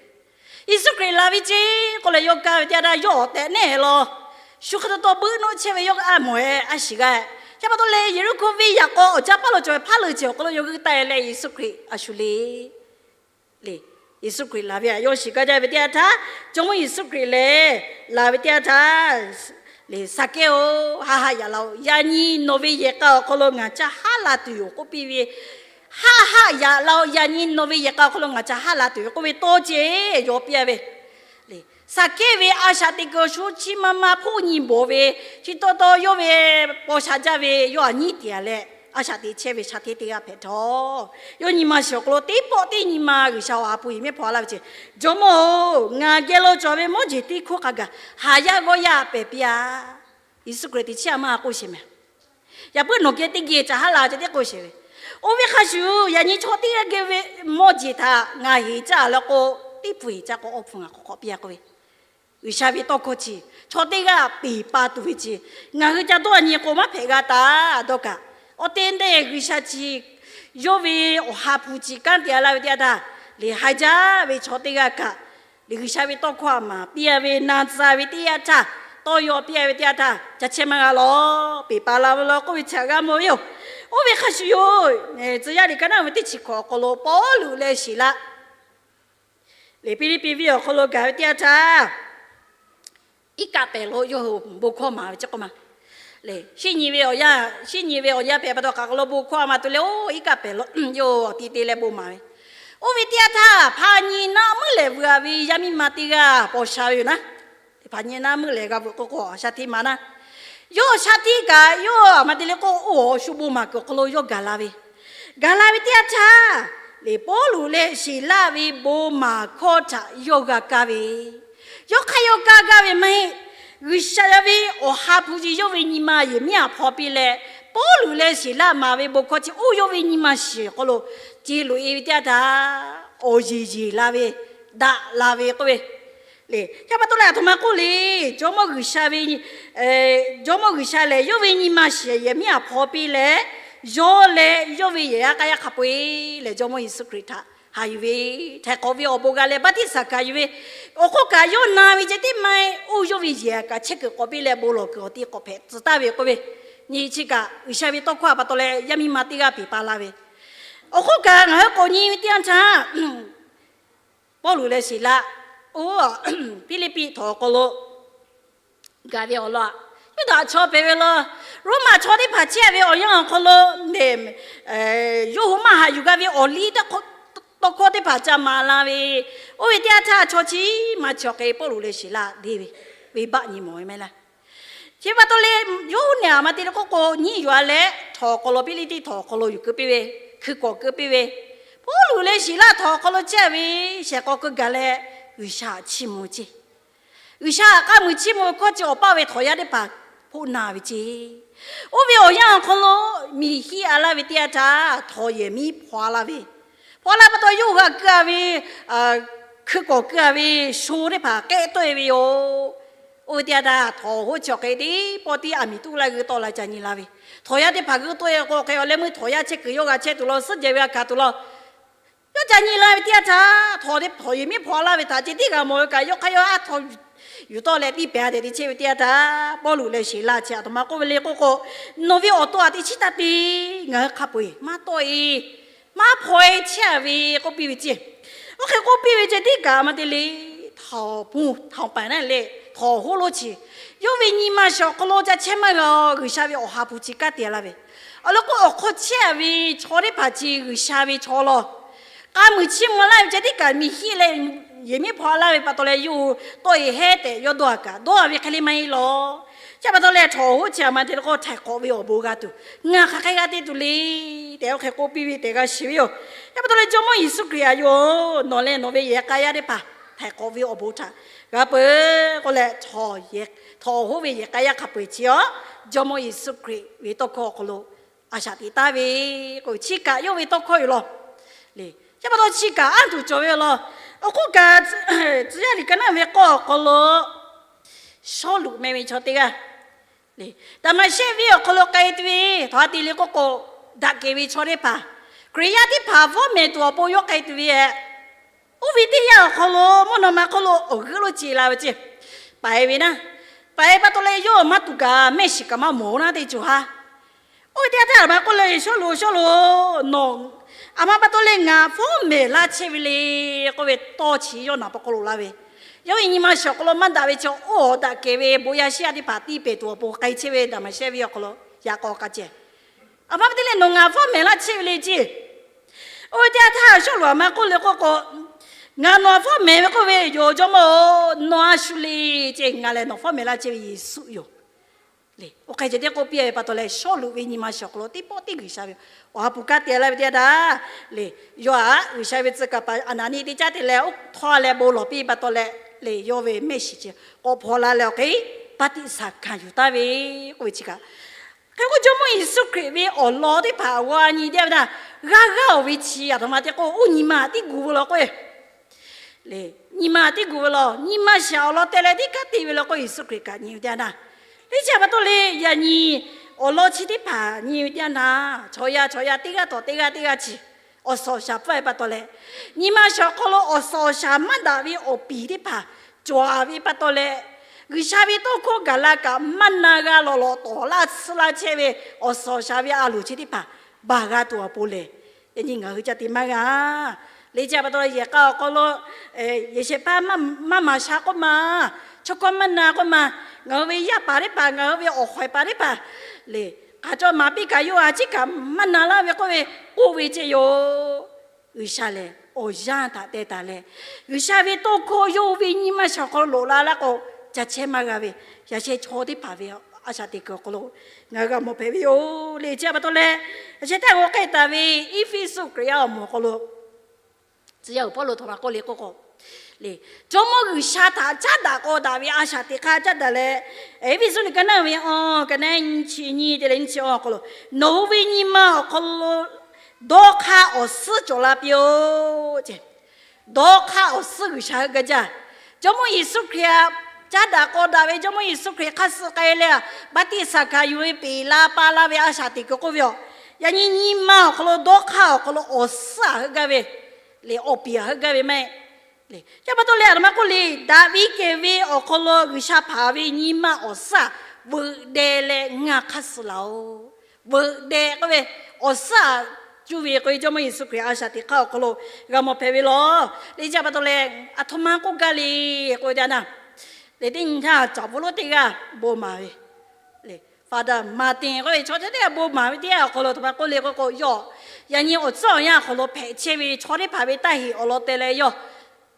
Yeˍsuˆ Hkriꞈ laˬ ve ceˇ k'oˆ leh yawˇ kaˇ ve teˇ yanˇ, yawˇ awˬ tehꞈ neˉ-e law. Shu hk'e taw taw beuˆ nuˆ chehˇ ve yawˇ a mawˬ-e a shiˍ g'a. Chi pa taw leh, Yeˍriˆhkoˇ venˇ yaꞈ k'aw awˬ caˇ paˇ lo cawˬ ve hpaˉ leuˬ ceˬ awˬ hk'aw lo yawˇ g'uiˇ taˆ leh Yeˍsuˆ Hkriꞈ a shu le. Leh Yeˍsuˆ Hkriꞈ laˬ ve aꞈ yawˇ shiˍ gaˇ jaˇ ve teˇ yanˇ htaˇ, Jawˇmawˇ Yeˍsuˆ Hkriꞈ lehˬ laˬ ve teˇ yanˇ htaˇ, leh, Zaˍkehˇ-oˬ, haˆ haˆ yaꞈ la-oˬ. Yaꞈ nyi nawˬ ve yehˬ k'a awˬ hk'aw lo ngaˬ ca haˆ la tuˬ yoˬ k'oˆ piˇ ve, haˆ haˆ yaꞈ la-oˬ. Yaꞈ nyi nawˬ ve yehˬ k'a awˬ hk'aw lo ngaˬ ca haˆ la tuˬ yoˬ k'oˆ ve tawˇ ceˇ yawˇ piˇ-a ve, leh, Zaˍkehˇ ve a shaꞈ teꞈ kuiˬ awˬ shu chi ma ma hpoˆ nyi bawˬ ve, chi taw taw yawˇ ve paw sha jaˇ ve yawˇ aꞈ nyiˉ tiˍ-a leh, a shaꞈ teꞈ chehˇ ve shaˍ hteˇ teˇ g'aˇ hpehꞈ htawˇ, yawˇ nyi ma shiˍ awˬ hk'aw lo teˇ pawˆ teˇ nyi ma G'uiˬsha awˬ ha hpu-e mehˉ hpawˇ laˇ ve ceˇ, Jawˇmawˇ-oˬ, ngaˬ geh lo cawˬ ve mawˇ jeˬ teˇ hkoˇ hk'a gaˬ haˍ yaˇ g'awˇ yaˇ pehˬ piˇ-a. Yeˍsuˆ Hkriꞈ teꞈ chiˉ a maˇ k'oˆ sheˍ mehˍ. Yaꞈ puiˉ nawˬ geh teˇ geh ca haˆ la ce teˇ k'oˆ sheˍ ve. Oˇ ve hk'a shuˍ, yaꞈ nyi chaw teˇ g'aˇ geh ve mawˇ jeˬ htaꞈ ngaˬ heˍ caˇ leh k'o, teˇ hpu heˍ caˇ k'o awˬ hpu ngaˬ k'awꞈ k'awꞈ piˇ-a k'oˆ ve, G'uiˬsha ve tawˇ hkawˇ chi chaw teˇ g'aˇ peˬ pa tuˬ ve ce. Ngaˬ hui ca dawˇ nyi k'o maˇ hpehꞈ g'a taˍ dawˇ kaꞈ, awˬ te te G'uiˬsha chi yawˇ ve awˬ ha hpu chi kanˉ te-a laˇ ve teˇ yanˇ htaˇ, leh haiˬ jaˇ ve chaw teˇ g'aˇ kaꞈ, leh G'uiˬsha ve tawˇ hkawˇ a maˍ piˇ-a ve, na tcuh ve teˇ yanˇ htaˇ, tawˇ yaw piˇ-a ve teˇ yanˇ htaˇ, ca chehˇ maˇ g'a law, peˬ pa la ve law k'oˆ ve chi htaꞈ g'a mawˬ ve yoˬ. Oˇ ve hk'a shuˍ yoˬ, tcuh yaˇ liꞈ ka naˉ ve teˇ chi hkawꞈ awˬ hk'aw lo Pawˇluꞈ leh Siˍlaˆ leh Piˇliˇpiˆ venˇ awˬ hk'aw lo gaˬ ve teˇ yanˇ htaˇ, iˉ kaˆ pehˍ lo yawˇ hui bon hkawˇ maˍ ve ceˇ k'oˆ ma. Leh, shinˉ nyi ve awˬ yanˇ, shinˉ nyi ve awˬ yanˇ hpehꞈ pa taw hk'aˬ hk'aw lo bon hkawˇ a ma tuˬ leh, oˇ iˉ kaˆ pehˬ lo yawˇ tiꞈ te leh bon maˍ ve. Oˇ ve teˇ yanˇ htaˇ, hpaˍ nyi naˆ meuˇ lehˬ vuiˬ a ve yaˇ miˇ ma teˇ g'aˇ paw sha ve yoˬ naˉ. Hpaˍ nyi naˆ meuˇ lehˬ g'a veuꞈ k'oˆ k'o, shaˉ hteˇ ma naˉ. Yawˇ shaˉ hteˇ kaꞈ, yawˇ a ma te leh k'o, oˇ awˬ shu bon maˍ kuiˬ awˬ hk'aw lo yawˇ gaˬ la ve. Gaˬ la ve teˇ yanˇ htaˇ, leh Pawˇluꞈ leh Siˍlaˆ ve bon maˍ hkawˇ htaꞈ yawˇ g'a kaˇ ve, yawˇ hk'aˇ yawˇ kaˇ gaˇ ve maˇ heˆ. G'uiˬsha ve awˬ ha hpu ce yawˇ ve nyi ma yehˬ miˉ aꞈ hpaw piˇ leh, Pawˇluꞈ leh Siˍlaˆ maˍ ve bon hkawˇ chi oˇ yawˇ ve nyi ma shiˍ awˬ hk'aw lo ce loꞈ e ve teˇ yanˇ htaˇ, awˬ yeˬ yeˬ la ve, daꞈ la ve k'oˆ ve. Leh, chi pa taw leh aˬ htoꞈ ma k'oˆ le, Jawˇmawˇ G'uiˬsha ve, Jawˇmawˇ G'uiˬsha lehˬ yawˇ ve nyi ma shiˍ yehˬ miˉ aꞈ hpaw piˇ leh, yawˇ leh yawˇ ve yehˬ yaˇ k'aˇ yaˇ hk'a peu-eˬ lehˬ, Jawˇmawˇ Yeˍsuˆ Hkriꞈ htaꞈ haꞈ yuˬ ve, htaiˍ hk'awꞈ ve awˬ bon g'a leh baˆtiˆsaˬ hkanˍ yuˬ ve, awˬ hk'oˆ kaꞈ yawˇ na ve ceh tiˉ maˇ heˆ, oˇ yawˇ ve yehˬ kaꞈ chehˇ kuiˬ k'awꞈ piˇ leh bon lawˬ kuiˬ awˬ ti k'awꞈ hpehꞈ tcuh taˍ ve k'oˆ ve. Nyi chi kaꞈ G'uiˬsha ve tawˇ hkawˇ a pa taw leh yaˇ miˇ ma teˇ g'aˇ peˬ pa la ve. Awˬ hk'oˆ kaꞈ ngaˬ hui k'awꞈ nyi ve teˇ yanˇ htaˇ, Pawˇluꞈ leh Siˍlaˆ oˇ Hpiˇliˇpiˆ htawnˍ awˬ hk'aw lo gaˬ ve awˬ lawn, Yuˇdaꞈ chaw hpehꞈ ve law, Roˉmaꞈ chaw teˇ hpaˍ chehˇ ve awˬ yanˇ awˬ hk'aw lo, leh, yawˇ hui maˇ haꞈ yuˬ g'a ve awˬ liˇ tawˇ hkawˇ teˇ hpaˍ ca maˍ la ve. Oˇ ve teˇ yanˇ htaˇ chaw chi maˇ chi awˬ hk'e Pawˇluꞈ leh Siˍlaˆ deˇ ve, venˇbaˆ nyi mawˬ ve maˇ heˆ laˇ. Chi pa taw leh yawˇ hui nehˬ a ma te leh k'oˆ k'o, nyiˇ yuˬ a leh htawnˍ awˬ hk'aw lo, Hpiˇliˇpiˆ htawnˍ awˬ hk'aw lo yuˬ keu piˇ ve, hkui kawꞈ keu piˇ ve, Pawˇluꞈ leh Siˍlaˆ htawnˍ awˬ hk'aw lo chehˇ ve shehˍ hk'aw keu gaˬ leh G'uiˬsha chiˇ mvuh ceˇ. G'uiˬsha htaꞈ k'aˇ muiˬ chiˇ mvuh ve hkawˇ chi awˬ paˇ ve htawnˍ yaˇ teˇ hpaˍ hpoˆ na ve ceˇ. Oˇ ve awˬ yanˇ awˬ hk'aw lo miˬ hiˆ a laˇ ve teˇ yanˇ htaˇ htawnˍ yehˬ miˉ hpaw a laˇ ve, hpaw a laˇ pa taw yawˇ hui htaꞈ keu a ve, hkui kawꞈ keu a ve sho teˇ hpaˍ k'ehˆ tawˆ e ve yoˬ. Oˇ ve teˇ yanˇ htaˇ htawnˍ hoˉ chi awˬ hk'e teˇ pawˆ tiˉ aˬ miˍ tuˉ laˇ g'eu tawˆ la ca nyi la ve. Htawnˍ yaˇ teˇ hpaˍ g'eu tawˆ e k'o hk'e awˬ leh meuˇ htawnˍ yaˇ chehˇ kuiˬ yawˇ g'a chehˇ tuˬ law, suhˉ jehˬ ve a hkanˍ tuˬ law, yawˇ ca nyi la ve teˇ yanˇ htaˇ htawnˍ yehˬ miˉ hpaw a laˇ ve htaꞈ ceh tiˉ g'a mawˬ ve kaꞈ, yawˇ hk'aˇ yawˇ aˉ htaw yuˬ tawˆ leh tiˇ pehˍ a tehꞈ te chehˇ ve teˇ yanˇ htaˇ, Pawˇluꞈ leh Siˍlaˆ chi aˬ htoꞈ ma k'oˆ ve le k'oˆ k'o, nawˬ ve awˬ to aꞈ teꞈ chiˉ taˇ te. Ngaˬ hui hk'a peu-eˬ maˇ tawˆ e, maˇ hpaw e chehˇ a ve k'oˆ piˇ ve ceˇ. Oˇ hk'e k'oˆ piˇ ve ceh tiˉ kaꞈ maˇ te le, htawnˍ pun htawnˍ paiˍ naˉ leh htawnˍ hoˉ lonˉ chi yawˇ ve nyi ma shiˍ awˬ hk'aw lo ca chehˇ maˇ g'a, G'uiˬsha ve awˬ ha hpu chi kanˉ te laˇ ve. Awˬ lawn k'o, awˬ hk'aw chehˇ ve chaw teˇ hpaˍ chi G'uiˬsha ve chaw law, k'aˇ muiˬ chiˇ mvuh laˇ ve ceh tiˉ kaꞈ miˬ hiˆ leh yehˬ miˉ hpaw laˇ ve pa taw leh yawˇ hui tawˆ e hehˉ tehꞈ yawˇ dawˇ a kaꞈ dawˇ a ve hk'e le maˇ heˆ law. Chi pa taw leh htawnˍ hoˉ chi aˬ ma te leh k'o, htaiˍ hk'awꞈ ve awˬ bon g'a tuˬ, ngaˬ hk'aˬ hk'e g'a te tuˬ le tehꞈ oˇ hk'e k'oˆ piˇ ve tehꞈ g'a shiˍ ve yoˬ. Chi pa taw leh Jawˇmawˇ Yeˍsuˆ Hkriꞈ a yoˬ, nawˬ leh nawˬ ve yehˬ k'aˇ yaˇ teˇ hpaˍ htaiˍ hk'awꞈ ve awˬ bon htaꞈ g'a peuˬ k'oˆ leh, htawnˍ hoˉ ve yehˬ k'aˇ yaˇ hk'a peu-eˬ chi a, Jawˇmawˇ Yeˍsuˆ Hkriꞈ ve tawˇ hkawˇ awˬ hk'aw lo a shaꞈ teꞈ taˍ ve k'o, chi kaꞈ yawˇ ve tawˇ hkawˇ yoˬ law. Chi pa taw chi kaꞈ anˇ tuˬ cawˬ ve yoˬ law. Awˬ hk'oˆ kaꞈ, tcuh yaˇ liꞈ ka naˇ ve k'awˇ awˬ hk'aw lo Sawˉluꞈ meh ve chaw teˇ g'aˇ, Daˍmaˍshehˇ venˇ awˬ hk'aw lo k'ai tuˬ ve, htawnˍ ha te le k'oˆ k'o, daꞈ kehˬ ve chaw teˇ hpaˍ, Hkriꞈ yaˇ teˇ hpaˍ vawˇ mehˍ tuˬ awˬ pon yawˇ k'ai tuˬ ve yoˬ. Oˇ ve teˇ yanˇ awˬ hk'aw lo mvuhˇ naw ma hk'oˆ lo awˬ g'euˆ lonˉ ce la ve ceˇ. Paiˍ ve naˉ, paiˍ pa taw leh yawˇ maˇ tuˬ kaꞈ mehˆ shiˍ kaꞈ maˇ mawˬ naˉ teˇ ceuˬ haˉ. Oˇ ve teˇ yanˇ htaˇ aˬ ma k'oˆ le, Sawˉluꞈ, Sawˉluꞈ, nawˬ aˬ ma pa taw leh ngaˬ vawˇ mehˍ laˇ chehˇ ve le k'oˆ ve tawˇ chi yawˇ naˬ pa hk'aw lo laˇ ve. Yawˇ ve nyi ma shiˍ awˬ hk'aw lo maˇ daꞈ ve chi oˇ awˬ daꞈ kehˬ ve bon yaˇ shiˉ yaˇ teˇ hpaˍ tiˇ pehˍ tuˬ awˬ pon k'ai chehˇ ve Daˍmaˍshehˇ venˇ awˬ hk'aw lo yaꞈ k'aw k'a ceh. Aˬ ma pa taw leh nawˬ ngaˬ vawˇ mehˍ laˇ chehˇ ve le ceˇ. Oˇ ve teˇ yanˇ htaˇ Sawˉluꞈ aˬ ma k'oˆ le k'oˆ k'o, ngaˬ nawˬ vawˇ mehˍ ve k'oˆ ve yoˬ, Jawˇmawˇ-oˬ, nawˬ a shu le ceˇ, ngaˬ lehˬ nawˬ vawˇ mehˍ laˇ chehˇ ve Yeˍsuˆ yoˬ. Leh oˇ hk'e ceh tiˉ k'oˆ piˇ ve pa taw leh, Sawˉluꞈ ve nyi ma shiˍ awˬ hk'aw lo teˇ pawˆ tiˉ G'uiˬsha ve awˬ ha hpu kanˉ te laˇ ve teˇ yanˇ htaˇ, leh yawˇ aꞈ G'uiˬsha ve tcuh kaˍ paˍ Aˍnaˍniˆ teˇ caˉ te leh oˇ htawˇ leh bon lawˬ piˇ pa taw leh, leh yawˇ ve mehˆ shiˍ chi k'awꞈ hpaw la leh awˬ hk'e baˆtiˆsaˬ hkanˍ yuˬ taˍ ve k'oˆ ve chi kaꞈ, hk'e k'o Jawˇmawˇ Yeˍsuˆ Hkriꞈ ve awˬ lawn teˇ hpaˍ g'a nyi teˇ yanˇ htaˇ, g'aˇ g'aˇ oˬ ve chi aˬ htoꞈ ma te k'o, oˇ nyi ma tiˉ gu ve law k'o, leh nyi ma tiˉ gu ve law, nyi ma shiˍ awˬ lawn te leh tiˉ kanˉ te ve law k'o, Yeˍsuˆ Hkriꞈ kaꞈ nyi ve teˇ yanˇ htaˇ, teˇ chi pa taw leh yaꞈ nyi awˬ lawn chi teˇ hpaˍ nyi ve teˇ yanˇ htaˇ, chaw yaˇ chaw yaˇ teˇ g'aˇ tawꞈ teˇ g'aˇ teˇ g'aˇ chi awˬ suhˍ awˬ shaˍ pfuhˇ ve pa taw leh, nyi ma shiˍ awˬ hk'aw lo awˬ suhˍ awˬ shaˍ maˇ daꞈ ve awˬ piˍ teˇ hpaˍ cawˬ ve pa taw leh, G'uiˬsha ve tawˇ hkawˇ gaˬ la kaꞈ maˇ na g'a lawˬ lawˬ tawˍ laˇ tsuhˇ laˇ chehˇ ve awˬ suhˍ awˬ shaˍ ve a loˍ chi teˇ hpaˍ baˬ g'a tuˬ awˬ pon lehˬ, yaꞈ nyi ngaˬ hui ca te maˇ g'a. Leh chi pa taw leh yehˬ k'a awˬ hk'aw lo yehˬ shehˍ hpaˇ maˇ maˍ sha k'oˆ ma, chaw hkawˇ maˇ na k'oˆ ma, ngaˬ hui ve yaˇ paˍ teˇ hpaˍ, ngaˬ hui ve awˬ hawehˬ paˍ teˇ hpaˍ lehˬ, hk'aˬ cawˬ maˍ piˇ kaꞈ yawˇ a ciˉ kaꞈ maˇ na laˇ ve k'oˆ ve, k'oˆ ve ceˇ yoˬ. G'uiˬsha lehˬ awˬ yanˇ htaꞈ teh taˍ leh, G'uiˬsha ve tawˇ hkawˇ yawˇ hui ve nyi ma shawˍ hk'aw lo loꞈ la laˇ k'o, ca chehˇ maˇ g'a ve, yaꞈ sheh chaw teˇ hpaˍ ve a shaꞈ teꞈ kuiˬ awˬ hk'aw lo ngaˬ hui g'a mawˬ hpehꞈ ve yoˬ. Leh chi pa taw leh, yaꞈ sheh htaˇ g'aw k'ai taˍ ve Eˇfeˇsuꞈ Hkriꞈ yaˇ awˬ moˍ awˬ hk'aw lo tcuh yaˇ uiˍ Pawˇluꞈ htaꞈ maˇ k'oˆ le k'oˆ k'o, lehˬ, Jawˇmawˇ G'uiˬsha htaꞈ caˉ daꞈ k'aw daꞈ ve a shaꞈ teꞈ hk'aˇ caˉ daꞈ leh, Eˇfeˇsuꞈ liꞈ ka naˇ ve awˬ ka naˇ nyi chi nyi te leh nyi chi awˬ hk'aw lo, nawˬ hui ve nyi ma awˬ hk'aw lo dawˇ hk'aˇ awˬ suhˉ cawˬ la piˇ-oˆ. Dawˇ hk'aˇ awˬ suhˉ G'uiˬsha heuˆ gaˇ jaˇ. Jawˇmawˇ Yeˍsuˆ Hkriꞈ htaꞈ caˉ daꞈ k'aw daꞈ ve Jawˇmawˇ Yeˍsuˆ Hkriꞈ hk'aˇ suh k'ai leh, baˆtiˆsaˬ hkanˍ yuˬ ve peꞈ la pa la ve a shaꞈ teꞈ kuiˬ k'oˆ ve yoˬ. Yaꞈ nyi nyi ma awˬ hk'aw lo dawˇ hk'aˇ awˬ hk'aw lo awˬ suhˉ aꞈ heuˆ gaˇ ve, lehˬ awˬ piˍ aꞈ heuˆ gaˇ ve maˇ heˆ. Lehˬ, chi pa taw leh a htoꞈ ma k'oˆ le, daꞈ ve kehˬ ve awˬ hk'aw lo G'uiˬsha hpanˍ ve nyi ma awˬ suhˉ aꞈ veuꞈ deh leh ngaˬ hk'aˇ suh laˬ-oˬ. Veuꞈ deh k'oˆ ve, awˬ suhˉ aꞈ cuˇ ve k'oˆ ve Jawˇmawˇ Yeˍsuˆ Hkriꞈ a shaꞈ teꞈ hk'aˇ awˬ hk'aw lo g'a mawˬ hpehꞈ ve yoˬ. Lehˬ chi pa taw leh, a htoꞈ ma k'oˆ gaˇ le k'oˆ ve teˇ yanˇ, lehˬ teˇ nyi htaˇ caˍ bvuhˉ lonˉ teˇ g'aˇ bon maˍ ve, lehˬ Father Martin k'oˆ ve chaw teˇ g'aˇ bon maˍ ve teˇ yanˇ awˬ hk'aw lo a htoꞈ ma k'oˆ le k'oˆ k'o, yawˇ yaꞈ nyi awˬ tcuhˉ awˬ yanˇ awˬ hk'aw lo hpehꞈ chehˇ ve chaw teˇ hpaˍ ve taˇ heꞈ awˬ lawn te leh yawˇ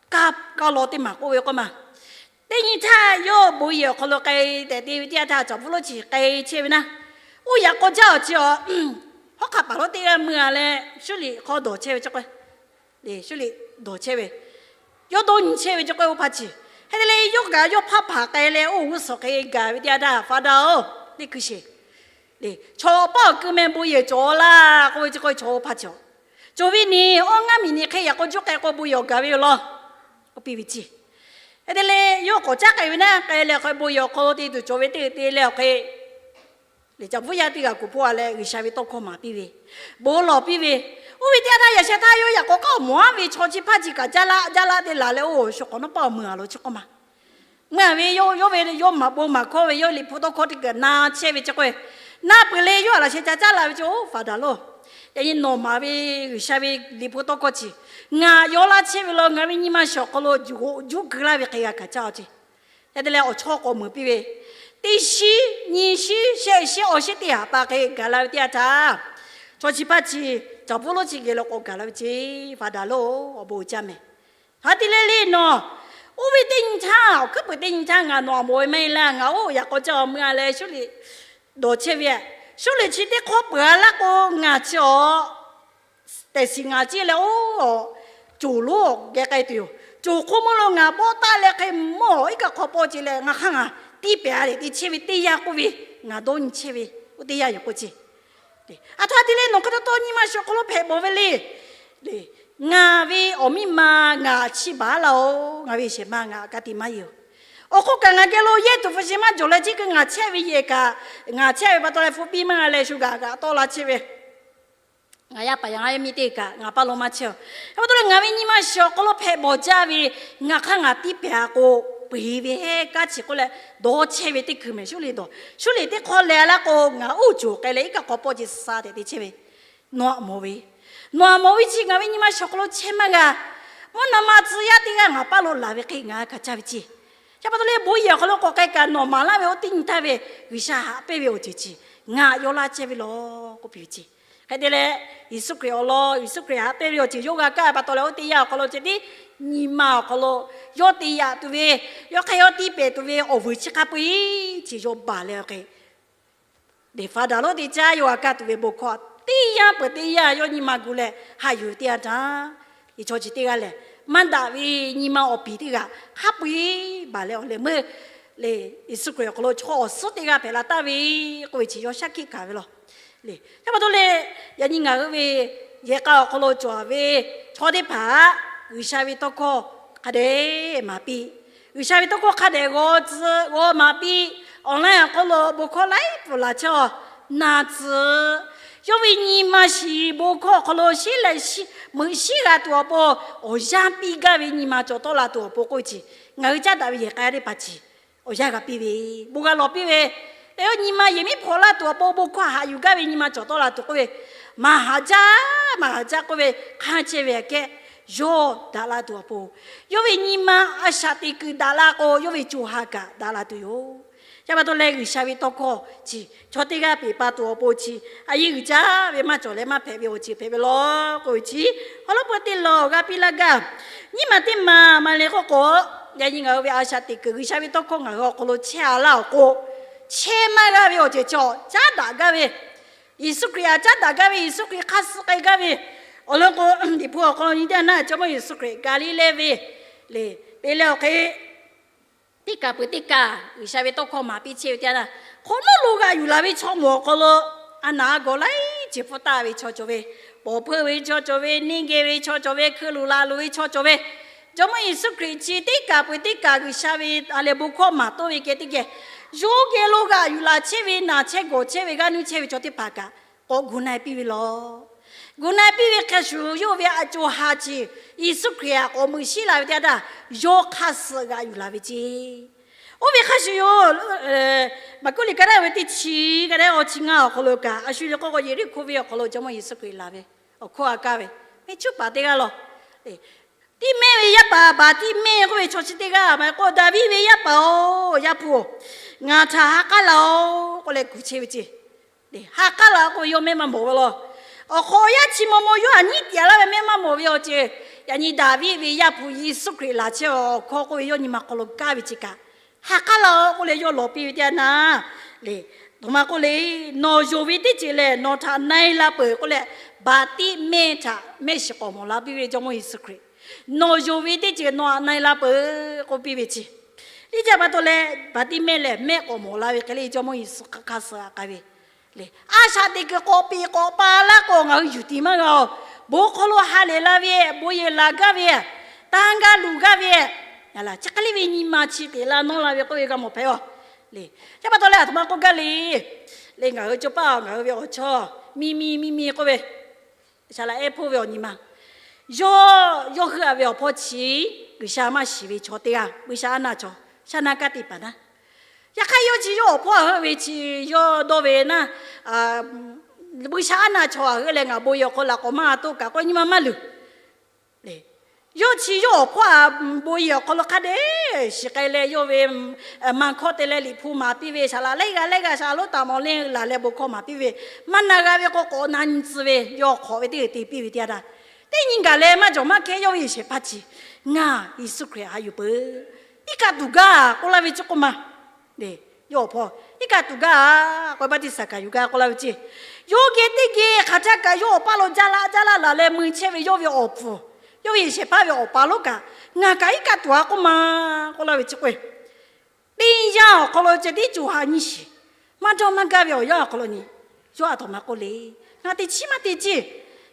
kaˇ kaˇ law teˇ maˬ k'oˆ ve k'oˆ ma. Teˇ nyi htaˇ yawˇ bon yehˬ awˬ hk'aw lo k'ai tehꞈ te ve teˇ yanˇ htaˇ caˍ bvuhˉ lonˉ chi k'ai chehˇ ve naˇ, oˇ yaꞈ k'aw jaˇ awˬ chi awˬ hawˉ hk'aˆ paˍ lonˉ teˇ g'aˇ mui a leh Shuˉliꞈ hk'aw dawˬ chehˇ ve cawˬ k'o, Shuˉliꞈ dawˬ chehˇ ve, yawˇ dawˇ nyi chehˇ ve cawˬ k'o oˇ hpaˇ chi, hk'e te leh yawˇ kaꞈ yawˇ hpaˇ hpaˍ k'ai leh oˇ g'uˇ suhˍ hk'e gaˬ ve teˇ yanˇ htaˇ Father-oˬ, teˇ hkui sheˍ, lehˬ chaw awˬ paˇ awˬ kui meh bon yehˬ cawˬ laˇ k'oˆ ve chi k'o chaw oˇ hpaˇ chi, cawˬ ve ni awˇ ngaˇ miˬ ni hk'e yaꞈ k'aw juˇ k'ai k'o bon yehˬ awˬ gaˬ ve yoˬ law, k'oˆ piˇ ve chi. Hk'e te leh yawˇ k'awꞈ caˉ k'ai ve naˇ, k'ai leh hk'e bon yehˬ awˬ hk'aw lo te tuˬ cawˬ ve teˇ te leh awˬ hk'e, lehˬ caˍ bvuhˉ yaˇ teˇ g'aˇ kuˬ hpawˇ a leh G'uiˬsha ve tawˇ hkawˇ maˍ piˇ ve, bon lawˬ piˇ ve, oˇ ve teˇ yanˇ htaˇ yaꞈ sheh htaˇ yawˇ yaꞈ k'aw k'aˉ awˬ moˍ aˉ ve chaw chi hpaˇ chi kaꞈ jaˇ laˇ jaˇ laˇ te laˬ leh oˇ shu k'awꞈ nawˉ paˆ awˬ meuˍ a lo chi k'oˆ ma. Meuˇ a ve yawˇ ve yawˇ maˍ bon maˍ hkawˇ ve yawˇ liꞈ hpu tawˇ hkawˇ teˇ kaꞈ na chehˇ ve chi k'o, na peuˬ leh yawˇ a laꞈ sheh ca caˉ la ve chi, oˇ Father-oˬ, yaꞈ nyi nawˬ maˍ ve G'uiˬsha ve liꞈ hpu tawˇ hkawˇ chi ngaˬ yaw laˇ chehˇ ve law, ngaˬ ve nyi ma shiˍ awˬ hk'aw lo juˇ keu laˇ ve hk'e g'a hkanˍ caˇ-oˬ ce. Hk'e te leh awˬ chawˇ k'awꞈ meuˍ piˇ ve, teˇ shiˉ nyi shiˉ shehˆ shiˉ awˬ shiˉ teˇ haˍ pa hk'e gaˬ la ve teˇ yanˇ htaˇ, chaw chi hpaˇ chi caˍ bvuhˉ lonˉ chi geh lo k'awꞈ gaˬ la ve ce. Father-oˬ, awˬ bon uiˍ jaˇ mehˍ. Hk'a te leh le nawˬ, oˇ ve teˇ nyi htaˇ awˬ hkuiˉ peuˬ teˇ nyi htaˇ ngaˬ nawˬ awˬ moˍ ve maˇ heˆ laˇ, ngaˬ oˇ yaꞈ k'aw caˇ awˬ meuˇ a leh Shuˉliꞈ dawˬ chehˇ ve, Shuˉliꞈ chi teˇ hk'awˇ peuˬ a laˇ k'o ngaˬ chi awˬ tehꞈ shiˍ ngaˬ ceˇ leh oˇ coˬ lonˉ geh k'ai tuˬ yoˬ. Coˬ hk'oˆ meuˇ lo ngaˬ bawˆ taˆ leh hk'e mawˇ iˉ kaˆ hk'aw pawˆ ce leh ngaˬ hk'aˇ ngaˬ tiˇ pehˍ a leh te chehˇ ve teˇ yanˇ k'oˆ ve, ngaˬ dawˇ nyi chehˇ ve oˇ teˇ yanˇ yoˬ k'oˆ ce. A htoꞈ ma te leh nawˬ hk'a taw taw nyi ma shiˍ awˬ hk'aw lo hpehꞈ bawˬ ve le. Ngaˬ ve awˬ miˇ ma ngaˬ chiˇ baˬ laˇ-oˬ, ngaˬ ve shehˍ ma ngaˬ ka tiꞈ maˇ yeˬ-oˬ. Awˬ hk'oˆ kaꞈ ngaˬ geh lo yehˇ tuˬ hpu shi maˇ jawˬ leh chi keu ngaˬ chehˇ ve yehˬ kaꞈ, ngaˬ chehˇ ve pa taw leh hpu piˇ maˇ g'a leh shu gaꞈ gaꞈ tawˆ la chehˇ ve, ngaˬ yaˇ paˍ yaˇ miˇ teˇ kaꞈ ngaˬ paˇ lo maˇ chehˇ-oˬ. Hk'e pa taw leh ngaˬ ve nyi ma shiˍ awˬ hk'aw lo hpehꞈ bawˬ jaˇ ve, ngaˬ hk'aˇ ngaˬ tiˇ pehˍ a k'o, peu-eˬ ve hehˉ kanˉ chi k'oˆ leh dawˇ chehˇ ve teˇ hkui mehˍ. Shuˉliꞈ dawˬ, Shuˉliꞈ teˇ hk'awˇ leh a laˇ k'o ngaˬ uˉ coˬ k'ai leh iˉ kaˆ hk'aw pawˆ ce suh tehꞈ te chehˇ ve, nawˬ aꞈ mawˬ ve, nawˬ aꞈ mawˬ ve chi ngaˬ ve nyi ma shiˍ awˬ hk'aw lo chehˇ maˇ g'a. Mvuhˇ naw ma tcuh yaˇ teˇ g'aˇ ngaˬ paˇ lo laˬ ve hk'e ngaˬ hkanˍ caˇ ve ce. Chi pa taw leh bon yehˬ awˬ hk'aw lo k'awꞈ k'ai kaꞈ nawˬ maˍ laˇ ve oˇ teˇ nyi htaˇ ve G'uiˬsha haꞈ pehnˇ ve awˬ ceuˬ chi ngaˬ yaw laˇ chehˇ ve law k'oˆ piˇ ve ce. Hk'e te leh, Yeˍsuˆ Hkriꞈ awˬ lawn Yeˍsuˆ Hkriꞈ haꞈ pehnˇ ve awˬ ceuˬ yawˇ g'a kaˇ pa taw leh oˇ teˇ yanˇ awˬ hk'aw lo ceh tiˉ nyi ma awˬ hk'aw lo yawˇ te yaꞈ tuˬ ve, yawˇ hk'aˇ yawˇ tiˇ pehˍ tuˬ ve awˬ vuiˬ chi hk'a peu-eˬ chi yawˇ baˬ leh awˬ hk'e, teˇ Father lonˉ teˇ caˉ yawˇ g'a kaˇ tuˬ ve bon hkawˇ teˇ yanˇ peuˬ teˇ yanˇ yawˇ nyi ma gu leh haꞈ yuˬ ve teˇ yanˇ htaˇ, chaw chi teˇ g'aˇ lehˬ maˇ daꞈ ve nyi ma awˬ piˍ teˇ g'aˇ hk'a peu-eˬ baˬ leh awˬ leh meuˇ le, Yeˍsuˆ Hkriꞈ awˬ hk'aw lo chaw awˬ suhˉ teˇ g'aˇ hpehꞈ la taˍ ve k'oˆ ve chi yawˇ shaˉ hkiˆ hkanˍ ve law. Leh chi pa taw leh, yaꞈ nyi ngaˬ hui ve yehˬ k'a awˬ hk'aw lo cawˬ ve chaw teˇ hpaˍ G'uiˬsha ve tawˇ hkawˇ hk'a dehꞈ maˍ piˇ. G'uiˬsha ve tawˇ hkawˇ hk'a dehꞈ g'aw tcuh g'aw maˍ piˇ. Online awˬ hk'aw lo bon hkawˇ laiˉ pfuhˍ laˬ chehˇ-aˬ. Na tcuh, yawˇ ve nyi ma shiˍ bon hkawˇ awˬ hk'aw lo shiˉ leh meuꞈ shiˉ g'a tuˬ awˬ pon, awˬ yanˇ piˇ gaˇ ve nyi ma cawˬ tawˆ la tuˬ awˬ pon k'oˆ ve chi, ngaˬ hui caˉ daꞈ ve yehˬ k'a teˇ hpaˍ chi awˬ yanˇ g'a piˇ ve, bon g'a lawˬ piˇ ve, leh yawˇ nyi ma yehˬ miˉ hpawnˬ laˇ tuˬ awˬ pon bon hkawˇ haꞈ yuˬ gaˇ ve nyi ma cawˬ tawˆ la tuˬ k'oˆ ve, maˍ haˍ jaˇ maˍ haˍ jaˇ k'oˆ ve hk'anˇ chehˇ ve aꞈ kehˉ yawˇ daꞈ la tuˬ awˬ pon, yawˇ ve nyi ma a shaꞈ teꞈ kuiˬ daꞈ la k'o, yawˇ ve co ha kaꞈ daꞈ la tuˬ yoˬ. Chi pa taw leh G'uiˬsha ve tawˇ hkawˇ chi chaw teˇ g'aˇ peˬ pa tuˬ awˬ pon chi, a yiˇ g'uiˬ caˇ ve maˇ cawˬ leh maˇ hpehꞈ ve awˬ ceuˬ hpehꞈ ve law k'oˆ ve chi, awˬ lawn peuˬ teˇ lawˬ g'a piˇ laˇ gaˇ. Nyiˇ maˬ teˇ maˬ maˇ le k'oˆ k'o, yaꞈ nyi ngaˬ hui ve a shaꞈ teꞈ kuiˬ G'uiˬsha ve tawˇ hkawˇ ngaˬ hui awˬ hk'aw lo chehˇ a laˇ awˬ k'o, chehˇ maˇ g'a ve awˬ ceuˬ chi caˉ daꞈ gaˇ ve, Yeˍsuˆ Hkriꞈ htaꞈ caˉ daꞈ gaˇ ve, Yeˍsuˆ Hkriꞈ hk'aˇ suh k'ai gaˇ ve, awˬ lawn k'o, Liꞈ hpu awˬ hk'aw lo nyi teˇ yanˇ, Jawˇmawˇ Yeˍsuˆ Hkriꞈ Gaˍliˍlehˇ ve le, te leh awˬ hk'e teˇ kaˬ peuˬ teˇ kaˬ G'uiˬsha ve tawˇ hkawˇ maˍ piˇ chehˇ ve teˇ yanˇ, hk'awꞈ nawˉ lo g'aꞈ yuˬ laˬ ve chaw mawˬ awˬ hk'aw lo a naˍ a gawˬ laiˉ ceuˬ hpfuhˇ taˆ ve chaw cawˬ ve, pawˍ hpeuˇ ve chaw cawˬ ve, neˇ geh ve chaw cawˬ ve, hkui luˬ laˬ luˬ ve chaw cawˬ ve, Jawˇmawˇ Yeˍsuˆ Hkriꞈ chi teˇ kaˬ peuˬ teˇ kaˬ G'uiˬsha ve a leh bon hkawˇ maˍ toˇ ve geh teˇ geh, yawˇ geh lo g'aꞈ yuˬ laˬ chehˇ ve, naˬ chehˇ gawˬ chehˇ ve, g'aˇ nuˇ chehˇ ve chaw teˇ hpaˍ kaꞈ k'awꞈ gu na-e piˇ ve law. Gu na-e piˇ ve hk'a shuˍ, yawˇ ve a co ha chi Yeˍsuˆ Hkriꞈ htaꞈ k'awꞈ meuꞈ shiˉ la ve teˇ yanˇ, yawˇ hk'aˇ suh g'aꞈ yuˬ laˬ ve ceˇ. Oˇ ve hk'a shuˍ yoˬ, Maˍkuˆ liꞈ ka naˉ ve teˇ chi, ka naˉ awˬ chi ngaˇ awˬ hk'aw lo kaꞈ, a shu le k'oˆ k'o, Yeˍriˆhkoˇ venˇ awˬ hk'aw lo Jawˇmawˇ Yeˍsuˆ Hkriꞈ laˬ ve awˬ hkawˇ a kaˇ ve, mehˇ chuˉ paˍ teˇ g'aˇ law. Tiˆmehˇ ve yaˇ paˍ Baˍtiˆmehˇ k'oˆ ve chaw chi teˇ g'aˇ maˇ heˆ k'o, Daˍviˆ ve yaˇ paˍ-oˬ, Yaˇ hpu-oˬ, ngaˬ htaꞈ ha k'aˉ laˬ-oꞈ k'oˆ leh kuˬ chehˇ ve ceˇ. Ha k'aˉ laˬ-oꞈ k'oˆ ve yawˇ mehˆ maˇ mawˬ ve law. Awˬ hk'awꞈ awˬ yanˇ chi maw maw yawˇ htaꞈ nyiˉ tiꞈ laˇ ve mehˆ maˇ mawˬ ve awˬ ceuˬ, yaꞈ nyi Daˍviˆ ve Yaˇ hpu Yeˍsuˆ Hkriꞈ laˬ chehˇ awˬ hkawˇ k'oˆ ve yawˇ nyi ma hk'aw lo kaˇ ve chi kaꞈ, ha k'aˉ laˬ-oꞈ k'oˆ leh yawˇ lawˬ piˇ ve teˇ yanˇ, le, aˬ htoꞈ ma k'oˆ le, nawˬ yonˍ ve teˇ ceuˬ lehˬ nawˬ htaꞈ na-e la peuˬ k'oˆ leh, Baˍtiˆmehˇ htaꞈ mehˆ shiˍ k'awꞈ mawˬ la piˇ ve Jawˇmawˇ Yeˍsuˆ Hkriꞈ, nawˬ yonˍ ve teˇ ceuˬ nawˬ htaꞈ na-e la peuˬ k'oˆ piˇ ve ceˇ. Liˇ caˇ pa taw leh Baˍtiˆmehˇ lehˬ mehˆ k'awꞈ mawˬ la ve hk'e le, Jawˇmawˇ Yeˍsuˆ hk'aˇ suh k'ai ve le. A shaꞈ teꞈ kuiˬ k'awꞈ peꞈ k'awꞈ pa laˇ k'o, ngaˬ hui yuˬ tiˍ maˇ g'a-oˬ. Bon hk'aw lo ha lehˬ la ve, bon yehˬ laˬ gaˇ ve, tanˇ gaˇ luˬ gaˇ ve, chi hk'e le ve nyi ma chi teꞈ la nawˇ la ve k'oˆ ve g'a mawˬ hpehꞈ-oˬ. Le, chi pa taw leh aˬ htoꞈ ma k'oˆ gaˇ le. Le, ngaˬ hui co paˇ ngaˬ hui ve awˬ chawˇ miˇ miˇ miˇ miˇ k'oˆ ve, saˍ laꞈ ehˉ hpoˇ ve awˬ nyi ma, yawˇ yawˇ heuˆ-a ve awˬ hpawˇ chi G'uiˬsha maˇ shiˍ ve chaw teˇ g'aˇ, G'uiˬsha a naˆ chaw, shaˉ naˆ kanˉ te paˍ naˉ. Yaꞈ hk'aˇ yawˇ chi yawˇ awˬ hpawˇ a heuˆ ve chi yawˇ dawˇ ve naˉ, G'uiˬsha a naˆ chaw a heuˆ leh ngaˬ bon yehˬ awˬ hk'aw lo k'awꞈ maˇ toˆ kaꞈ k'o nyi ma maˇ luˬ. Yawˇ chi yawˇ awˬ hpawˇ a bon yehˬ awˬ hk'aw lo hk'a dehꞈ shiˍ k'ai leh, yawˇ ve maˇ hkawˇ te leh Liꞈ hpu maˍ piˇ ve, saˍ laꞈ laiˉ g'aˇ laiˉ g'aˇ shaˍ laꞈ lonˉ taˍ mawˬ leh laˬ leh bon hkawˇ maˍ piˇ ve, maˇ na g'a ve k'o k'awꞈ na nyi tcuh ve, yawˇ hk'awꞈ ve teˇ g'aˇ te piˇ ve teˇ yanˇ htaˇ, teˇ nyi gaˬ leh maˇ jawˬ maˇ hkehˇ yawˇ ve yehˬ shehˍ hpaˇ chi, ngaˬ Yeˍsuˆ Hkriꞈ htaꞈ yuˬ peuˬ, iˉ kaˆ tuˬ gaˇ k'oˆ laˇ ve chi k'oˆ ma. Yawˇ awˬ hpawˇ iˉ kaˆ tuˬ gaˇ, k'awꞈ baˆtiˆsaˬ kaꞈ yuˬ gaˇ k'oˆ laˇ ve ceˇ. Yawˇ geh teˇ geh hk'aˬ htaˇ kaꞈ yawˇ awˬ paˇ lo jaˇ laˇ jaˇ laˇ laˬ leh mui chehˇ ve yawˇ ve awˬ pfuhˍ, yawˇ ve yehˬ shehˍ hpaˇ ve awˬ pa lonˉ kaꞈ, ngaˬ kaꞈ iˉ kaˆ tuˬ a k'oˆ ma k'oˆ laˇ ve chi k'o, teˇ yanˇ awˬ hk'aw lo ceh tiˉ co ha nyiˇ shiˍ, maˇ dawˇ maˇ gaˇ ve awˬ yanˇ awˬ hk'aw lo nyi, yawˇ a htoꞈ ma k'oˆ le. Ngaˬ teꞈ chiˉ maˇ te ceˇ.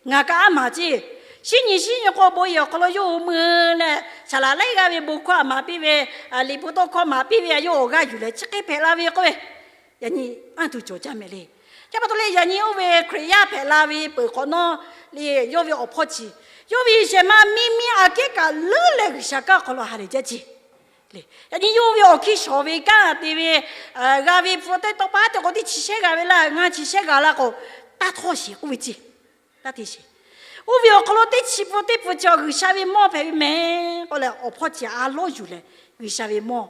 Ngaˬ kaꞈ a maˍ ceˇ. Shinˉ nyi shinˉ nyi k'o bon yehˬ awˬ hk'aw lo yawˇ hui mui leh, saˍ laꞈ laiˉ g'aˇ ve bon hkawˇ a maˍ piˇ ve, Liꞈ hpu tawˇ hkawˇ maˍ piˇ ve a yawˇ awˬ g'aˇ yuˬ leh chi hk'e hpehꞈ la ve k'oˆ ve, yaꞈ nyi anˇ tuˬ cawˬ jaˇ mehˍ le. Chi pa taw leh yaꞈ nyi oˇ ve Hkriꞈ yaˇ hpehꞈ la ve peuˬ hk'awꞈ nawˉ le, yawˇ ve awˬ hpawˇ chi, yawˇ ve yehˬ shehˍ ma miˇ miˇ aꞈ kehˉ kaꞈ leuˉ leh G'uiˬsha kanˉ awˬ hk'aw lo ha lehˬ jaˇ ceˇ. Yaꞈ nyi yawˇ ve awˬ hkiˇ shawˍ ve kanˉ te ve, g'a ve hpu teˇ tawˇ pa teˇ k'o teˇ chi shehˆ g'a ve laˇ, ngaˇ chi shehˆ g'a laˇ k'o, taˇ htawˇ sheˍ k'oˆ ve ceˇ. Taˇ te sheˍ. Oˇ ve awˬ hk'aw lo teˇ chi pun teˇ pun chi G'uiˬsha ve mawˇ hpehꞈ ve mehˍ k'oˆ leh, awˬ hpawˇ chi a lawˉ yuˬ leh G'uiˬsha ve mawˇ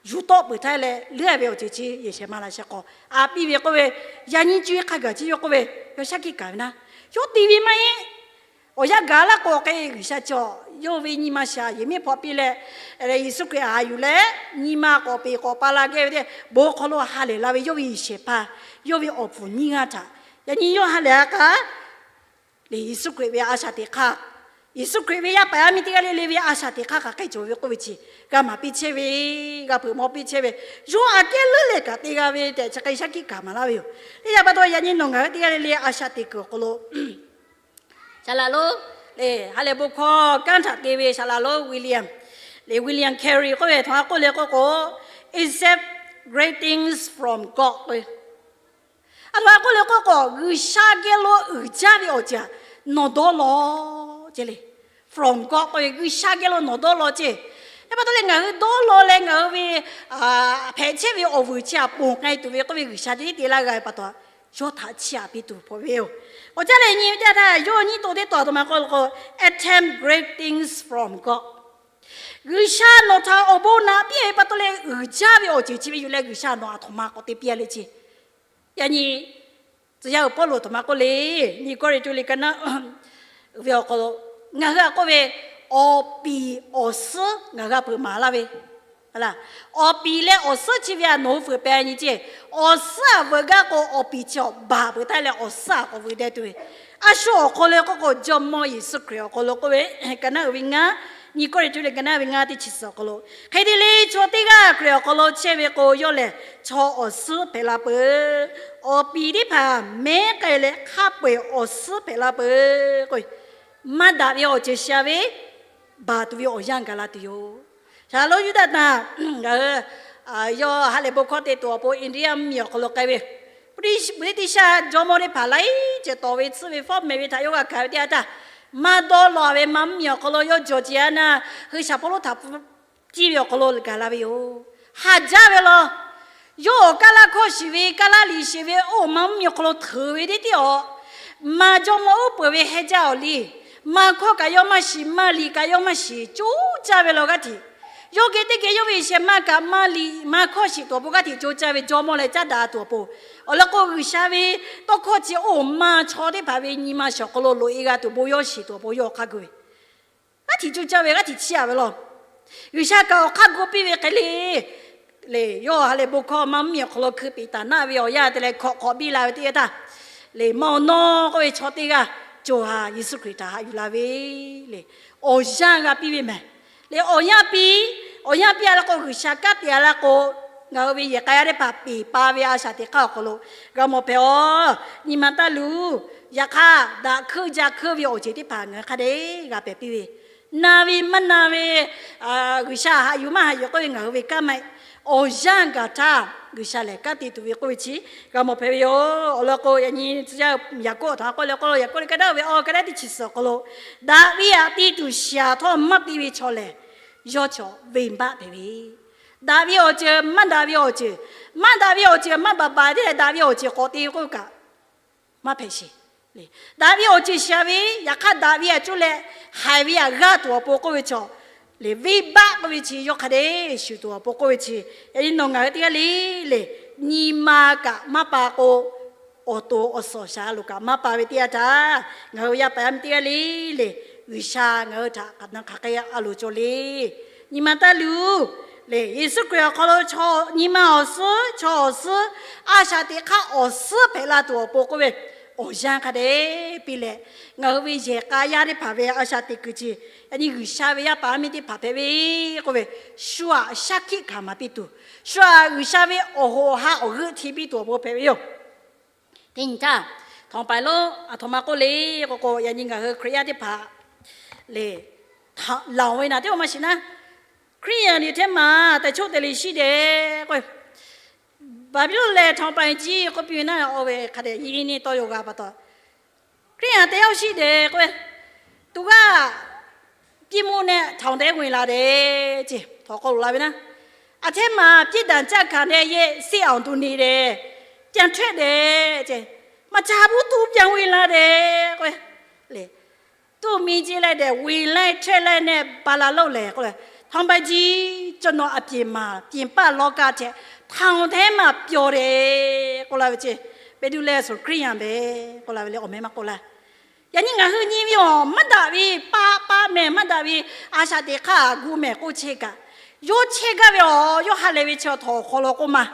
yuˬ tawˆ peuˬ htaˇ leh leuˉ ve awˬ ceuˬ chi yehˬ shehˍ ma laꞈ sheh k'awꞈ a piˇ ve k'oˆ ve, yaꞈ nyi co e hk'a gaˬ chi yawˇ k'oˆ ve, yawˇ shaˉ hkiˆ kaˍ ve naˉ, yawˇ te ve maˇ heˆ. Awˬ yanˇ gaˬ laˇ k'o hk'e G'uiˬsha chi yawˇ ve nyi ma shaˍ yehˬ miˉ hpaw piˇ leh, Yeˍsuˆ Hkriꞈ a yuˬ leh nyi ma k'awꞈ peꞈ k'awꞈ pa la geh ve teˇ bon hk'aw lo ha lehˬ la ve yawˇ ve yehˬ shehˍ hpaˇ, yawˇ ve awˬ pfuhˍ nyiˇ g'aˇ htaꞈ, yaꞈ nyi yawˇ ha lehˬ a k'aˉ le, Yeˍsuˆ Hkriꞈ ve a shaꞈ teꞈ hk'aˇ, Yeˍsuˆ Hkriꞈ ve yaˇ paˍ yaˇ miˇ teˇ g'aˇ le le ve a shaꞈ teꞈ hk'aˇ hk'aˬ hk'e cawˬ ve k'oˆ ve chi g'a maˍ piˇ chehˇ ve, g'a hpeuꞈ maw piˇ chehˇ ve, yawˇ aꞈ kehˉ leuˉ leh kaꞈ te g'a ve tehꞈ chi hk'e shaˉ hkiˆ kaˍ maˍ laˇ ve yoˬ. Teˇ yanˇ pa taw yaꞈ nyi nawˬ ngaˬ hui teˇ g'aˇ le le a shaꞈ teꞈ kuiˬ awˬ hk'aw lo, saˍ laꞈ lonˉ le, ha lehˬ bon hkawˇ kanˉ htaꞈ te ve saˍ laꞈ lonˉ William, le William Carey k'oˆ ve htaꞈ k'oˆ le k'oˆ k'o, accept greetings from God k'oˆ ve, a htoꞈ ma k'oˆ le k'oˆ k'o, G'uiˬsha geh lo uiˍ jaˇ ve awˬ ceuˬ nawˬ dawˇ law ceˇ le. From God k'oˆ ve G'uiˬsha geh lo nawˬ dawˇ law ceˇ. Yaꞈ pa taw leh ngaˬ hui dawˇ law leh ngaˬ hui ve hpehꞈ chehˇ ve awˬ vuiˬ chi aꞈ ponˬ k'ai tuˬ ve k'oˆ ve G'uiˬsha ceh tiˉ te laˇ g'a ve pa taw, yawˇ htaꞈ chiˇ aꞈ piˇ tuˬ hpehꞈ ve yoˬ. Awˬ caˉ leh nyi ve teˇ htaˇ, yawˇ nyiˇ to teˇ taw aˬ htoꞈ ma k'oˆ lo k'o, attempt great things from God. G'uiˬsha nawˬ htaꞈ awˬ bon naꞈ piˇ ve pa taw leh uiˍ jaˇ ve awˬ ceuˬ chi ve yoˬ leh, G'uiˬsha nawˬ aˬ htoꞈ ma k'awꞈ te piˇ a le ce. Yaꞈ nyi tcuh yaˇ uiˍ Pawˇluꞈ aˬ htoꞈ ma k'oˆ le, nyi Kawˇrenˍhtuˆ liꞈ ka naˉ ve awˬ hk'aw lo, ngaˬ hui aꞈ k'oˆ ve, awˬ piˍ awˬ suhˉ ngaˬ hui aꞈ peuˬ maˍ laˇ ve, awˬ piˍ leh awˬ suhˉ chi ve aꞈ nawˬ hui fuiˍ pehˍ nyi ce. Awˬ suhˉ aꞈ veuꞈ gaˇ k'o, awˬ piˍ chi awˬ baˬ peuˬ taˍ leh awˬ suhˉ aꞈ k'awꞈ veuꞈ deh tuˬ ve. A shu awˬ hk'aw lo k'oˆ k'o, Jawˇmawˇ Yeˍsuˆ Hkriꞈ awˬ hk'aw lo k'oˆ ve, ka naˉ uiˍ ve ngaˇ, nyi Kawˇrenˍhtuˆ liꞈ ka naˉ ve ngaˇ teˇ chi suhˍ awˬ hk'aw lo, hk'e te leh chaw teˇ g'aˇ Hkriꞈ awˬ hk'aw lo chehˇ ve k'o, yawˇ lehˬ chaw awˬ suhˉ hpehꞈ la peuˬ. Awˬ piˍ teˇ hpaˍ mehˉ k'ai leh hk'a peu-eˬ awˬ suhˉ hpehꞈ la peuˬ k'o, maˇ daꞈ ve awˬ ceuˬ sha ve baˬ tuˬ ve awˬ yanˇ gaˬ la tuˬ yoˬ. Shaˍlonˍ Yuˇdaꞈtanˍ, ngaˬ hui yawˇ ha lehˬ bon hkawˇ te tuˬ awˬ pon India mvuhˇmiˬ awˬ hk'aw lo k'ai ve, Buˍtiˆ shaˆ jawˇmawˇ teˇ hpaˍ laiˉ ceuˬ tawˍ ve tsuhˇ ve fawˉ mehˍ ve htaꞈ yawˇ g'a gaˬ ve teˇ yanˇ htaˇ, maˇ dawˇ law ve maˇ mvuhˇmiˬ awˬ hk'aw lo yawˇ Jawˬjiˍyaˇ naˆ hui shaˍ Pawˇluˆ htaꞈ piˇ ve awˬ hk'aw lo gaˬ la ve yoˬ. Haˍ jaˇ ve law. Yawˇ awˬ kaˇ laˇ hkawˇ shiˍ ve, kaˇ laˇ liꞈ shiˍ ve, oˇ maˇ mvuhˇmiˬ awˬ hk'aw lo hteuˍ ve teˇ tiˉ awˬ, maˇ jawˇmawˇ uˉ peunˍ ve heh jaˇ awˬ liˇ, maˇ hkawˇ kaꞈ yawˇ maˇ shiˍ, maˇ liꞈ kaꞈ yawˇ maˇ shiˍ, co caˇ ve law g'aˇ hteꞈ. Yawˇ geh teˇ geh yawˇ ve shehˍ maˇ kaꞈ maˇ liꞈ maˇ hkawˇ shiˍ tuˬ awˬ pon g'aˇ hteꞈ co caˇ ve jawˇmawˇ leh caˉ daꞈ tuˬ awˬ pon, awˬ lawn k'o G'uiˬsha ve tawˇ hkawˇ chi oˇ maˇ chaw teˇ hpaˍ ve nyi ma shiˍ awˬ hk'aw lo loꞈ e g'a tuˬ awˬ pon yawˇ shiˍ tuˬ awˬ pon yawˇ awˬ hk'aˇ gu ve g'aˇ hteꞈ co caˇ ve, g'aˇ hteꞈ chiˇ aꞈ ve law. G'uiˬsha kaꞈ awˬ hk'aˇ gu piˇ ve hk'e le. Lehˬ, yawˇ ha lehˬ bon hkawˇ maˇ mvuhˇmiˬ awˬ hk'aw lo hkui piˍ taˍ naˆ ve awˬ yanˇ te leh hkawꞈ hk'awꞈ biˇ la ve teˇ yanˇ htaˇ, lehˬ, maˇ awˬ nawˉ k'oˆ ve chaw teˇ g'aˇ cawˬ haˍ Yeˍsuˆ Hkriꞈ htaꞈ haꞈ yuˬ la ve le. Awˬ yanˇ g'a piˇ ve mehˍ. Lehˬ, awˬ yanˇ piˇ, awˬ yanˇ piˇ a la k'o, G'uiˬsha kanˉ te a la k'o, ngaˬ hui ve yehˬ k'ai yaˇ teˇ hpaˍ peˍ pa ve a shaꞈ teꞈ hk'aˇ awˬ hk'aw lo g'a mawˬ hpehꞈ aˬ. Nyi ma taˇ luˬ. Yaꞈ hk'aˇ, daꞈ hkuiˇ ja hkuiˇ ve awˬ ceuˬ teˇ hpaˍ ngaˬ hui hk'a dehꞈ g'a pehˍ piˇ ve, na ve maˇ na ve, G'uiˬsha haꞈ yuˬ maˇ haꞈ yuˬ k'oˆ ve ngaˬ hui ve kanˉ maˇ heˆ. Awˬ yanˇ gaˬ htaˇ G'uiˬsha lehˬ kanˉ te tuˬ ve k'oˆ ve chi g'a mawˬ hpehꞈ ve yoˬ. Awˬ lawn k'o, yaꞈ nyi tcuh yaˇ Yaˍkoˆ htaꞈ k'oˆ leh k'oˆ lo, Yaˍkoˆ liꞈ ka daˇ ve awˬ ka daˇ teˇ chi suhˍ awˬ hk'aw lo, daꞈ ve aꞈ te tuˬ shaˍ htawˇ maˇ te ve chaw lehˬ, yawˇ chaw venˇbaˆ hpehꞈ ve. Daꞈ ve awˬ ceuˬ maˇ daꞈ ve awˬ ceuˬ, maˇ daꞈ ve awˬ ceuˬ maˇ baˬ baˬ te leh daꞈ ve awˬ ceuˬ k'awꞈ te k'oˆ kaꞈ maˇ hpehꞈ sheˍ. Daꞈ ve awˬ ceuˬ shaˍ ve, yaꞈ hk'aˇ daꞈ ve aꞈ cuˇ leh haiˬ ve aꞈ g'aˇ tuˬ awˬ pon k'oˆ ve chaw, lehˬ venˇbaˆ k'oˆ ve chi yawˇ hk'a dehꞈ shuˍ tuˬ awˬ pon k'oˆ ve chi, yaꞈ nyi nawˬ ngaˬ hui teˇ g'aˇ le lehˬ, nyi ma kaꞈ maˇ pa k'o, awˬ to awˬ suhˍ awˬ shaˍ a loˍ kaꞈ maˇ pa ve teˇ yanˇ htaˇ, ngaˬ hui ve yaˇ paˍ yaˇ miˇ teˇ g'aˇ le lehˬ, G'uiˬsha ngaˬ hui htaꞈ hk'aˬ na hk'aˬ hk'e a loˍ cawˬ le. Nyi ma taˇ luˬ. Lehˬ, Yeˍsuˆ Hkriꞈ awˬ hk'aw lo chaw nyi ma awˬ suhˉ, chaw awˬ suhˉ, a shaꞈ teꞈ hk'aˇ awˬ suhˉ hpehꞈ la tuˬ awˬ pon k'oˆ ve, awˬ yanˇ hk'a dehꞈ piˇ leh, ngaˬ hui ve yehˬ k'a yaˇ teˇ hpaˍ ve a shaꞈ teꞈ kuiˬ chi, yaꞈ nyi G'uiˬsha ve yaˇ paˍ yaˇ miˇ teˇ hpaˍ hpehꞈ ve k'oˆ ve, shu aꞈ shaˉ hkiˆ hkanˍ maˍ piˇ tuˬ, shu aꞈ G'uiˬsha ve awˬ hoꞈ awˬ ha awˬ g'euˆ hti piˇ tuˬ awˬ pon hpehꞈ ve yoˬ. Teˇ nyi htaˇ, htawnˍ paˍ lonˉ aˬ htoꞈ ma k'oˆ le k'o k'o, yaꞈ nyi ngaˬ hui Hkriꞈ yaˇ teˇ hpaˍ lehˬ, laˬ ve naˬ teˇ maˇ maˇ shiˍ naˉ, Hkriꞈ yaˇ nyi hteˇ maˬ tehˬ choˆ tehˬ le shiˉ dehꞈ k'o, Baˍbiˍlonˍ lehˬ htawnˍ paˍ jiˇ k'oˆ piˇ ve naˉ, oˇ ve hk'a dehꞈ nyi nyi tawˇ yaw g'a pa taw, Hkriꞈ yaˇ tehˬ yaˇ shiˉ dehꞈ k'o, tuˬ g'aˇ piˇ mvuhˇ nehˆ htawnˍ tehˬ ve la dehꞈ ce, htawnˍ k'aw loꞈ la ve naˉ, aˬ hteˇ maˬ piˇ daꞈ caˇ hkanˍ dehꞈ yehˬ seˆ awˬ duˬ neꞈ dehꞈ, ca htehˆ dehꞈ ce, maˇ ca buˉ tuˉ pyaˇ ve la dehꞈ k'o, lehˬ, tuˇ miˇ ce leh dehꞈ, weˬ laiˉ htehˆ laiˉ nehˆ ba la loˬ lehˬ k'oˆ leh, htawnˍ paˍ jiˇ, cawˬ nawˬ aˬ piˍ maˍ piˍ paˆ lawˇ kaˇ htehꞈ htawnˍ tehˬ maˬ pyawˬ dehꞈ k'oˆ la ve ce. Peˍtruˆ leh suhˍ Hkriꞈ yaˇ mehˍ k'oˆ la ve le, awˬ meh maˇ k'oˆ laˇ. Yaꞈ nyi ngaˬ hui nyi ve awˬ maˇ daꞈ ve paˆ paˆ mehˍ, maˇ daꞈ ve a shaꞈ teꞈ hk'aˇ gu mehˍ k'oˆ chehˇ kaꞈ, yawˇ chehˇ gaˇ ve awˬ yawˇ ha lehˬ ve chi htawnˍ awˬ hk'aw lo k'oˆ ma.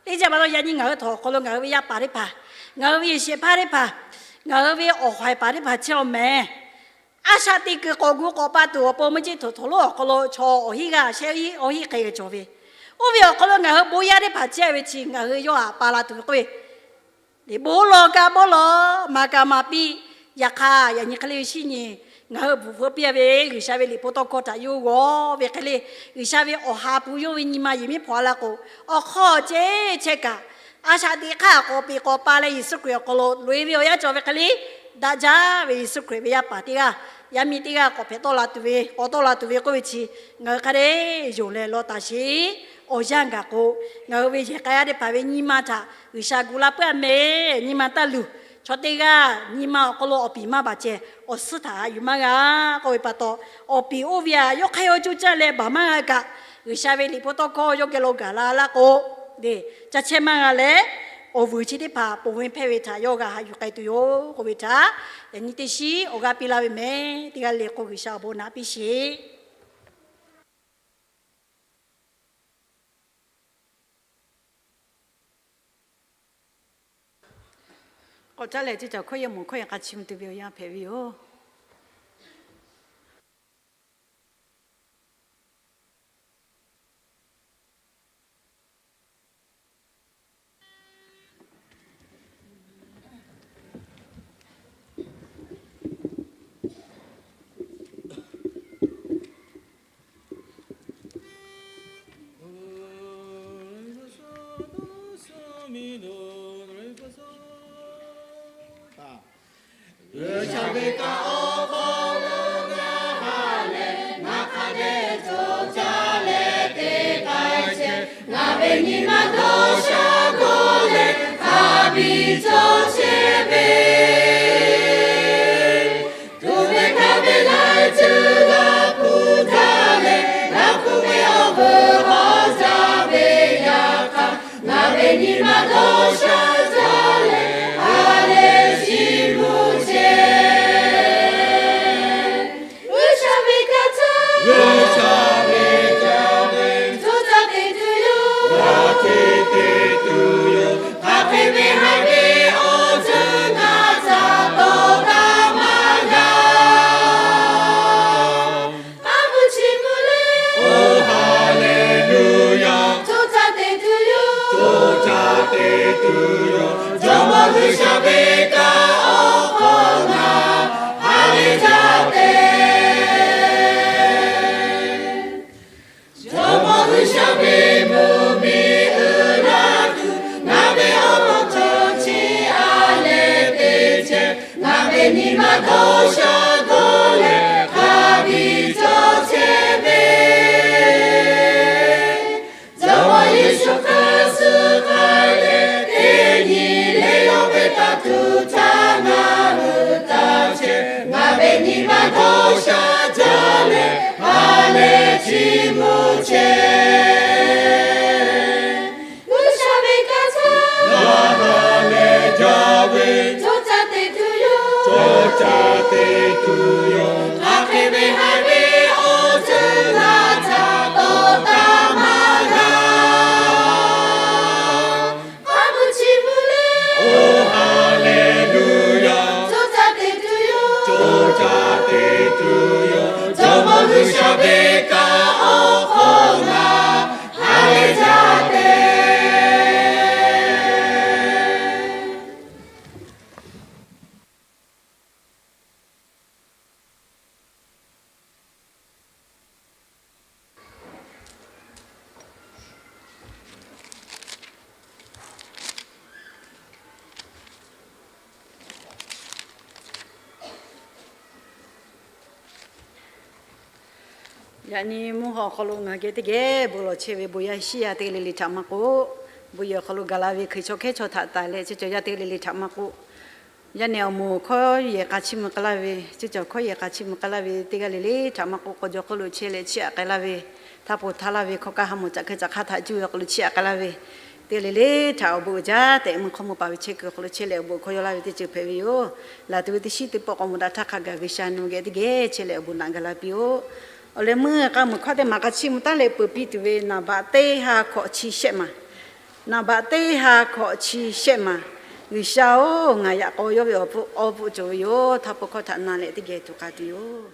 Teˇ caˇ pa taw yaꞈ nyi ngaˬ hui htawnˍ awˬ hk'aw lo ngaˬ hui ve yaˇ paˍ teˇ hpaˍ, ngaˬ hui ve yehˬ shehˍ hpaˇ teˇ hpaˍ, ngaˬ hui ve awˬ hawˬ haiˬ paˍ teˇ hpaˍ chehˇ awˬ mehˍ, a shaꞈ teꞈ kuiˬ k'awꞈ gu k'awꞈ pa tuˬ awˬ pon mvuhˇ ceˇ htoꞈ htoꞈ lonˉ awˬ hk'aw lo chaw awˬ hinˉ g'aˇ shehˆ awˬ hinˉ hk'e g'a cawˬ ve, oˇ ve awˬ hk'aw lo ngaˬ hui bon yaˇ teˇ hpaˍ chehˇ ve chi ngaˬ hui yawˇ htaꞈ pa la tuˬ ve k'oˆ ve, lehˬ bon lawˬ kaꞈ bon lawˬ, maˍ kaꞈ maˍ piˇ. Yaꞈ hk'aˇ yaꞈ nyi hk'e le shiˉ nyi, ngaˬ hui bvuhꞈ feu piˇ a ve G'uiˬsha ve liꞈ hpu tawˇ hkawˇ htaꞈ yawˇ g'awˇ ve hk'e le, G'uiˬsha ve awˬ ha hpu yawˇ ve nyi ma yehˬ miˉ hpawnˬ a la k'o, awˬ hk'aw ceh chehˇ kaꞈ, a shaꞈ teꞈ hk'aˇ k'awꞈ peꞈ k'awꞈ pa leh Yeˍsuˆ Hkriꞈ awˬ hk'aw lo loꞈ e ve awˬ yanˇ cawˬ ve hk'e le, Daꞈ jaˇ ve Yeˍsuˆ Hkriꞈ ve yaˇ paˍ teˇ g'aˇ, yaˇ miˇ teˇ g'aˇ k'awꞈ hpehꞈ tawˆ la tuˬ ve, k'awꞈ tawˆ la tuˬ ve k'oˆ ve chi, ngaˬ hui hk'a dehꞈ yonˍ leh law taˍ sheˍ. Awˬ yanˇ gaˬ k'o, ngaˬ hui ve yehˬ k'a yaˇ teˇ hpaˍ ve nyi ma htaꞈ G'uiˬsha gu laˇ puiˉ a mehˍ. Nyi ma taˇ luˬ. Chaw teˇ g'aˇ nyi ma awˬ hk'aw lo awˬ piˍ maˇ baˬ cehˬ, awˬ suhˉ htaꞈ haꞈ yuˬ maˇ g'a k'oˆ ve pa taw, awˬ piˍ oˇ ve htaꞈ yawˇ hk'aˇ yawˇ coˇ caˇ leh baˬ maˇ g'a kaꞈ, G'uiˬsha ve liꞈ hpu tawˇ hkawˇ yawˇ geh lo gaˬ la laˇ k'o, caˇ chehˇ maˇ g'a leh, awˬ vuiˬ chi teˇ hpaˍ ponˬ ve hpehˇ ve htaꞈ yawˇ g'a haꞈ yuˬ k'ai tuˬ yoˬ k'oˆ ve htaꞈ yaꞈ nyi teˇ shiˉ awˬ g'aˇ piˇ laˇ ve mehˍ. Teˇ g'aˇ le k'o G'uiˬsha awˬ bon naꞈ piˇ sheˍ. K'awꞈ caˉ leh, ceˇ cawˬ hkawˇ yehˬ mawˬ hkawˇ yehˬ k'a chiˇ mvuh tuˬ ve awˬ yanˇ hpehꞈ ve yoˬ. G'uiˬsha ve kaꞈ awˬ hk'aw lo ngaˬ ha lehˬ, ngaˬ hk'a dehꞈ cawˬ caˇ leh te k'ai chehˇ. Ngaˬ ve nyi ma dawˇ sha g'awˇ leh hk'a biˇ cawˬ chehˇ ve, tuˬ ve htaˇ ve laiˉ ceuˬ g'a hpu jaˇ leh, g'a hpu ve awˬ vuiˬ hawˉ jaˇ ve yaꞈ hk'aˇ, ngaˬ ve nyi ma dawˇ sha jaˇ leh ha lehˬ chiˇ mvuh chehˇ. G'uiˬsha ve kaꞈ caˇ, G'uiˬsha ve kaꞈ caˇ ve, co caˇ te tuˬ yoˬ, co caˇ te tuˬ yoˬ. Hk'aˬ hk'e ve haiˬ ve awˬ ceuˬ ngaˬ caˇ tawˆ taˇ maˇ g'a. Maˇ mvuh chi mvuh le, oˇ Haˍleˍluˍyaˍ, co caˇ te tuˬ yoˬ, co caˇ te tuˬ yoˬ. Jawˇmawˇ G'uiˬsha ve kaꞈ awˬ hk'aw ngaˬ ha lehˬ jaˇ te. Jawˇmawˇ G'uiˬsha ve mvuhˇmiˬ uiˍ la tuˬ, ngaˬ ve awˬ hk'aw cawˬ chi a leh te chehˇ. Ngaˬ ve nyi ma dawˇ sha g'awˇ leh hk'a biˇ cawˬ chehˇ ve, Jawˇmawˇ Yeˍsuˆ hk'a suh k'ai leh, teˇ nyi leh yawˇ ve taˇ tuˬ htaˇ ngaˬ hui taˇ chehˇ. Ngaˬ ve nyi ma dawˇ sha jaˇ leh ha lehˬ chiˇ mvuh chehˇ. G'uiˬsha ve kaꞈ caˇ, ngaˬ ha lehˬ jaˇ ve, co caˇ te tuˬ yoˬ, co caˇ te tuˬ yoˬ. Hk'aˬ hk'e ve haiˬ ve awˬ ceuˬ ngaˬ caˇ tawˆ taˇ maˇ g'a. Maˇ mvuh chi mvuh le, oˇ Haˍleˍluˍyaˍ, co caˇ te tuˬ yoˬ, co caˇ te tuˬ yoˬ. Jawˇmawˇ G'uiˬsha ve kaꞈ awˬ hk'aw ngaˬ ha lehˬ jaˇ te. Yaꞈ nyi mvuhˇ haw awˬ hk'aw lo ngaˬ geh teˇ geh bon lawˬ chehˇ ve bon yaˇ shiˉ yaˇ teˇ g'aˇ le le htaꞈ maˇ k'oˆ, bon yehˬ awˬ hk'aw lo gaˬ la ve Hkriꞈ chaw hkehˉ chaw htaꞈ tanˬ leh chi cawˬ yaˇ teˇ g'aˇ le le htaꞈ maˇ k'oˆ, yaˇ nehˬ awˬ moˍ hkawˇ yehˬ k'a chiˇ mvuh k'ai laˇ ve, chi cawˬ hkawˇ yehˬ k'a chiˇ mvuh k'ai laˇ ve teˇ g'aˇ le le htaꞈ maˇ k'oˆ, k'aw jaw hk'oˆ lo chehˇ leh chiˇ aꞈ k'ai laˇ ve, htaˇ poˬ htaˇ laˇ ve hkawˇ kaˇ ha mawˬ caꞈ hkui caꞈ hk'aˇ htaꞈ cuˇ ve awˬ hk'aw lo chiˇ aꞈ k'ai laˇ ve teˇ g'aˇ le le htaꞈ awˬ bon uiˍ jaˇ tehꞈ mvuhˇ hk'awˇ mvuhˇ paˍ ve chehˇ kuiˬ awˬ hk'aw lo chehˇ leh awˬ bon hkawˇ yaw laˇ ve teˇ ceuˬ hpehꞈ ve yoˬ. Laˬ tuˬ ve teˇ shiˉ teˇ pawˆ k'awꞈ mawˬ daꞈ htaˇ hk'a gaˬ G'uiˬsha nawˬ geh teˇ geh chehˇ leh awˬ bon naꞈ gaˬ la piˇ-oˆ. Awˬ leh meuˇ k'a meuˬ hkawˇ teˇ maˬ k'a chiˇ mvuh taˉ leh peuˬ piˇ tuˬ ve naˍ baꞈ teˇ ha hkawꞈ chi shehˆ maˬ. Naˍ baꞈ teˇ ha hkawꞈ chi shehˆ maˬ. G'uiˬsha-oˬ, ngaˬ yaꞈ k'aw yawˇ ve awˬ pfuhˆ awˬ pfuhˆ cawˬ ve yoˬ. Htaˇ pawˆ hkawˇ htaꞈ na leh teˇ geh tuˬ k'a tuˬ yoˬ.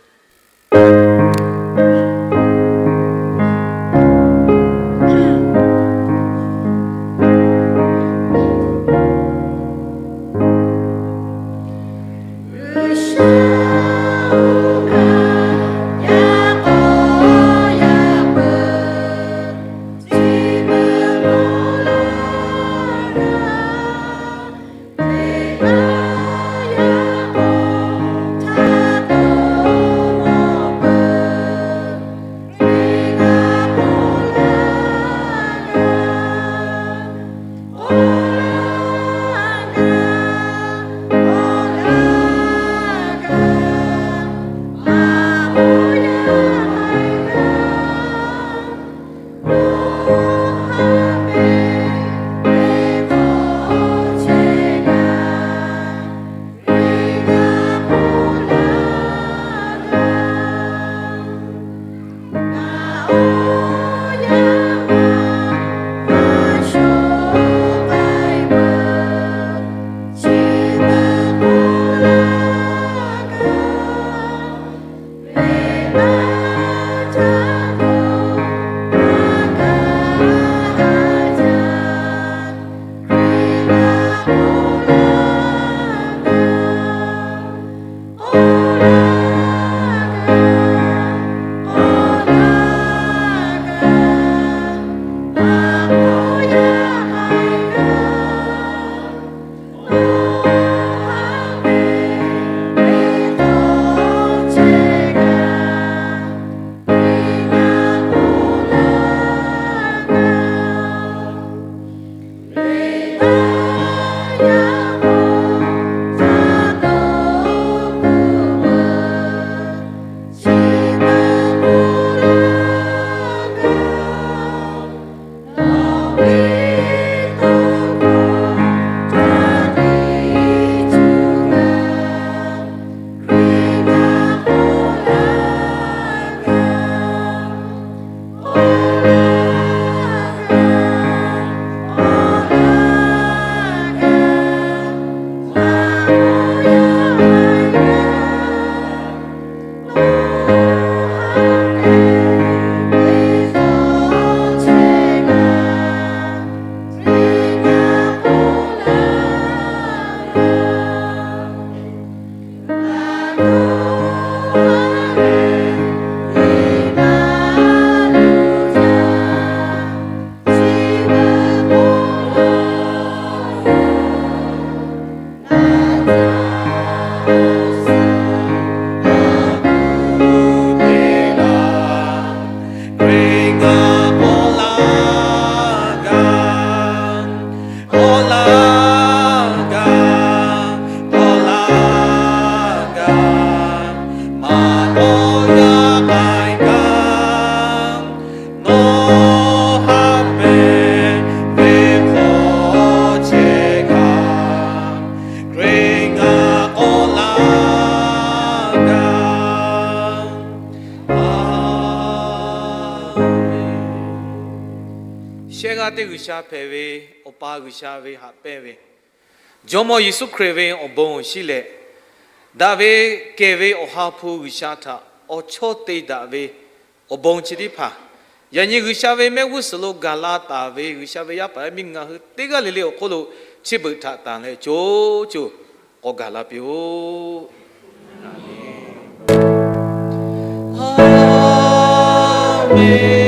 g'aˇ teˇ G'uiˬsha hpehꞈ ve, Awˬ pa G'uiˬsha ve haꞈ pehnˇ ve, Jawˇmawˇ Yeˍsuˆ Hkriꞈ ve awˬ bon awˬ shinˉ leh, daꞈ ve kehˬ ve Awˬ ha hpu G'uiˬsha htaꞈ awˬ chawˇ te daꞈ ve awˬ bon chi teˇ hpaˍ, yaꞈ nyi G'uiˬsha ve mehˆ g'uˇ suhˍ lo gaˬ la taˍ ve G'uiˬsha ve yaˇ paˍ yaˇ miˇ ngaˬ hui teˇ g'aˇ le le awˬ hk'oˆ lo chi beuꞈ htaꞈ tanˬ leh co co k'awꞈ gaˬ la piˇ-oˆ. Aˍmenˍ.